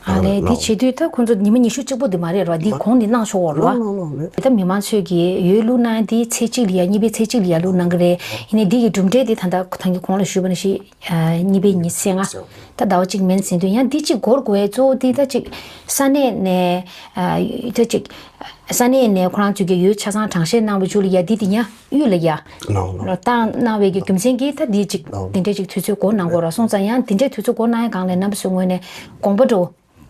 ཨ་ལས་འདི་བྱེད་དུས་ད་ཁོང་ཚོ་ཉི་མ་ཉི་ཤུ་གཅིག་པོ་འདི་མ་རེད་ར། འདི་གོང་ནས་གནང་ཆོག་གོ་ར། ལགས་ལགས་ལགས་རེད། ད་མི་མང་ཚོས་ཀྱིས་འོས་བླུགས་གནང་འདི་ཚེས་གཅིག་ལ་ཡ་གཉིས་པའི་ཚེས་གཅིག་ལ་ཡ་བླུགས་གནང་གི་རེད། ཡིན་ནའི་འདི་གི་གྲུབ་འབྲས་འདི་ད་ལྟ་ད་གིན་གོང་ལ་ཞུས་པ་ནང་བཞིན། གཉིས་པའི་ཉི་ཤུ་རྩ་ལྔ། ད་ཟླ་བ་གཅིག་མིན་ཟིན་དུས་ཡང་འདི་གཅིག་འགོར་དགོས་གཙོ་བོ་འདི་ད་གཅིག་ས་གནས་ནས་ད་གཅིག་ས་གནས་ནས་ཁོ་རང་ཚོས་ཀྱི་འོས་ཆ་ཚང་གྲངས་བཤེར་གནང་བའི་མཇུག་ལ་ཡ་འདི་དེ་ཡང་དབུས་ལ་ཡ་ལོ་བཏང་གནང་བའི་གི་རྒྱུ་མཚན་གྱིས་ད་འདི་གཅིག་འདི་འདྲའི་གཅིག་དུས་ཚོད་འགོར་གནང་དགོས་ར། སོང་ཙང་ཡང་འདི་འདྲའི་དུས་ཚོད་འགོར་གནང་ཡ་སྒང་ལ་རྣམ་པ་ཚོའི་ངོས་ནས་དགོངས་པ་འགྲོ།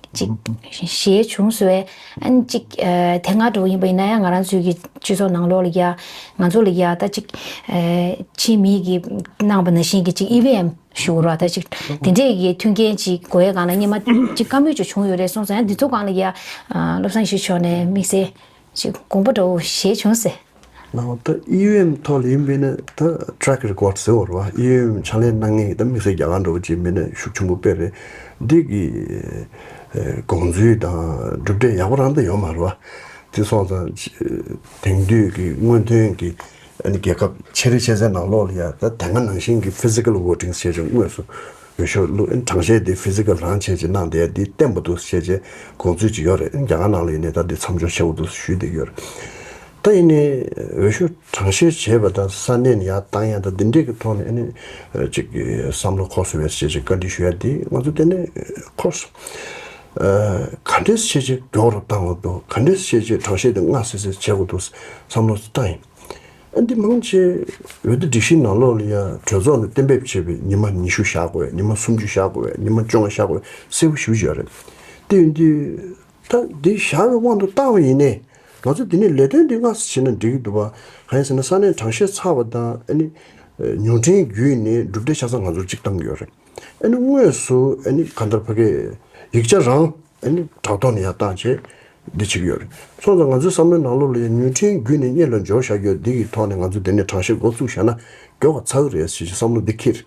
ཅིག་ཞེས་བྱུང་སོང་བས། ཨན་ཅིག་ཨ་དེ་སྔ་འགྲོ་ཡིན་པ་ཡིན་ན་ཡང་ང་རང་ཚོའི་གི་སྤྱི་ཚོགས་ནང་ལོགས་ལ་ཡ་ང་ཚོ་ལ་ཡ་ད་ཅིག་ཨ་ཕྱིའི་མི་གི་གནང་བ་ནང་བཞིན་གི་ཅིག་ཨི་ཝི་ཨེམ་ཞུ་ར། ད་ཅིག་དེ་འདྲས་གི་མཐུན་རྐྱེན་ཅིག་དགོས་ཡ་གང་ལ་སྔོན་མ་ཅིག་བཀའ་མོལ་ཅིག་བྱུང་ཡོད་རེད། སོང་ཙང་ཡང་འདི་ཚོ་སྒང་ལ་ཡ་ཨ་བློ་བཟང་ཡེ་ཤེས་མཆོག་ནས་དམིགས་བསལ་ཅིག་དགོངས་པ་འདྲ་བོ་བཞེས་བྱུང་ཟེར། ནའོ་ད་ཨི་ཝི་ཨེམ་ཐོག་ལ་ཡིན་པས་ན་ད་ཊེག་རེ་ཀོཌ་ཟེར་བ་རེད་བ། ཨི་ཝི་ཨེམ་ཕྱག་ལས་གནང་མཁན་གྱི་ད་དམིགས་བསལ་རྒྱ་གར་འདྲ་བོ་ཅིག་མིན་ན་ཤུགས་ཆེན་པོ་དཔེ་རེད། འདི་གི་ཨེ་དགོངས་ཚུལ་དང་གྲུབ་འབྲས་ཡག་པོ་རང་ད་ཡོད་མ་རེད་བ། དེ་སོང་ཙང་དེང་དུས་ཀྱི་སྔོན་ཐོན་གྱི་ཨ་ནི་རྒྱལ་ཁབ་ཆེ་རེ་ཆེ་ཚའི་ནང་ལོགས་ལ་ཡ་ད་དེ་སྔ་ནང་བཞིན་གྱི་ཕི་སི་ཀལ་ཝོ་ཊིང་ཟེར་ཅིག་དངོས་སུ་འོས་ཤོག་བླུགས། ཨ་ནི་གྲངས་བཤེར་དེ་ཕི་སི་ཀལ་རང་བྱས་ཅིག་གནང་བསྡད་དེ་བརྟན་པོ་འདུག་བྱས་བྱས་དགོངས་ཚུལ་ཅིག་ཡོད་རེད། ཨ་ནི་རྒྱ་གར་ནང་ལ་ཡིན་ནའི་ད་འདི་མཚམས་འཇོག་ཆེ་བོ་འདུག་ཞུས་བསྡད་ཀྱི་ཡོད་རེད། ད་ཡིན་ནའི་འོས་ཤོག་གྲངས་བཤེར་བྱས་པ་དང་ས་གནས་ནས་ཡར་བཏང་ཡ་དང་འདི་འདྲས་ཀྱི་ཐོག་ནས་ཨ་ནི་ཅིག་བསམ་བློ་འཁོར་སོང་བས་ཞེས་ཅིག་བཀའ་འདྲི་ཞུ་ཡ་འདི་ང་ཚོ་དེ་ནས་འཁོར་སོང་། ག་འདྲས་བྱས་བྱས་མགྱོགས་རུ་བཏང་དགོས་འདུག་ག་འདྲས་བྱས་བྱས་གྲངས་བཤེར་དེ་སྔ་སེ་སེ་བྱེད་དགོས་འདུག་བསམ་བློ་བཏང་ཡིན། ཨ་འདི་མང་ཆེ་འོས་བསྡུ་སྒྲིག་གཞི་ནང་ལོགས་ལ་ཡ་གྲོས་ཚོགས་ནས་གཏན་འབེབས་བྱས་པའི་ཉི་མ་ཉི་ཤུ་བཞག་དགོས། ཉི་མ་སུམ་ཅུ་བཞག་དགོས། ཉི་མ་བཅོ་ལྔ་བཞག་དགོས། གསལ་པོ་ཞེ་པོ་ཅིག་ཡོད་རེད། དེ་ཡིན་དུས་ད་འདི་བཞག་པའི་དབང་དུ་བཏང་བ་ཡིན་ནའི་ང་ཚོ་འདི་ནས་ལས་དོན་འདི་སྔ་སེ་བྱས་ན་འགྲིག་གི་འདུག་པ། གང་ཡིན་ཟེར་ན་ས་གནས་གྲངས་བཤེར་ཚར་བ་དང་ཨ་ནི་ཉུང་འཕྲིན་བརྒྱུད་ནས་གྲུབ་འབྲས་ཆ་ཚང་ང་ཚོར་གཅིག་བཏང་གི་ཡོད་རེད། ཨ་ནི་དངོས་སུ་ཨ་ནི་གང་ལྟར་ཕ་གི་ཡིག་ཆ་རང་ཨ་ནི་དྲ་ཐོག་ནས་ཡར་བཏང་བྱས་འདི་བྱེད་ཀྱི་ཡོད་རེད། སོང་ཙང་ང་ཚོའི་བསམ་བློའི་ནང་ལོགས་ལ་ཡང་ཉུང་འཕྲིན་བརྒྱུད་ནས་སྔོན་ལ་འབྱོར་བཞག་རྒྱུ་འདི་གི་ཐོག་ནས་ང་ཚོ་འདི་ནས་གྲངས་བཤེར་འགོ་བཙུགས་བཞག་ན་མགྱོགས་པ་ཚར་གི་རེད་ཟེར་གྱི་བསམ་བློ་འདི་འཁྱེར།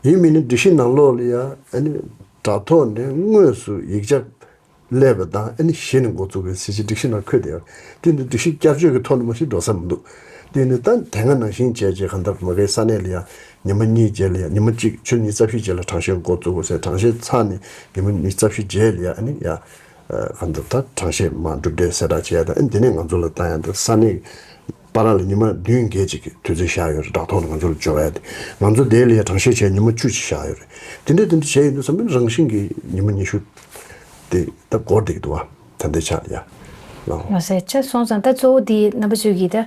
ཡིན་མིན་ནི་སྒྲིག་གཞི་ནང་ལོགས་ལ་ཡང་ཨ་ནི་དྲ་ཐོག་ནས་དངོས་སུ་ཡིག་ཆ་སླེབས་པ་དང་ཨ་ནི་གཞི་ནས་འགོ་བཙུགས་པའི་ཟེར་གྱི་སྒྲིག་གཞི་ནང་འཁོད་བསྡད་ཡོད། དེ་འདི་སྒྲིག་གཞི་བསྐྱར་བཅོས་ཀྱི་ཐོག་ནས་མ་གཞི་འགྲོ་ས་མི་འདུག་དེ་ནི་ད་དེ་སྔ་ནང་བཞིན་བྱས་རྗེས་གང་ལྟར་མ་གིའི་ས་གནས་ལ་ཡང་ཉི་མ་གཉིས་རྗེས་ལ་ཡང་ཉི་མ་གཅིག་ཆུ་ཚོད་ཉི་ཤུ་རྩ་བཞི་རྗེས་ལ་གྲངས་བཤེར་འགོ་བཙུགས་དགོས་ཟེར། གྲངས་བཤེར་ཚར་ནས་ཉི་མ་ཉི་ཤུ་རྩ་བཞི་རྗེས་ལ་ཡང་ཨ་ནི་ཡང་གང་ལྟར་ད་གྲངས་བཤེར་མ་གྲུབ་འབྲས་གསལ་བསྒྲགས་བྱས་ཡ་དང་ཨ་ནི་དེ་ནས་ང་ཚོ་ལ་བཏང་ཡ་དང་ས་གནས་བར་ལ་ཉི་མ་བདུན་བརྒྱད་ཅིག་གི་དུས་ཚོད་བཞག་ཡོད་རེད། བདག་ཐོག་ནས་ང་ཚོ་ལ་འབྱོར་ཡ་དེ་ང་ཚོ་དེ་ལ་ཡ་གྲངས་བཤེར་བྱས་ཉི་མ་བཅུ་ཅིག་བཞག་ཡོད་རེད། དེ་འདྲས་དེ་འདྲས་བྱས་ཡོད་དུས་ཙམ་པ་རང་བཞིན་གྱི་ཉི་མ་ཉི་ཤུ་དེ་ད་འགོར་བསྡད་ཀྱི་འདུག་བ། ད་ལྟའི་ཆ་ལ་ཡ་ལགས། ལགས་སེ། བྱས་སོང་ཙང་ད་གཙོ་བོ་དེ་རྣམ་པ་ཚོས་ཀྱིས་ད་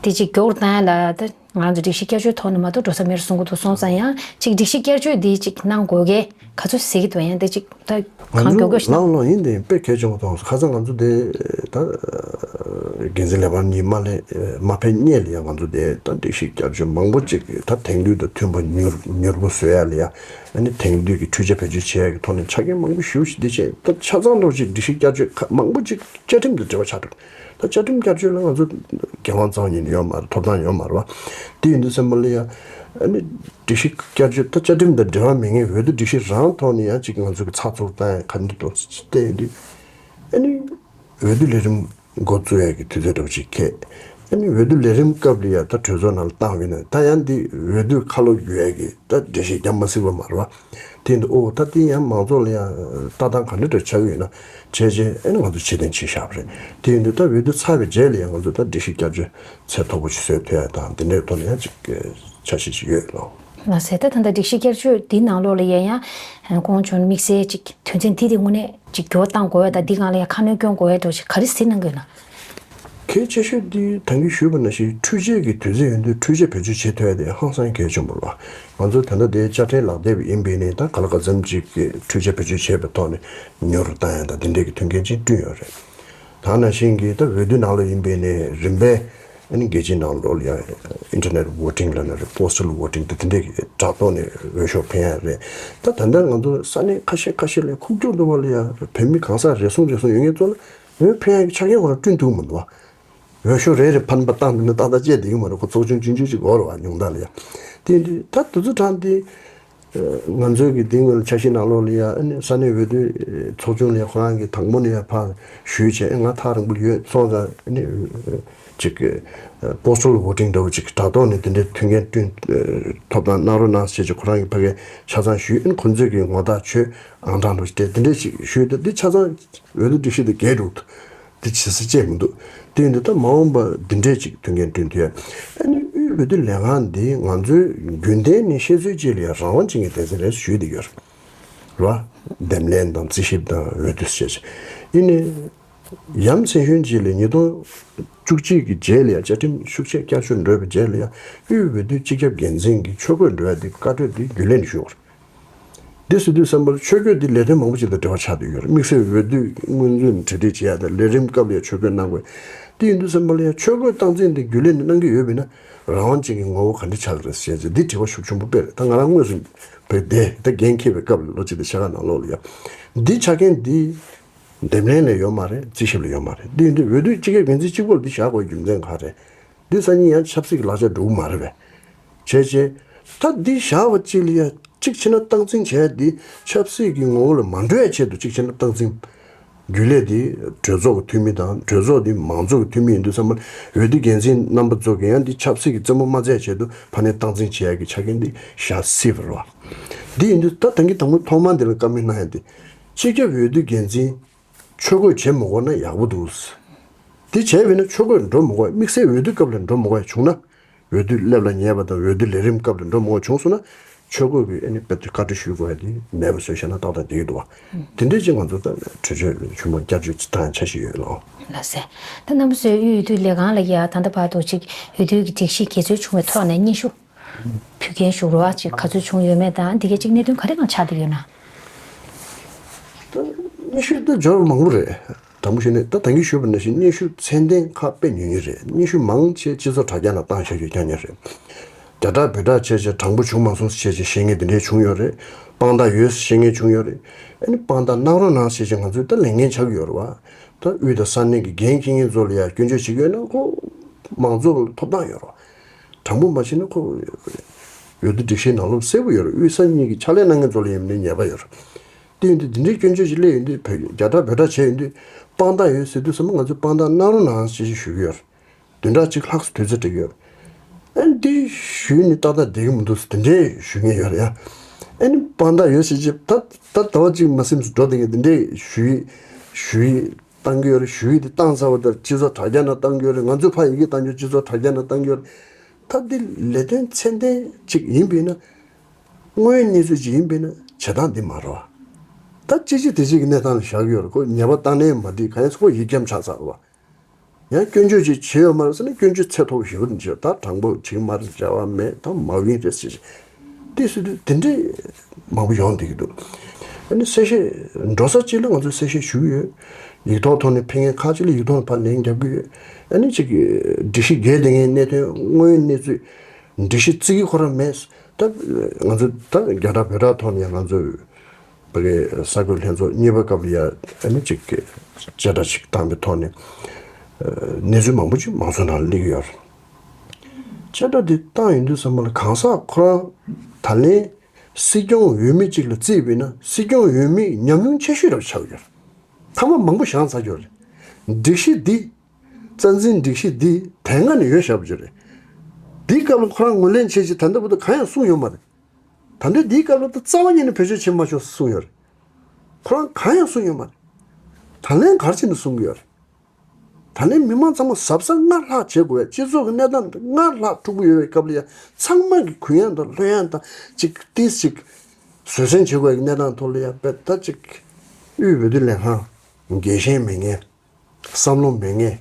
དེ་ཅིག་མགྱོགས་རུ་བཏང་ཡ་ལ་ད་ང་ཚོ་སྒྲིག་གཞི་བསྐྱར་བཅོས་ཐོག་ནས་མ་གཏོགས་འགྲོ་ས་མེད་གསུང་གི་འདུག་སོང་ཙང་ཡང་ཅིག་སྒྲིག་གཞི་བསྐྱར་བཅོས་འདི་ཅིག་གནང་དགོས་གལ་ག་ཚོད་གཟིགས་ཀྱི་འདུག་ཡང་འདི་ཅིག་ད་ང་གང་ཚོ་མགྱོགས་མགྱོགས་ཤིག་ལགས་ལགས་ཡིན་དེ་དཔེ་གལ་ཆེན་པོ་མཐོང་སོང་། ཁ་སང་ང་ཚོ་དེ་ད་འགན་འཛིན་ལས་འཕར་གཉིས་མ་ལས་མ་ཕེབས་སྔོན་ལ་ཡང་ང་ཚོ་དེ་ད་སྒྲིག་གཞི་བསྐྱར་བཅོས་མང་པོ་ཅིག་ད་དེང་དུས་དང་མཐུན་པ་མྱུར་མྱུར་པོ་བཟོ་ཡ་ལ་ཡ་ཨ་ནི་དེང་དུས་ཀྱི་འཕྲུལ་ཆས་བེད་སྤྱོད་བྱེད་ཡ་གི་ཐོག་ནས་ཆ་རྐྱེན་མང་པོ་ཞེ་པོ་ཅིག་འདི་བྱས། ད་ཆ་ཚང་འདྲ་བོ་ཅིག་སྒྲིག་གཞི་བསྐྱར་བཅོས་ཁག་མང་པོ་ཅིག་བཅའ་ཁྲིམས་དང་འབྲེལ་བ་ཆགས་འགྲོ། ད་བཅའ་ཁྲིམས་བསྐྱར་བཅོས་ལ་ང་ཚོ་འགན་དབང་གཙང་མ་ཡིན་ཡོད་མ་རེད། ཐོབ་ཐང་ཡོད་མ་རེད་བ། དེ་ཡིན་དུས་ཙམ་པ་ལ་ཡ་ཨ་ནི་སྒྲིག་གཞི་བསྐྱར་བཅོས་ད་བཅའ་ཁྲིམས་དང་འབྲེལ་བ་མེད་མཁན་འོས་བསྡུ་སྒྲིག་གཞི་རང་ཐོག་ནས་ཡང་ཅིག་ང་ཚོ་གི་ཚགས་ཚུད་བཏང་ཡ་ག་འདྲ་འདུག་བལྟས་ཡོང་དུས་ཨ་ནི་འོས་བསྡུ་ལས་རིམ་འགོ་བཙུགས་ཡ་གི་དུས་ཚོད་འདྲ་བོ་ཅིག་འཁེལ། ཨ་ནི་འོས་བསྡུ་ལས་རིམ་སྐབས་ལ་ཡ་ད་གྲོས་ཚོགས་ནང་ལ་བཏང་བ་ཡིན་ན་ད་ཡང་འདི་འོས་བསྡུ་ཁ་ལོ་བསྒྱུར་ཡ་གི་ད་འགྲེལ་བཤད་རྒྱབ་མ་སྲིད་པ་མ་རེད་བ། དེ་ཡིན་དུས་ཨོ་ད་དེ་ཡང་མང་ཚོགས་ལ་ཡང་ལྟ་སྟངས་ག་འདྲ་འདྲ་ཆགས་ཀྱི་ཡོད་ན་བྱས་རྗེས་ཨ་ནི་ང་ཚོ་ཕྱིར་འཐེན་བྱས་བཞག་པ་རེད། དེ་ཡིན་དུས་ད་འོས་བསྡུ་ཚར་བའི་རྗེས་ལ་ཡང་ང་ཚོ་ད་སྒྲིག་གཞི་བསྐྱར་བཅོས་ཚད་མཐོ་པོ་ཞིག་བཟོས་ཐུབ་ཡ་དང་དེ་འདྲའི་ཐོག་ནས་ཡང་ཅིག་འཆར་གཞི་ཅིག་ཡོད་ལོ། ལགས་སེ། ད་ད་ལྟ་སྒྲིག་གཞི་བསྐྱར་བཅོས་འདི་ནང་ལོགས་ལ་ཡང་ཡང་གོང་བྱུང་དམིགས་བསལ་ཅིག་དོན་ཚན་འདི་དེ་དངོས་གནས་ཅིག་འགྱུར་བ་གཏང་དགོས་ཡ་དང་འདི་སྒང་ལ་ཡང་ཁ་སྣོན་སྐྱོན་དགོས་ཡ་འདྲ་ཞིག་ག་རེ་གཟིགས་གནང་གི་ཡོད་ན། གལ་ཆེ་ཤོས་འདི་ད་གིན་ཞུས་པ་ནང་བཞིན་འཕྲུལ་ཆས་ཀྱི་དུས་ཚོད་ཡིན་དུས་འཕྲུལ་ཆས་བེད་སྤྱོད་བྱེད་ཐུབ་ཡ་དེ་ཧང་སང་གལ་ཆེན་པོ་རེད་བ། ང་ཚོ་ད་ལྟ་དེ་དཔྱ་ཁྲལ་ལག་དེབ་ཡིན་པས་ནས་ད་ག་ལ་ག་ཙམ་ཅིག་གི་འཕྲུལ་ཆས་བེད་སྤྱོད་བྱས་པའི་ཐོག་ནས་ཉོ་རུ་བཏང་ཡ་དང་དེ་འདྲས་ཀྱི་མཐུན་རྐྱེན་ཅིག་བསྐྲུན་ཡོད་རེད། ད་ནང་བཞིན་གྱི་ད་འོས་བསྡུ་ནང་ལ་ཡིན་པས་ནས་རིམ་པས་ཨ་ནི་རྒྱལ་སྤྱིའི་ནང་ལོགས་ལ་ཡང་internet voting་ལབ་ན་རེད། postal voting་དེ་དེ་འདྲས་ཀྱི་དྲ་ཐོག་ནས་འོས་ཤོག་འཕེན་ཡ་རེད། ད་ད་ལྟ་ང་ཚོ་ས་གནས་ཁ་ཤས་ཁ་ཤས་ལ་ཁུག་ཀྱོག་འདུག་བ་ལ་ཡ་བོད་མི་གང་ཟག་རེ་ཟུང་རེ་ཟུང་ཡོད་མཁན་ཚོ་ལ་འོས་འཕེན་ཡ་གི་ཆ་རྐྱེན་ཁོ་རང་བསྐྲུན་ཐུབ་མི་འདུག་བ། འོས་ཤོག་རེ་རེ་ཕར་ཕར་བཏང་ནས་ཏག་ཏག་བཅད་བསྡད་ཀྱི་མ་རེད། ཁོ་ཚོགས་ཆུང་ཆུང་ཆུང་ཅིག་འོར་བ་ཉུང་མཐའ་ལ་ཡ། དེ་འདི་ད་དུས་ཚོད་གྲངས་འདི་ང་ཚོའི་གི་འདི་སྔོན་ལ་འཆར་གཞི་ནང་ལོགས་ལ་ཡ་ཨ་ནི་ས་གནས་འོས་བསྡུ་ཚོགས་ཆུང་ལ་ཡ་ཁོ་རང་གི་དང་པོ་ནས་ཡ་ཕར་ཞུས་བྱས་ཨ་ང་ཐག་རིང་པོ་ཡོད་སོང་ཙང་ཨ་ནི་ཅིག་postal voting་འདྲ་བོ་ཅིག་དྲ་ཐོག་ནས་དེ་འདྲའི་མཐུན་རྐྱེན་བསྐྲུན་ཐོབ་ཐང་གནང་རོགས་གནང་ཞེས་ཀྱི་ཁོ་རང་གི་ཕ་གིར་ཆ་ཚང་ཞུས། ཨ་ནི་ཁོ་ཚོས་གི་ངོ་རྟགས་ཆོད་ཨང་གྲངས་འདྲ་བོ་ཅིག་སྤྲད་དེ་འདྲ་ཅིག་ཞུས་ཏེ་འདི་ཆ་ཚང་འོས་བསྡུ་སྒྲིག་གཞི་དེ་འགལ་འགྲོ་འདུག་དེ་བྱེད་ས་བཅད་མི་འདུག་དེ་ཡིན་དུས་ད་མ་འོངས་པ་འདི་འདྲས་ཅིག་མཐུན་རྐྱེན་བསྐྲུན་ཐུབ་ཡ། ཨ་ནི་དབུས་འོས་བསྡུ་ལས་ཁང་འདི་ང་ཚོའི་རྒྱུན་ལྡན་ནས་བཤད་ཚུལ་ཅིག་ལ་ཡ་རང་དབང་ཅན་གྱི་སྡེ་ཚན་རེད་ཞུས་བསྡད་ཡོད་རེད་བ། འདེམས་ལྷན་དང་རྩིས་ཞིབ་དང་འོས་བསྡུ་བྱས་ཡིན་ནའི་ཡ་མཚན་གཞོན་ཅིག་ལ་ཉིས་སྟོང་བཅུ་གཅིག་གི་རྗེས་ལ་ཡ་བཅའ་ཁྲིམས་ཤུགས་ཆེ་བསྐྱར་བཅོས་འགྲོ་བའི་རྗེས་ལ་ཡ་དབུས་འོས་བསྡུ་སྤྱི་ཁྱབ་འགན་འཛིན་གྱི་ཆོས་གོས་འགྲོ་ཡ་འདི་བཀའ་འཁྲོལ་འདི་རྒྱུན་ལས་ནས་ཞུས་པ་རེད། འདི་ཟེར་དུས་ཙམ་པར་ཆོས་གོས་འདི་ལས་དོན་མང་པོ་ཅིག་དང་འབྲེལ་བ་ཆགས་བསྡད་ཡོད་རེད། དམིགས་བསལ་འོས་བསྡུ་སྔོན་ཚུད་ནས་གྲ་སྒྲིག་བྱེད་ཡ་དང་ལས་རིམ་སྐབས་ལ་ཡང་ཆོས་གོས་གནང་དགོས། དེ་ཡིན་དུས་ཙམ་པ་ལ་ཡང་ཆོས་གོས་སྟངས་འཛིན་འདི་རྒྱུན་ལས་ནས་གནང་གི་ཡོད་པས་ན་རང་དབང་ཅན་གྱི་ངོ་བོ་ག་འདྲ་ཆགས་ཀྱི་རེད་ཟེར་ཅིག་འདི་དྲི་བ་ཤུགས་ཆེན་པོ་དཔེ་རེད། ད་ང་རང་དངོས་སུ་བོད་དེ་ད་འགན་འཁྱེར་བའི་སྐབས་ལ་ལོ་གཅིག་དང་ཕྱེད་ཀ་ནང་ལོགས་ལ་ཡང་འདི་ཆ་རྐྱེན་འདི་འདེམས་ལྷན་ལ་ཡོད་མ་རེད། རྩིས་ཞིབ་ལ་ཡོད་མ་རེད། འདི་ཡིན་དུས་འོས་བསྡུ་སྤྱི་ཁྱབ་འགན་འཛིན་གཅིག་པོ་ལ་འདི་བཞག་དགོས་རྒྱུ་མཚན་ག་རེ་རེད། འདི་སང་ཉིན་ཡང་ཆབ་སྲིད་ཀྱི་ལག་ཆ་འགྲོ་གི་མ་རེད་པས། བྱས་རྗེས། ད་འདི་བཞག་པ་གཅིག་ལ་ཡ་གཅིག་བྱས་ན་སྟངས་འཛིན་བྱས་འདི་ཆབ་སྲིད་ཀྱི་ངོ་བོ་ལ་མ་འགྲོ་ཡ་ཆེད་དུ་གཅིག་བྱས་ན་སྟངས་འཛིན། རྒྱུན་ལས་འདི་གྲོས་ཚོགས་ཀྱི་འཐུས་མི་དང་གྲོས་ཚོགས་འདི་མང་ཚོགས་ཀྱི་འཐུས་མི་ཡིན་དུས་ཙམ་པ་འོས་བསྡུ་འགན་འཛིན་རྣམ་པ་ཚོ་གིས་ཡང་འདི་ཆབ་སྲིད་ཀྱི་རྩེད་མོ་མ་རྩེ་ཡ་ཆེད་དུ་ཕ་ནས་སྟངས་འཛིན་བྱེད་ཡ་གི་ཆ་རྐྱེན་འདི་བཞག་སྲིད་པ་རེད་བ། འདི་ཡིན་དུས་ད་ད་གིན་དང་པོ་ཐོག་མ་འདི་ལ་བཀའ་མོལ་གནང་ཡ་འདི་སྤྱི་ཁྱབ་འོས་བསྡུ་འགན་འཛིན་ཆོས་གོས་བྱེད་མི་དགོས་ན་ཡག་པོ་འདུག་འདི་བྱས་པས་ན་ཆོས་གོས་འགྲོ་མི་དགོས། དམིགས་བསལ་འོས་བསྡུ་སྐབས་ལ་འགྲོ་མི་དགོས་བྱུང་ན། འོས་བསྡུ་སླེབས་ལ་ཉེ་བ་དང་འོས་བསྡུ་ལས་རིམ་སྐབས་ལ་འགྲོ་མི་དགོས་བྱུང་སོང་ན། ཆོས་སྐོར་གྱི་ཨ་ནི་དཔེ་དེ་བཀའ་འདྲི་ཞུ་དགོས་ཡ་དེ་མེད་པ་བཟོས་བཞག་ན་ཏག་ཏག་འགྲིག་གི་འདུག་བ། དེ་འདྲའི་ཅིག་ང་ཚོ་ད་གྲོས་ཆོད་ཆེན་མོ་བསྐྱར་བཅོས་ཅིག་བཏང་ཡ་འཆར་གཞི་ཡོད་ལགས། ལགས་སེ། ད་རྣམ་པ་ཚོས་དབུས་འོས་བསྡུ་ལས་ཁང་ལ་ཡ་ད་ལྟ་བར་དུ་ཅིག་འོས་བསྡུའི་གི་སྒྲིག་གཞི་ག་ཚོད་བྱུང་བའི་ཐོག་ནས་སྙན་ཞུ་ཕུལ་མཁན་ཞུ་རོགས་ཅིག་ག་ཚོད་བྱུང་ཡོད་མེད་དང་འདི་གའི་ཅིག་གནད་དོན་ག་རེ་གང་ཆགས་བསྡད་ཡོད་ན། ད་སྙན་ཞུ་ད་འབྱོར་མང་པོ་རེད། དྲང་པོ་བཤད་ན་ད་ད་གིན་ཞུས་པ་ནང་བཞིན་སྙན་ཞུ་ཚད་ལྡན་ཁག་དཔེ་ཉུང་ཉུང་རེད། སྙན་ཞུ་མང་ཆེ་སྤྱི་ཚོགས་དྲ་རྒྱ་ནང་བཏང་བཞག་རྒྱུ་རྐྱང་རྐྱང་རེད། རྒྱ་གྲགས་བོད་གྲགས་བྱས་བྱས་དྲང་པོ་བྱུང་མ་སོང་ཟེར་བྱས་བྱས་བཤད་མཁན་དེ་འདྲས་བྱུང་ཡོད་རེད། དཔང་རྟགས་ཡོད་ཟེར་བཤད་མཁན་བྱུང་ཡོད་རེད། ཨ་ནི་དཔང་རྟགས་གནང་རོགས་གནང་ཟེར་བྱས་ང་ཚོས་ད་ལས་འགན་ཆགས་ཀྱི་ཡོད་རེད་བ། ད་དབུས་དང་ས་གནས་ཀྱི་འགན་འཁྱེར་མཁན་ཚོ་ལ་ཡ་སྐྱོན་བརྗོད་བྱེད་ཀྱི་ཡོད་ན་ཁོ་མང་ཚོགས་ལ་ཐོབ་ཐང་ཡོད་རེད་བ། དྲང་པོ་མ་བྱས་ན་ཁོ་འོས་བསྡུ་སྒྲིག་གཞིའི་ནང་ལོགས་གསལ་པོ་ཡོད་རེད། དབུས་ས་གཉིས་ཀྱི་ཕྱག་ལས་གནང་མཁན་ཚོ་ལ་ཡིན་ནའི་ཉེས་པ་ཡོད་རེད། དེ་ཡིན་དུས་འདི་འདྲའི་སྐྱོན་བརྗོད་ཅིག་སླེབས་ཡོང་དུས་བོད་རྒྱ་གྲགས་བོད་གྲགས་བྱས་ཡོང་དུས་དཔང་རྟགས་ཡོད་ཟེར་དུས་ཙམ་པ་ང་ཚོས་དཔང་རྟགས་གནང་རོགས་གནང་ཞེས་ཞུ་གི་ཡོད་རེད། བདུན་ཕྲག་གཅིག་ལྷག་ཙམ་དུས་ཚོད་སྤྲད་ཀྱི་ཡོད་རེད། ཨ་ནི་འདི་ཞུས་ནས་ཏག་ཏག་བསྡད་ཀྱི་མི་འདུག་ཟེར་དེ་འདྲས་ཞུ་མཁན་ཡོད་རེད་ཡ། ཨ་ནི་དཔང་རྟགས་ཡོད་ཟེར་གྱི་ད་ད་ཟླ་བ་གཅིག་མ་ཟིན་ཙམ་འགྲོ་བསྡད་མཁན་དེ་འདྲས་ཞུ་ཡིག་ཞུ་ཡིག་བཏང་གི་ཡོད་རེད། ཞུ་ཡིག་དེ་བཏང་ཚར་བ་དང་སྤྱི་ཚོགས་དྲ་རྒྱ་ནང་བཏང་གི་ཡོད་རེད། ང་ཚོས་ཕར་ཡི་གེ་བཏང་རྒྱུ་སྤྱི་ཚོགས་དྲ་རྒྱ་ནང་བཏང་གི་ཡོད་རེད། ད་འདི་ལས་དོན་ཚད་ལྡན་ཅིག་ཡིན་པས་ན། དངོས་ཡོད་གནས་ཚུལ་ཅིག་ཡིན་པས་ན་བྱེད་སྟངས་འདི་མ་རེད་བ། ད་ཅི་ཅི་དེ་ཅིག་གི་གནས་སྟངས་ལ་བཞག་གི་ཡོད་རེད། ཁོ་ཉེས་པ་བཏང་ནའི་མ་འགྲིག་གང་ཡིན་ཟེར་ཁོ་ཡིག་རྒྱམ་ཆགས་ཚར་བ། ཡང་སྐྱོན་བརྗོད་ཅིག་བྱས་ཡོད་མ་རེད་ཟེར་ན་སྐྱོན་བརྗོད་ཚད་མཐོ་པོ་ཞེ་པོ་འདི་བྱས། ད་དྲང་པོ་བྱེད་ཀྱི་མ་རེད། བྱ་བ་མེད། ད་མ་ཡིན་རེད་ཟེར་ཞིག་དེ་ཟེར་དུས་དེ་འདྲས་མང་པོ་ཡོང་བསྡད་ཀྱི་འདུག་ཨ་ནི་གསལ་བཤད་འགྲོ་ས་གཅིག་ལ་ང་ཚོས་གསལ་བཤད་ཞུ་གི་ཡོད། ཡིག་ཐོག་ཐོག་ནས་ཕེབས་མཁན་ཁག་ཅིག་ལ་ཡིག་ཐོག་ནས་ཕར་ལན་རྒྱབ་ཀྱི་ཡོད། ཨ་ནི་ཅིག་སྒྲིག་གཞི་འགལ་བསྡད་མཁན་གནད་དོན་དངོས་ཡོད་གནས་ཚུལ་སྒྲིག་གཞི་བརྩི་གི་ཁོ་རང་མེད། ད་ང་ཚོ་ད་རྒྱ་གྲགས་བོད་གྲགས་ཐོག་ནས་ཡང་ང་ཚོ་ཕ་གི་གསར་འགོད་ལྷན་ཚོགས་གཉིས་པ་སྐབས་ལ་ཡ་ཨ་ནི་ཅིག་གི་བཅད་ཁྲ་ཅིག་བཏང་པའི་ཐོག་ནས་གནས་ཚུལ་མང་པོ་ཅིག་མང་ཚོགས་ནང་ལ་སླེབས་ཀྱི་ཡོད་རེད། བཅད་ཁྲ་འདི་བཏང་ཡོང་དུས་ཙམ་པ་ལ་གང་ཟག་ཁོ་རང་ད་ལན་སྲིད་སྐྱོང་འོས་མི་ཅིག་ལ་བརྩིས་པས་ན་སྲིད་སྐྱོང་འོས་མི་ཉམས་མྱོང་ཆེ་ཤོས་རབ་ཆགས་ཡོད་རེད། ཐ་མ་མང་པོ་བཞེངས་ཚར་ཡོད་རེད། སྒྲིག་གཞི་འདི་རྩ་འཛིན་སྒྲིག་གཞི་འདི་དེ་སྔ་ནས་ཡོད་བཞག་པ་ཅིག་རེད། འདིའི་སྐབས་ལ་ཁོ་རང་ངོས་ལེན་བྱེད་ཅིག་ད་ལྟ་བར་དུ་གང་ཡང་གསུངས་ཡོད་མ་རེད། ད་ལྟ་འདིའི་སྐབས་ལ་ད་རྩ་བ་ཉིད་ནས་བེད་སྤྱོད་བྱེད་མ་ཆོག་གསུངས་ཡོད་རེད། ཁོ་རང་གང་ཡང་གསུངས་ཡོད་མ་རེད། ད་ལན་ག་རེ་བྱས་ནས་གསུང་གི་ཡོད་རེད། ད་ལན་མི་མང་ཚང་མ་གཟབ་གཟབ་སྔར་ལྷག་བྱེད་དགོས། སྤྱི་ཚོགས་ཀྱི་གནས་སྟངས་སྔར་ལྷག་འཁྲུག་པོ་ཡོད་པའི་སྐབས་ལ་ཡང་ཚང་མ་གི་གུ་ཡངས་དང་ལྷོད་ཡངས་དང་ཅིག་ཏིས་ཅིག་བཟོད་བསྲན་བྱེད་དགོས་ཀྱི་གནས་སྟངས་ཐོག་ལ་ཡང་དཔེ་ད་ཅིག་དབུས་འོས་བསྡུ་ལས་ཁང་རྒྱལ་ཞེན་མེད་མཁན། བསམ་བློ་མེད་མཁན།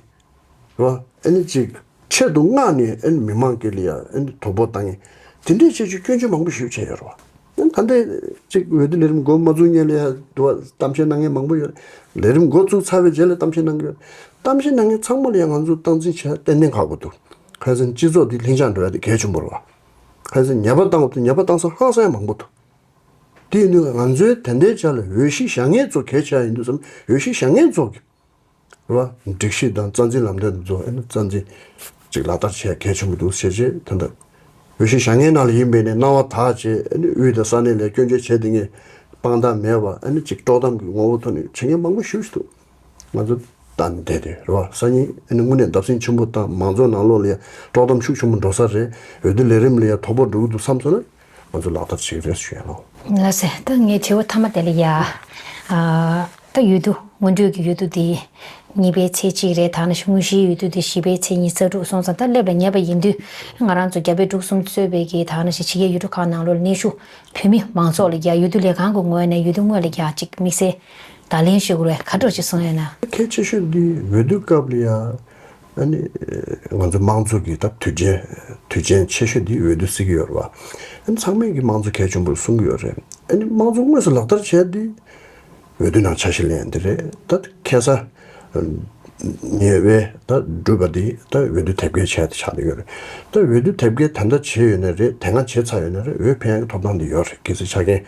རེད་བ། ཨ་ནི་ཅིག་ཆེད་དུ་མངགས་ནས་ཨ་ནི་མི་མང་སྒེར་ལ་ཡ་ཨ་ནི་དོ་ཕོག་བཏང་མཁན་དེ་འདྲའི་ཆེད་ཅིག་སྐྱོན་བརྗོད་མང་པོ་ཞིག་བྱས་ཡོད་རེད་བ། ཨ་ནི་ད་ལྟ་ཅིག་འོས་བསྡུ་ལས་རིམ་འགོ་མ་བཙུགས་སྔོན་ལ་ཡ་འདུག་བ། གཏམ་བཤད་གནང་མཁན་མང་པོ་ཡོད་རེད། ལས་རིམ་འགོ་བཙུགས་ཚར་བའི་རྗེས་ལ་གཏམ་བཤད་གནང་གི་ཡོད་རེད། གཏམ་བཤད་གནང་མཁན་ཚང་མ་ལ་ཡ་ང་ཚོ་སྟངས་འཛིན་བྱས་ཏན་ཏན་ཁག་པོ་འདུག་ཁ་སང་སྤྱི་ཚོགས་འདི་ལྷིང་འཇགས་འགྲོ་ཡ་དེ་གལ་ཆེན་པོ་རེད་བ། ཁ་སང་ཉེས་པ་བཏང་བ་དེ་ཉེས་པ་བཏང་ས་ཧང་སང་ཡ་མང་པོ་འདུག་དེ་ཡིན་དུས་ང་ཚོའི་དེ་འདྲའི་ཆ་ལ་འོས་གཞི་བཞག་མཁན་ཚོ་གལ་ཆེ་བ་ཡིན་དུས་ཙམ་འོས་གཞི་བཞག་མཁན་ཚོ་གི་རེད་བ། སྒྲིག་གཞི་དང་རྩ་འཛིན་ལམ་སྟོན་དེ་ཚོ་ཨ་ནི་རྩ་འཛིན་ཅིག་ལག་བསྟར་བྱེད་གལ་ཆེན་པོ་འདུག་ཟེར་བྱས་དེ་འདྲ་འོས་གཞི་བཞག་མཁན་ནང་ལ་ཡིན་པས་ནས་སྣང་བ་དག་བྱས་ཨ་ནི་དབུས་དང་ས་གནས་ལ་སྐྱོན་བརྗོད་བྱས་དེ་ངས་དཔང་རྟགས་མེད་པ་ཨ་ནི་ཅིག་དཀྲོག་གཏམ་གྱི་ངོ་བོ་ཐོག་ནས་བྱེད་མཁན་མང་པོ་ཞེ་པོ་ཞིག་འདུག་ང་ཚོ་ད་ནི་བསྡད་དེ་རེད་བ། སང་ཉིན་ཨ་ནི་དངོས་གནས་བརྡབ་གསིག་ཆེན་པོ་དང་མང་ཚོགས་ནང་ལོགས་ལ་ཡ་དཀྲོག་གཏམ་ཤུགས་ཆེན་པོ་འགྲོ་ས་རེད། འོས་བསྡུ་ལས་རིམ་ལ་ཡ་དོ་ཕོག་འགྲོ་གི་འདུག་བསམ་སོང་ན་ང་ཚོ་ལག་བསྟར་བྱེད་ཀྱི་རེད་ཞུ་ཡ་ལོ། ལགས་སེ། ད་ངའི་དྲི་བ་མཐའ་མ་དེ་ལ་ཡ། ཨ། ད་འོས་བསྡུ་སྔོན་འགྲོའི་གི་འོས་བསྡུ་དེ་གཉིས་པའི་ཚེས་གཅིག་རེད། ད་ནི་དངོས་གཞིའི་འོས་བསྡུ་དེ་བཞི་པའི་ཚེས་ཉི་ཤུ་རྩ་དྲུག་སོང་ཙང་ད་སླེབས་ལ་ཉེ་བ་ཡིན་དུས་ང་རང་ཚོ་རྒྱ་བལ་འབྲུག་གསུམ་གཙོས་པའི་གི་ད་ནི་ཕྱི་རྒྱལ་ཡུལ་གྲུ་ཁག་ནང་ལོགས་ལ་གནས་བཞུགས་བོད་མི་མང་ཚོགས་ལ་ཡ་འོས་བསྡུ་ལས་ཁང་གི་ངོས་ནས་འོས་བསྡུ་སྔོན་ལ་ཡ་ཅིག་དམིགས་བསལ་བརྡ་ལན་ཞུ་དགོས་རེད། ག་འདྲ་ཅིག་གསུང་ཡོད་ན། གལ་ཆེ་ཤོས་འདི་འོས་བསྡུ་སྐབས་ལ་ཡ། ཨ་ནི་ང་ཚོ་དམངས་གཙོ་གི་ད་དུས་ཆེན་དུས་ཆེན་ཆེ་ཤོས་འདི་འོས་བསྡུ་ཟེར་གྱི་ཡོད་རེད་བ། ཨ་ནི་ཚང་མས་ཀྱི་དམངས་གཙོ་གལ་ཆེན་པོར་གསུང་གི་ཡོད་རེད། ཨ་ནི་དམངས་གཙོ་དངོས་སུ་ལག་བསྟར་བྱས་འདི་འོས་བསྡུ་ནང་ཆ་ཤས་ལེན་འདི་རེད། ད་ཁ་སང་ཉེ་བའི་ད་བསྒྲུབས་པ་འདི་ད་འོས་བསྡུ་དེབ་སྐྱེལ་བྱས་ཏེ་ཆགས་བསྡད་ཡོད་རེད། ད་འོས་བསྡུ་དེབ་སྐྱེལ་ད་ལྟ་བྱས་ཡོད་ན་རེད། དེ་སྔ་བྱས་ཚར་ཡོད་ན་རེད། འོས་འཕེན་ཡག་གི་ཐོབ་ཐང་འདི་ཡོད་རེད། གལ་སྲིད་ཆ་རྐྱེན་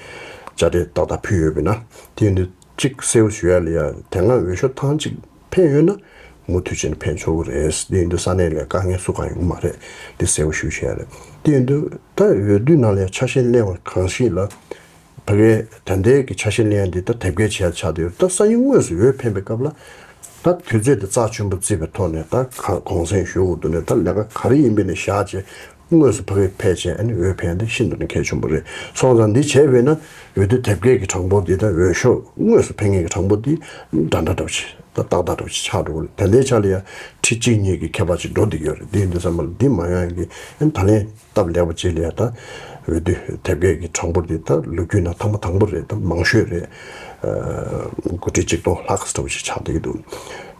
དཔྱ་ཁྲལ་ཏག་ཏག་ཕུལ་ཡོད་པ་ཡིན་ན། དེ་ཡིན་དུས་གཅིག་གསལ་པོ་ཞུ་ཡ་ལ་ཡ་དེ་སྔ་འོས་ཤོག་ཐེངས་གཅིག་འཕེན་ཡོད་ན་མུ་མཐུད་བྱས་ནས་འཕེན་ཆོག་གི་རེད། དེ་ཡིན་དུས་ས་གནས་ལ་དཀའ་ངལ་སུ་གང་ཡོང་གི་མ་རེད། འདི་གསལ་པོ་ཞུ་བྱས་རེད། དེ་ཡིན་དུས་ད་འོས་བསྡུ་ནང་ལ་ཡ་ཆ་ཤས་ལེན་པ་གང་ཞིག་ལ་ཕ་གའི་ད་ལྟའི་གི་ཆ་ཤས་ལེན་ཡ་འདི་ད་དེབ་སྐྱེལ་བྱས་ཆགས་བསྡད་ཡོད། ད་སང་ཉིན་དངོས་སུ་འོས་འཕེན་པའི་སྐབས་ལ་ད་དུས་ཚོད་དེ་རྩ་ཆེན་པོ་བརྩིས་པའི་ཐོག་ནས་ད་ག་གུང་སེང་ཞུ་དགོས་འདུག་ནས་ད་ལས་ཀ་ག་རེ་ཡིན་པའི་ནས་བཞག་བྱས། དངོས་སུ་ཕ་གིར་ཕེབས་བྱས་ཨ་ནི་འོས་འཕེན་ཡ་འདི་ཤིན་ཏུ་ནས་གལ་ཆེན་པོ་རེད། སོང་ཙང་འདི་བྱས་པས་ན་འོས་བསྡུ་དེབ་སྐྱེལ་གྱི་གྲངས་འབོར་འདི་དང་འོས་ཤོག་དངོས་སུ་འཕེན་མཁན་གྱི་གྲངས་འབོར་འདི་འདྲ་འདྲ་འདྲ་པོ་ཅིག་ད་ཏག་ཏག་འདྲ་པོ་ཅིག་ཆགས་འགྲོ་གི་རེད། དེ་འདྲའི་ཆ་ལ་ཡ་ཁྲི་གཅིག་གཉིས་ཀྱི་ཁྱད་པར་ཅིག་འགྲོ་བསྡད་ཀྱི་ཡོད་རེད། འདི་ཡིན་དུས་ཙམ་པ་ལ་འདི་མ་ཡོང་ཡ་གི་ཨ་ནི་ད་ལན་སྟབས་ལེགས་པ་ཅིག་ལ་ཡ་ད་འོས་བསྡུ་དེབ་སྐྱེལ་གྱི་གྲངས་འབོར་འདི་ད་ལོ་རྒྱུས་ནང་ཐེངས་མ་དང་པོ་རེད། ད་མང་ཤོས་རེད། ཨ་དགུ་ཁྲི་ཆིག་སྟོང་ལྷག་ཙམ་འདྲ་པོ་ཅིག་ཆགས་བསྡད་ཀྱི་འདུག་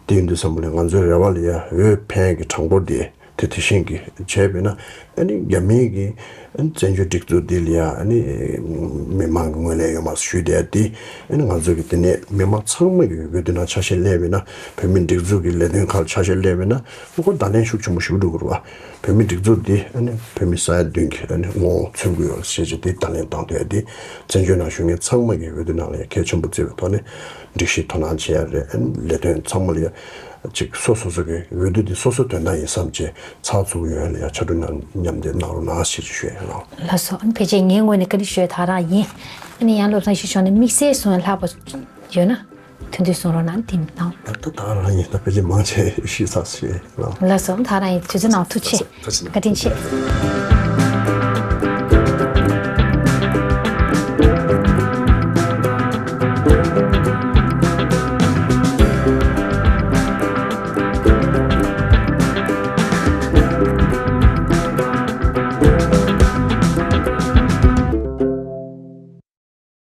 དེ་ཡིན་དུས་ཙམ་པ་ལ་ང་ཚོའི་རེ་བ་ལ་ཡ་འོས་འཕེན་གྱི་གྲངས་འབོར་འདི་དེ་དེ་བཞིན་གྱི་བྱས་པས་ན་ཨ་ནི་རྒྱ་མིའི་གི་ཨ་ནི་བཙན་བྱོལ་སྒྲིག་འཛུགས་འདི་ལ་ཡ་ཨ་ནི་མི་མང་གི་ངོས་ལ་ཡོད་མ་ཞུས་བསྡད་དེ་ཨ་ནི་ང་ཚོ་གི་དེ་ནས་མི་མང་ཚང་མ་གི་འོས་བསྡུ་ནང་ཆ་ཤས་ལེན་པས་ན་བོད་མིའི་སྒྲིག་འཛུགས་ཀྱི་ལས་དོན་ཁག་ལ་ཆ་ཤས་ལེན་པས་ན་ཨ་ཁོ་བརྡ་ལན་ཤུགས་ཆེན་པོ་ཞིག་འགྲོ་གི་རེད་བ། བོད་མིའི་སྒྲིག་འཛུགས་འདི་ཨ་ནི་བོད་མི་ས་ཡ་བདུན་གྱི་ཨ་ནི་ངོ་བོ་མཚོན་གྱི་ཡོད་ཞེས་བྱས་དེ་བརྡ་ལན་བཏང་བསྡད་དེ་བཙན་བྱོལ་ནང་བཞུགས་མཁན་ཚང་མ་གི་འོས་བསྡུ་ནང་ལ་ཡ་གལ་ཆེན་པོ་བརྩི་བའི་ཐོག་ནས་སྒྲིག་གཞི་དོ་སྣང་བྱེད་ཡ་རེད། ཨ་ནི་ལས་དོན་ཚང་མ་ལ་ཡ་ཅིག་སོ་སོ་སོ་གི་འོས་བསྡུ་འདི་སོ་སོ་དོན་དག་ཡིན་བསམ་བྱས་ཚགས་ཚུད་ཡོང་ཡ་ལ་ཡ་ཕྱར་གྲུ་ནང་མཉམ་འདེགས་གནང་རོགས་གནང་ཞེས་ཞུ་ཡ་ཡིན། ལགས་སོ། ཨ་ནི་ཕལ་ཆེར་ངའི་ངོས་ནས་བཀའ་འདྲི་ཞུ་ཡ་ད་རང་ཡིན། ཨ་ནི་ཡང་བློ་བཟང་སྐྱིད་ཆུང་ནས་དམིགས་བསལ་གསུང་ཡ་ལྷག་པ་ཡོད་ན་ཐུགས་འདུན་གསུང་རོགས་གནང་། དེ་མི་གཏོང་། ད་ད་རང་ཡིན་ད་ཕལ་ཆེར་མང་ཆེ་ཞུས་ཚར་ཞེས་ལགས། ལགས་སོ། ད་རང་ཡིན། དུས་ཚོད་གནང་ཐུགས་རྗེ་ཆེ། ཐུགས་རྗེ་གནང་། བཀའ་དྲིན་ཆེ།